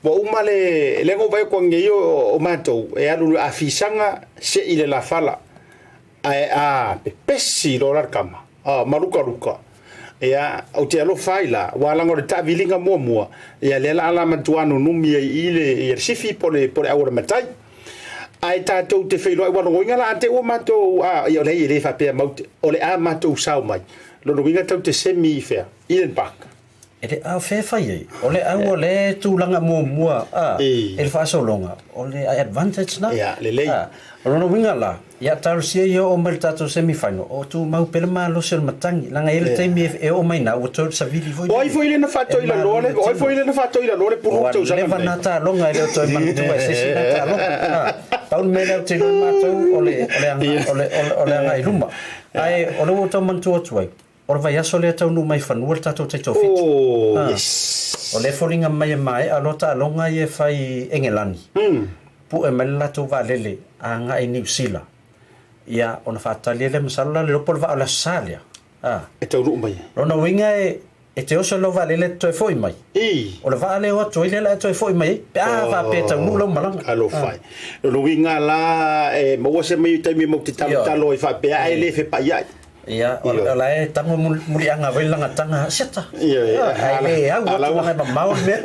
Ua uma le lea na ou vaai atu ananei o matou e alu a fisaga sei le lafala ae a pepesi loa la le tama a ma lukaluka ia ou te alofa ai la aua leaga o le taaviliga muamua ia lea la a matua nunumi ai i le ia le sifi po le po le au o le matai ae tatou te feiloai ua logoina la a te ua matou a ia o lea e le faapea maute o le a matou sao mai lona uiga tatou te semi i fea Eden Park. E le ao fea e fai ai. O le au o le tulaga muamua a, i le faasologa, o le advantage na. Ia, lelei. A, o lona uiga la, ia talosia ia oo mai i le tatou semi final, o tumau pea le malosi o le matagi, leaga e i ai le taimi e oo mai ina, ua toe savili foi O ai foi lea na faatoilaloa le, o ai foi lea na faatoilaloa le pulu i le tausaga lenei? Ua leva na taaloga e le o toe manatua e se isi na taaloga. A, pau le mea lea ou te iloa ai matou, o le, o le aga, o le, o le agai i luma. Ae o lea ua ou tau manatua atu ai, O le vaiaso lea e taunuu mai i fanua le tatou taitofitu. Oh, yes. O lea e foliga mai e maea loa taaloga ia e fai i Engelani. Pue mai le latou vaalele agai i Niu Sila. Ia, ona faatali ai lea masalo la le iloa po o le vaa o le Aso Sa lea. E taunuu mai. Lona uiga e. E te oso i lau vaalele e te toe foi mai. O le vaa lea e o atu ai lea la e toe foi mai ai, pe a faapea e taunuu lau malaga. Alofa e. Lona uiga la e maua se taimi matou te talotalo ai faapea ae le fepaiai. Ia, o la e tago muliaga foi le lagataga, siata, ae le au atu leaga e mamao le mea.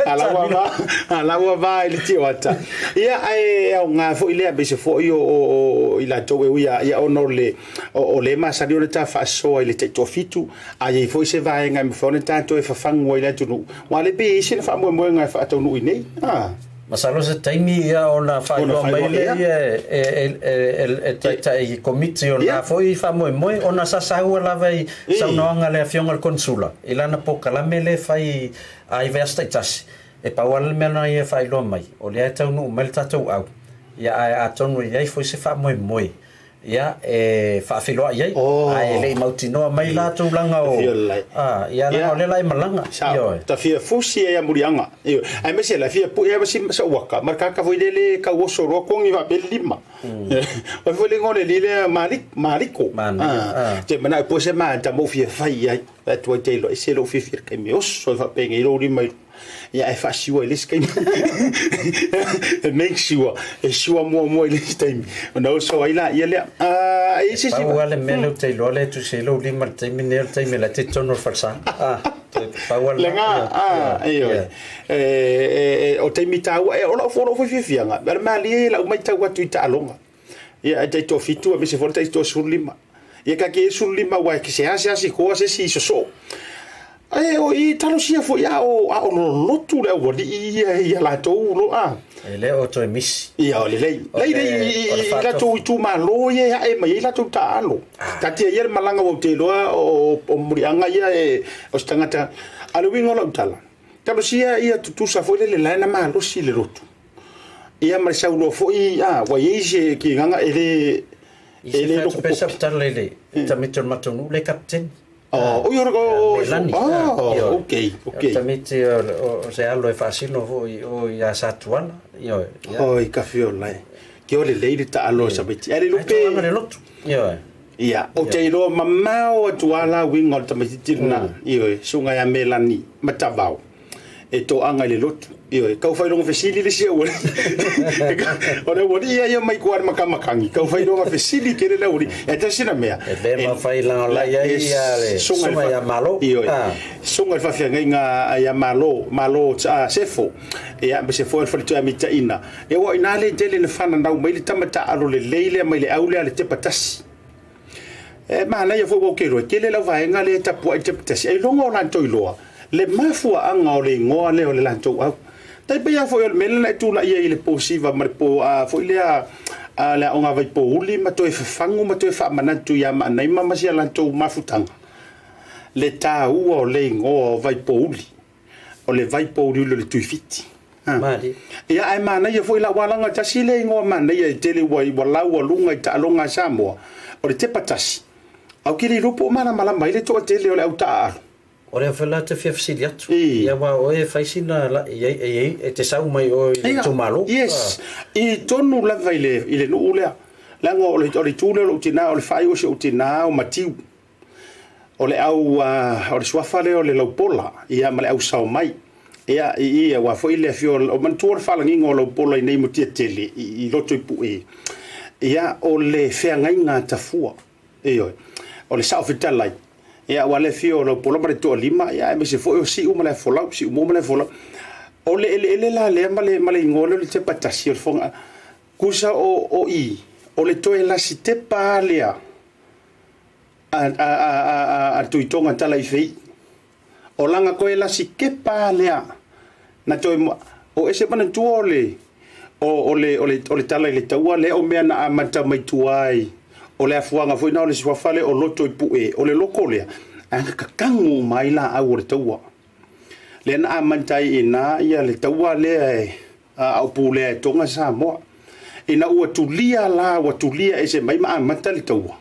A la ua va i le tioata. Ia, ae aoga foi lea aemaise foi o i latou e ui a, ia ona o le o le masani ona ta faasoa i le taitoafitu, a i ai foi se vaega e mafai ona tatou e fafagu ai le atunuu, aua o lea e pei e i ai sina faamoemoega e faataunuu i nei. A. Masalo se taimi ia ona faailoa mai lea e Taitai Komiti o lena foi faamoemoe ona sa saua lava i saunoaga a le Afioga i le Konesula i lana polokalame lea e fai i vaiaso taitasi. E pau lava le mea na ia faailoa mai, o lea e taunuu mai le tatou au, ia ae atonu e i ai foi se faamoemoe Ia, e faafeiloai ai, ae le i mautinoa mai la tulaga o, a, ia leaga o lea la e malaga. Sao, Ioe. ta fia fusi ai a muliaga. Ioe. Aemaise la fia pue ai ma si sa uaka, ma le tagata foi lele e tau oso loa kogi faapea le lima. O ai foi le igoa o le alii lea Malik, Maliko. Manaia, a. Te manao e pue se maata mo fia fai ai. Fai atu ai te iloa ese lou fiafia i le taimi e oso ai faapenei lou lima i Ia ae faasiua i le isi taimi. E make sure, e sure muamua i le isi taimi ona oso ai laia lea. Ah, e i ai se isi... Pau lava le mea lea ou te iloa lea e tusi ai lou lima i le taimi lenei o le taimi o la e te i totonu o le falesa. Ah, pau lava lena. Lena, ah, ioe. E, o taimi taua, e, o lau, o lou foi fiafiaga, o le malie i lau matau atu i taaloga. Ia, e taitoafitu aemaise foi le taitoasefululima. Ia ka ke 15 aua e seasea sikoa se isi sosoo. Ae o i talosia foi a o a o lolotu le aualii ia ia latou lo a. E le o toe misi. Ia o lelei. Lei lei i latou itumalo ia e ae mai ai latou taaalo. Taatia ia le malaga ua ou te iloa o o muliaga ia e o se tagata. A o le uiga o lau tala, talosia ia tutusa foi lele la e na malosi le lotu. Ia ma le saunoa foi a ua i ai se kigaga e le E le loko popi. Sa tala i le tamaiti o le matou nuu le kapiteni. Oh, oi ora o Melani. Oh, okay, okay. Tamaiti o se alo e faasino foi o ia Satuala. Ioe. Oi ka fiola e. Ke o le lei le taalo sa tamaiti. Ale lupe. Ai le lotu. Ioe. Ia, ou te iloa mamao atu lava la uiga o le tamaitiiti lena. Ioe, susuga ia Melani Matavao. E toaga i le lotu. Ioe, tau fai loga fesili le isi aualii. O le aualii ia ia mai kua le makamakagi, tau fai loga fesili tele le aualii. E tasi na mea. E le mafai langa lai ai ia le susuga ia Malo. Ioe, susuga i le faafeagaiga ia Malo, Malo Sefo. Ia, aemaise foi o le faletua ia Mitaina. Ia aua o i ina lea e tele ina fananau mai le tama taaalo lelei lea mai le au lea a le tepa tasi. E manaia foi ua ou te iloa, e tele lau vaega lea e tapuai i le tepa tasi, ailoga o latou iloa le mafuaaga o le igoa lea o le latou au. Tai pei lava foi o le mea lea na e tulai ai i le po siva ma le po a foi lea a le aoga vaipouli ma toe fafagu ma toe faamanatu ia Maanaima ma si a latou mafutaga le taua o le igoa o Vaipouli. O le Vaipouliuli o le Tuifiti. Malie. Ia ae manaia foi lau alaga tasi lea igoa manaia e tele ua ua laualuga i taaloga a Samoa, o le tepa tasi. Ae ou te le iloa po o malamalama ai le toatele o le au taaalo. O lea foi la te fia fesili atu. Ia aua o oe e fai sina la i ai e i e te sau mai oe i le itumalo. Yes. I tonu lava i le i le nuu lea. Leaga o le o le itu lea o lou tina o le faaiu o si ou tina o Matiu. O le au o le suafa lea o le Laupola ia ma le au sao mai. Ia i i aua foi le afio o manatua le faalagiga o Laupola i nei Mutiatele i Rotoipue. Ia o le feagaiga a Tafua. Ioe. O le sao fetalai. Ia aua le afio o Laupola ma le Toalima ia aemaise foi o Siu ma le Afolau, Siumu ma le Afolau. O le eleele la lea ma le ma le igoa lea o le Tepatasi o le foga kusa o o i o le toe lasi tepa lea a le Tuitoga tala i fei. O langa koe lasi kepa lea na toe o ese manatua o le o, o le o le o le tala i le taua lea o mea na amata mai tua ai o le afuaga foi na o le suafa lea o loto i pue o le loko lea ae na kakagu uma ai laau o le taua lea na amata ai i ina ia le taua lea e a o pulea e Tonga Samoa. Ina ua tulia la, ua tulia ese mai ma amata le taua,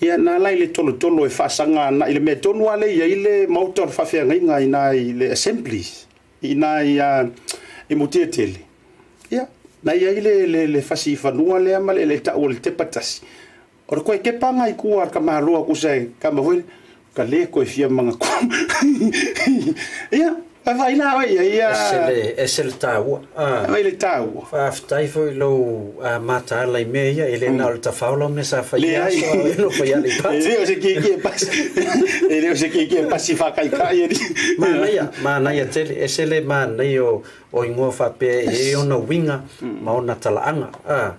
ia na ala i le tolotolo e faasaga ana i le mea tonu lava lea e i ai le maota o le faafeagaiga i ina i le Assemblies, i ina i, i Mutiatele. Ia, na i ai le, le, le fasi fanua lea ma le, le tau o le tepa tasi. O le koe kepa ngai kua a le tamaloa kusa e kama foi. Ka le koe fia manga Ia, e vaai la oe ia, ia. Ese le, ese le taua. Ah. Vaai le taua. Faafetai foi i lou uh, mataala i mea ia, e le na o le tafao lau mea sa fai ia aso, a o no fai ale i pasi. E le o se keiki e pasi, e le o se keiki e pasi whakaikai e ni. Manaia, manaia tele, ese le manaia o, o ingoa faapea e i ai ona uiga ma ona talaaga. Ah.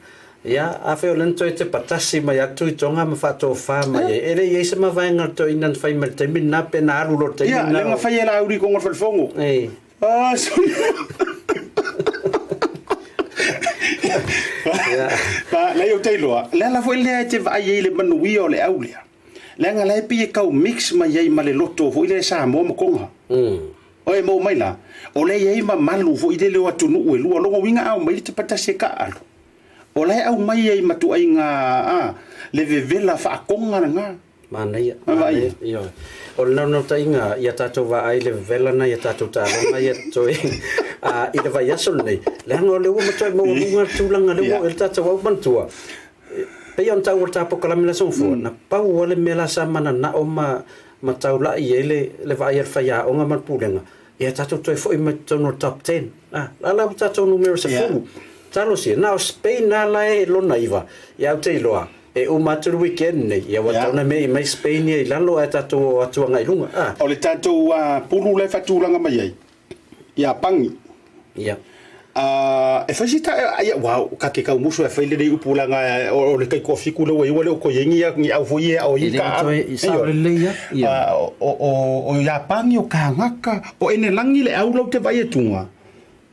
Ia, afai o lea na toe tepa tasi mai atu i Tonga ma faatofa mai ai, e le i ai se mavaega o le toeaina na fai mai i le taimi lena pe na alu loa i le taimi Ia, lena lea na o... fai e Laauli i koga o le falefono. Ei. Ah, sorry. Ia. Ma, leai ou te iloa, le ala foi lea e te vaai ai i le manuia o le au lea, leaga la e pei e tau mix mai ai ma le loto foi lea Samoa ma Tonga. Oe maua mai la, o lea e i ai mamalu foi lele o atunuu e lua, o lona uiga a omai le tepa tasi e taaalo. O la e aumai ai ma tuaiga a, le vevela faakoga lena. Manaia, manaia, ioe. O le naunautaiga ia tatou vaai le vevela na ia tatou taaloga ia toe a, i le vaiaso lenei, leaga o lea ua matuai maualuga le tulaga lea ua oo i ai le tatou au manatua. Pei ona taua i le ta polokalame i le Aso Gafua, na pau lava le mea la sa mananao ma ma taulai ai le le vaai a le faiaoga ma le pulega, ia tatou toe foi mai totonu o le top ten. A, la la ua tatou numera 10. Talosia, na o Spain lava la e lona iva, ia ou te iloa, e uma atu le weekend lenei, ia ua tatau ona me'i mai Spain ia i lalo ae tatou o atu agai i luga. A. O le tatou pulu la e faatulaga mai ai, Iapani. Ia. A, e fai si ta, ia, ua, ka te kau musu e fai lenei upu leaga o le taitoafitu lea ua i ai ua le o toe i ai ni, ni au foi ia o E i le ka o toe i sao lelei ia. Ia. A, o, o, o Iapani o kānaka, o Enelagi le au lau te vaai atuga.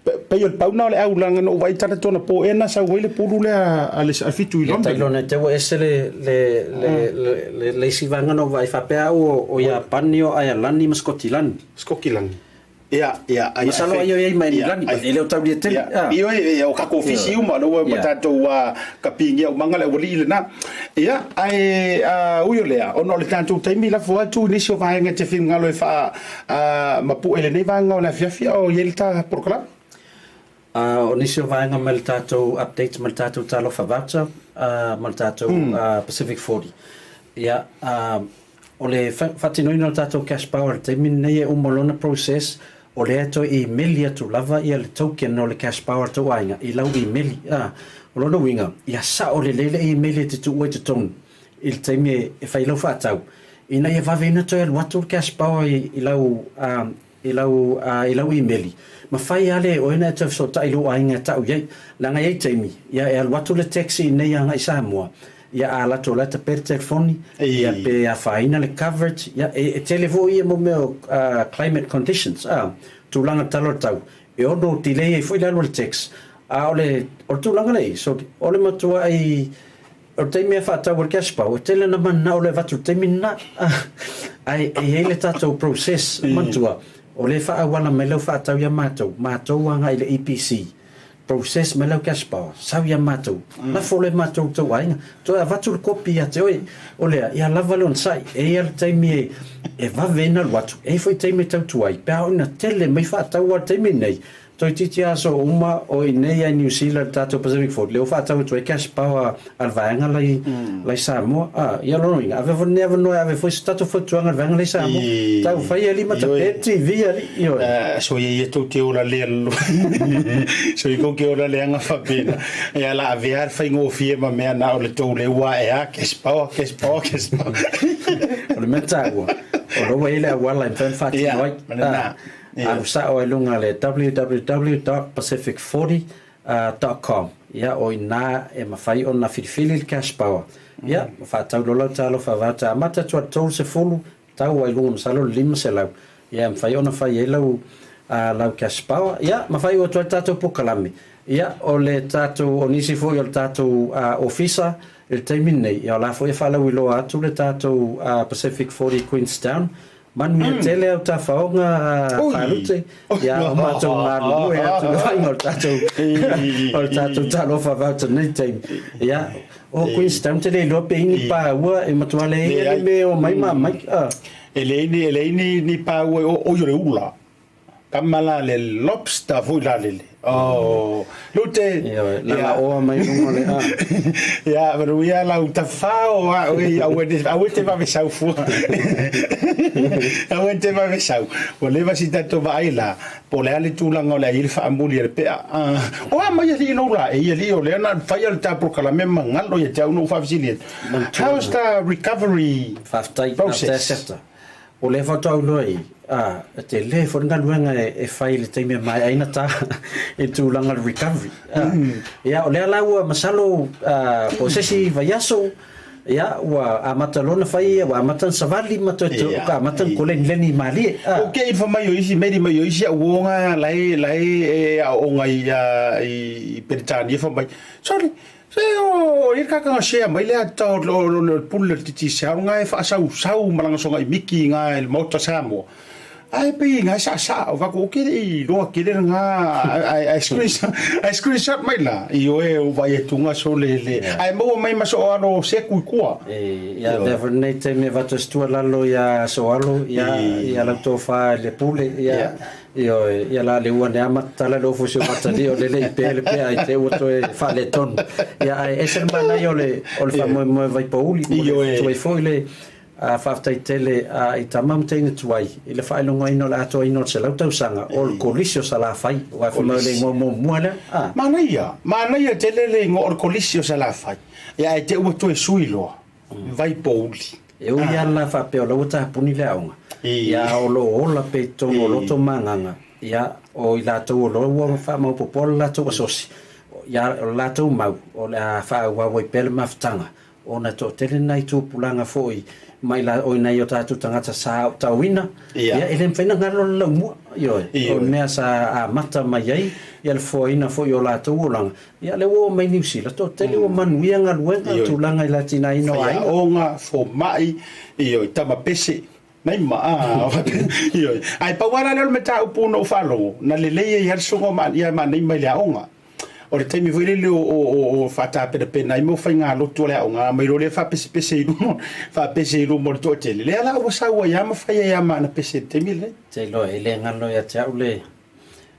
Pei o le pau na o le au leaga na ou vaai tala tona po ea na sau ai le pulu lea a le fitu i Ia London. tailo nei te ua ese le, le, le, le, le, le isi vaega na ou vaai faapea au o, o Iapani o Aialani ma Skotilani. Skotilani. Ia, ia, ai, Masalo ai o i ai ma Enelani, ia, e le o taulia tele. Ia, ioe, ia, o tatou ofisi uma, lea ua Ia. tatou kapingia umaga le aualii lena. Ia, ae ui o lea, ona o le tatou taimi, lafo atu i nisi o vaega e te finagalo e faa mapue i lenei vaega o le afiafi a o i ai le ta polokalame. O nisi o vaega mai le tatou update mai le tatou Talofa Voucher ma le tatou Pacific 40. Ia, O le faatinoina o le tatou cash power i le taimi lenei e uma lona process, o lea e toe imeli atu lava ia le token o le cash power a tou aiga i lau imeli. A, o lona uiga, ia sao lelei le imeli e te tuua i totonu i le taimi e fai ai lau faatau, ina ia vave ai ona toe alu atu le cash power i lau, i lau, i lau imeli. Mafai lava le oe ona e toe fesootai i lou aiga e tau i ai, leaga e i ai taimi, ia e alu atu le taxi iinei agai i Samoa, Ia a alu atu o la e tape le telefoni, ia pe afaina le coverage, ia e tele foi ia mo mea o climate conditions, a, tulaga tala o le tau, e ono delay ai foi le alu o le text. A o le, o le tulaga lea e i ai, so o le matuai, o le taimi e faatau ai le cash power, e tele ana manao le avatu i le taimi lena, ae e i ai le tatou process, manatua, o lea e faaauala mai lau faatau ia matou, matou agai i le EPC, Process mai lau cash power, sau ia matou, lafo loa e matou tou aiga, toe avatu le kopi ia te oe, o lea, ia lava le onosai, e i ai le taimi e, e vave ai ona alu atu, e i ai foi taimi e tautua ai, pe a oo ina tele mai faatau a le taimi lenei, toeitiiti aso uma o i inei a i New Zealand le tatou Pacific Forty, lea ua faatau atu ai cash power a le vaega la i, la i Samoa, a, ia lona uiga, ave foi lenei avanoa e ave foi se tatou fautuaga i le vaega la i Samoa, tau fai alii ma tape le TV alii, ioe. Soia ia tou te ola lea soia tou te ola leaga faapena ia la avea le faigofie ma mea na o le tou le ua ae a cash power cash power cash power. O le mea taua, o la ua i ai le auala e mafai ona faatino ai. Alu sao ai i luga le www dot pacific 40 dot com ia o i ina e mafai ona filifili le cash power ia ma faatau loa lau talofa vata amata atu i le 30 tau ai luga masalo le 500 ia e mafai ona fai ai lau lau cash power ia ma fai atu ai le tatou polokalame ia o le tatou o nisi foi o le tatou ofisa i le taimi lenei ia o la foi e faalauiloa atu le tatou Pacific 40 Queenstown Manuia tele au tafaoga Faalute, ia o matou galulue atu le vaaiga o le tatou o le tatou talofa voucher nei taimi. Ia, o Queenstown te le iloa pe i ni pāua e matua leai le mea e omai ma aumai. E leai ni, e leai ni, ni pāua o, oi o le ula. Kama la le lobster foi la lele. Oh, lute. Ioe, lala oa mai luga o le a. Ia, manuia lau tafao a oe, aua te, aua te vave sau fua. Aua te vave sau. Ua leva si tatou vaai la, po o le a le tulaga o le a i ai le faamuli a le pea. O a mai alii lou la e, alii o lea na faia le ta polokalame ma galo ia te au na ou faafesili atu. How's the recovery Faafetai, process? faafetai Asiata. O lea faatoa ou iloa i, ā, e tele foi le galuega e fai i le taimi e maea ai ona ta i le tulaga o le recovery. Ā, ia, o lea la ua masalo, ā, po o se isi vaiaso, ia, ua amata loa ona fai, ua amata ona savali ma toe, toe, ua amata ona kolenileni malie. Ā. Ok, fai mai o isi, meli mai o isi au uoga la e, la e, e aooga i, ā, i Peretania fai mai, sorry, Se o ia kakanga share mai lea tau o le pule le Digicel nga e faasausau ma langa soga i miki nga e le Maota Samoa. Ae pei nga e saasaa o vaku oke le i loa kele nga ae screenshot ae screenshot mai la i oe o vai atu nga so le le ae maua mai ma so alo seku i kua. E ia avea foi lenei taimi e avatu ai se tuualalo ia Soalo ia ia lau tofa i le pule ia Ioe, ia la le ua ne amata tala le ofu si o matali o lele i pe le pea i te ua toe faaletonu. Ia ae ese le manaia o le o le faamoemoe Vaipouli mo le tuai foi le a faafetai tele a i tama ma teine tuai i le faailogaina o le atoaina o le 100 tausaga o le Kolisi o Salafai aua fai mai o le igoa muamua lea a. Manaia, manaia tele le igoa o le Kolisi o Salafai. Ia ae te ua toe sui loa. Vaipouli. E ui lava la faapea o la ua tapuni le aoga, ia o lo o ola pea i totonu o loto ma agaga, ia o i latou o lo ua faamaopopoa le latou asosi, ia o le latou mau o le a faaauau ai pea le mafutaga, ona e toatele nai tupulaga foi mai la oi nai o tatou tagata sa aotauina, ia e le mafai ona galo le laumua, ioe, o le mea sa amata mai ai ia le foaina foi o latou olaga, Ia, lea ua oo mai Niu Sila, toatele ua manuia galuega, tulaga i le atinaeina o aiga. Faiaoga, fomai, ioe, tama pese, nai ma, a, ioe. Ae pau lava la lea o le mataupu na ou faalogo, na lelei ai lava le susuga o Maania Maanai mai le aoga. O le taimi foi lele o, o, o, o faatapenapena ai mo faigalotu a le aoga, mai loa lea faapesepese i luma, faapese i luma o le toatele. Lea la ua sau ai lava ma fai ai lava ma ana pese i le taimi lenei. Ou te iloa e le galo ia te au le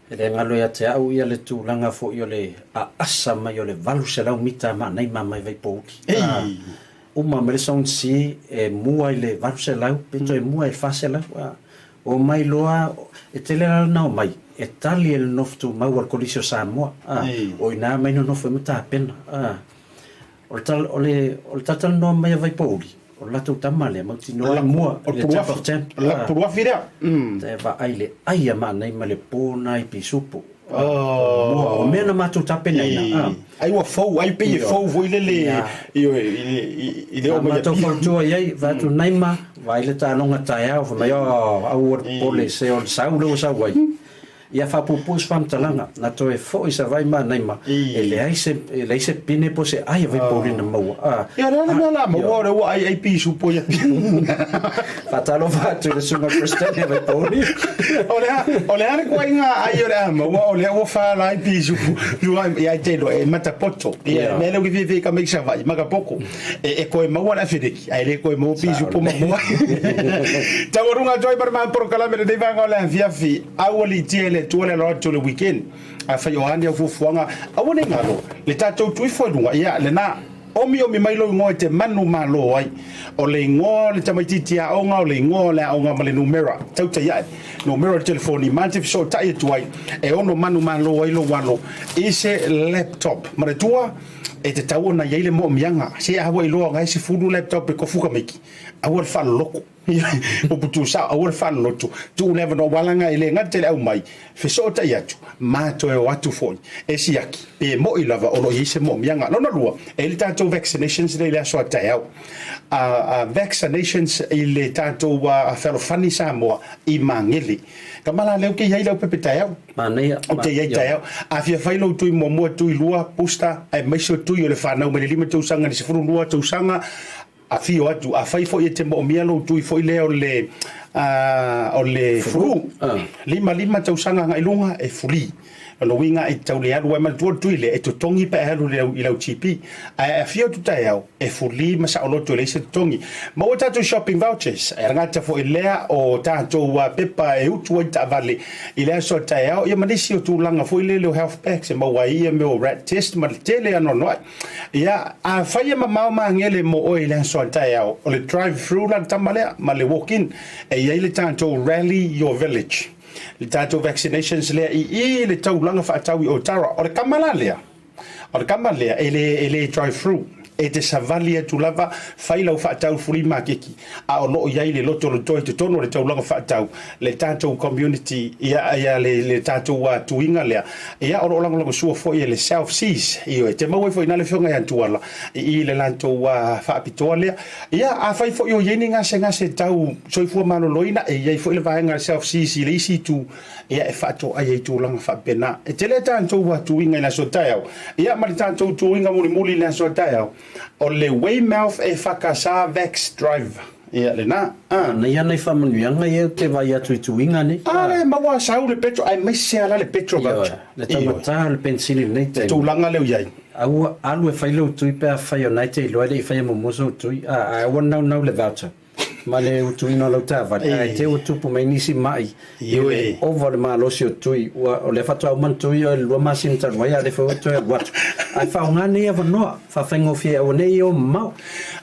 E le galo ia te au ia le tulaga foi o le aasa mai o le 800 mita maanai ma mai Vaipouli. A uma mai le Zone C e mua i le 800 pe toe mua i le 400. A omai loa, e tele la lana omai e tali e le nofo tumau a le Kolisi o Samoa. A o ina mai nonofo ai ma tapena. A o le tal, o le, o le talatalanoa mai a Vaipouli, O le latou tama lea, mautinoa e mua i le Champ of Champ. O le puluafi lea. Te vaai le ai a maanai ma le po na i pisupo. Oh. O mea na matou tapenaina. Ai ua fou, ai pei e fou foi lele i le oo mai. Na matou fautua i ai, vaai atu Naima, vaai le taaloga taeao, fai mai, oh, aua le popole, se o le sau lea ua sau ai. Ia faapuupuu se faamatalaga, na toe foi Savaii ma Naima, e leai se, e leai se pine po o se ai a Vaipouli na maua. A, Ia, o le a le mea o le a maua, o lea ua ai ai pisupo ia. Faatalofa atu i le susuga Peresetene a Vaipouli. O le a, o le a le kuaiga ai o le a maua, o lea ua fala ai pisupo. Ia, e te iloa, e matapoto. Ia, mea lea ou te fiafia ai ka mai Savaii, matapoto. E, e koe maua le afeleki. Ae le koe maua pisupo ma moa. Taualuga atu ai ma le maha polokalame lenei vaega o le afiafi. Aua litia e le Atua le alo atu o le weekend. Afai o a ni au fuafuaga, aua ne i galo le tatou tuifo i luga. Ia, lena. Omiomi mai lou igoa e te manumalo ai. O le igoa o le tamaitiiti aoga, o le igoa o le aoga ma le numera. Tautai ae. Numera o le telefoni ma te fesootai atu ai e ono manumalo ai lou alo i se laptop. Manatua, e tatau ona i ai le moomiaga. Se a ua iloa gae 10 laptop e kofu ka maiki, aua le faaloloko. Upu tuusao, aua le faaloloto. Tuu le avanoa aua laga e le gata i le aumai, fesootai atu, ma toe o atu foi e siaki pe moi lava o lo o i ai se moomiaga. Lona lua, e i ai le tatou vaccinations lea i le aso a taeao. Vaccinations i le tatou Fealofani Samoa i Magele. Tama la lea ou te i ai i lau pepe taeao. Manaia. Ou te i ai taeao. A fia fai lou tui muamua, tui lua, booster, aemaise o tui o le fanau mai le 5 tausaga i le 12 tausaga, afio atu. Afai foi e te moomia lou tui foi lea o le, o le flu, 5 5 tausaga agai luga, e free. Lona uiga e tau le alu ai manatua le tui lea e totogi pe a e alu i lau GP. Ae a e afio atu taeao, e fuli ma saoloto e leai se totogi. Maua tatou shopping vouchers, e gata foi lea o tatou pepa e utu ai taavale i le aso a taeao, ia ma nisi o tulaga foi lele o health packs e maua ai ia mea o rat test ma le tele anoanoai. Ia, afai e mamao magele mo oe i le aso a taeao, o le drive through la le tama lea ma le walk in, e i ai le tatou rally your village, le tatou vaccinations lea i i le taulaga faatau i Otara. O le tama la lea, O le tama lea, e le, e le drive through. E te savali atu lava, fai lau faatau flea makeki, a o lo o i ai le lotoloto i totonu o le taulaga faatau, le tatou community, ia, ia le, le tatou uh, tuiga lea. Ia, o lo o lagolagosua foi e le South Seas. Ioe, te maua ai foi i ina le afioga ia Tuala, i i le latou uh, faapitoa lea. Ia, afai foi o i ai ni gasegase tau soifua maloloina, e i ai foi le vaega a le South Seas i le isi itu, Ia, e faatoai ai tulaga faapena. E tele a tatou tuiga i le aso taeao. Ia, ma le tatou tuiga mulimuli i le aso taeao, o le Weymouth e whakasa Vax Drive. Ia, lena. A. Nei ana i faamanuiaga ia ou te vaai atu i tuiga nei. A le maua sau le petrol, aemaise lava la le petrol voucher. Ioe, le taugata o le penisini i lenei taimi. Le tulaga lea o i ai. Aua, alu e fai lou tui pe afai o na e te iloa e le i faia muamua sou tui, a, ae aua le naunau le voucher. ma le utuina o lau taavale, ae te ua tupu mai nisi ma'i i le ova o le malosi o tui, ua, o lea faatoa uma ona tui oe i le lua masina talu ai, a o lea foi ua toe alu atu. Ae faaaoga nei avanoa, faafaigofie aua ne i o mamao.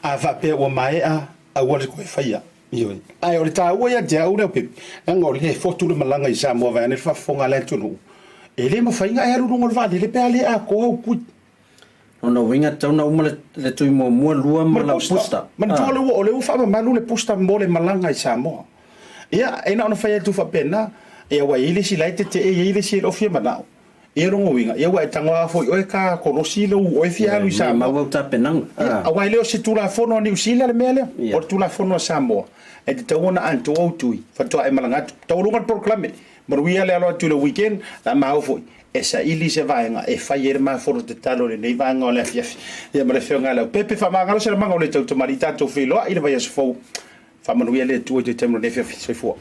A faapea ua maea, aua le toe faia. Ioe. Ae o le taua ia te au Leaupepe, leaga o lea e fotu le malaga i Samoa vaeane le faafofoga a le atunuu, e le mafai ona e alu i luga o le vaalele pe a le atoa au tui. Lona uiga e tatau ona uma le tui muamua, lua ma lau booster. Manatua o lea ua, o lea ua faamamalu le booster mo le malaga i Samoa. Ia, e na ona fai atu faapena, ia aua e i ai le isi la e tetee, e i ai le isi e le o fia manao. Ia lona uiga, ia ua e tago lava foi oe ka kolosi lou oe fia alu i Samoa. Maumau au tapenaga. Ia, aua e le o se Tulafono a Niu Sila le mea lea. O le Tulafono a Samoa, e tatau ona atoa au tui, faatoa e malaga atu. Taualuga le polokalame, manuia le alo atu i le weekend, la ma au foi. E saili se vaega e fai ai le mafono tatalo i lenei vaega o le afiafi. Ia ma le Afioga ia Leaupepe, faamagalo se lamaga o le tautamalii tatou feiloai i le vaiaso fou. Faamanuia le Atua i toe taimi o lenei afiafi. Soifua.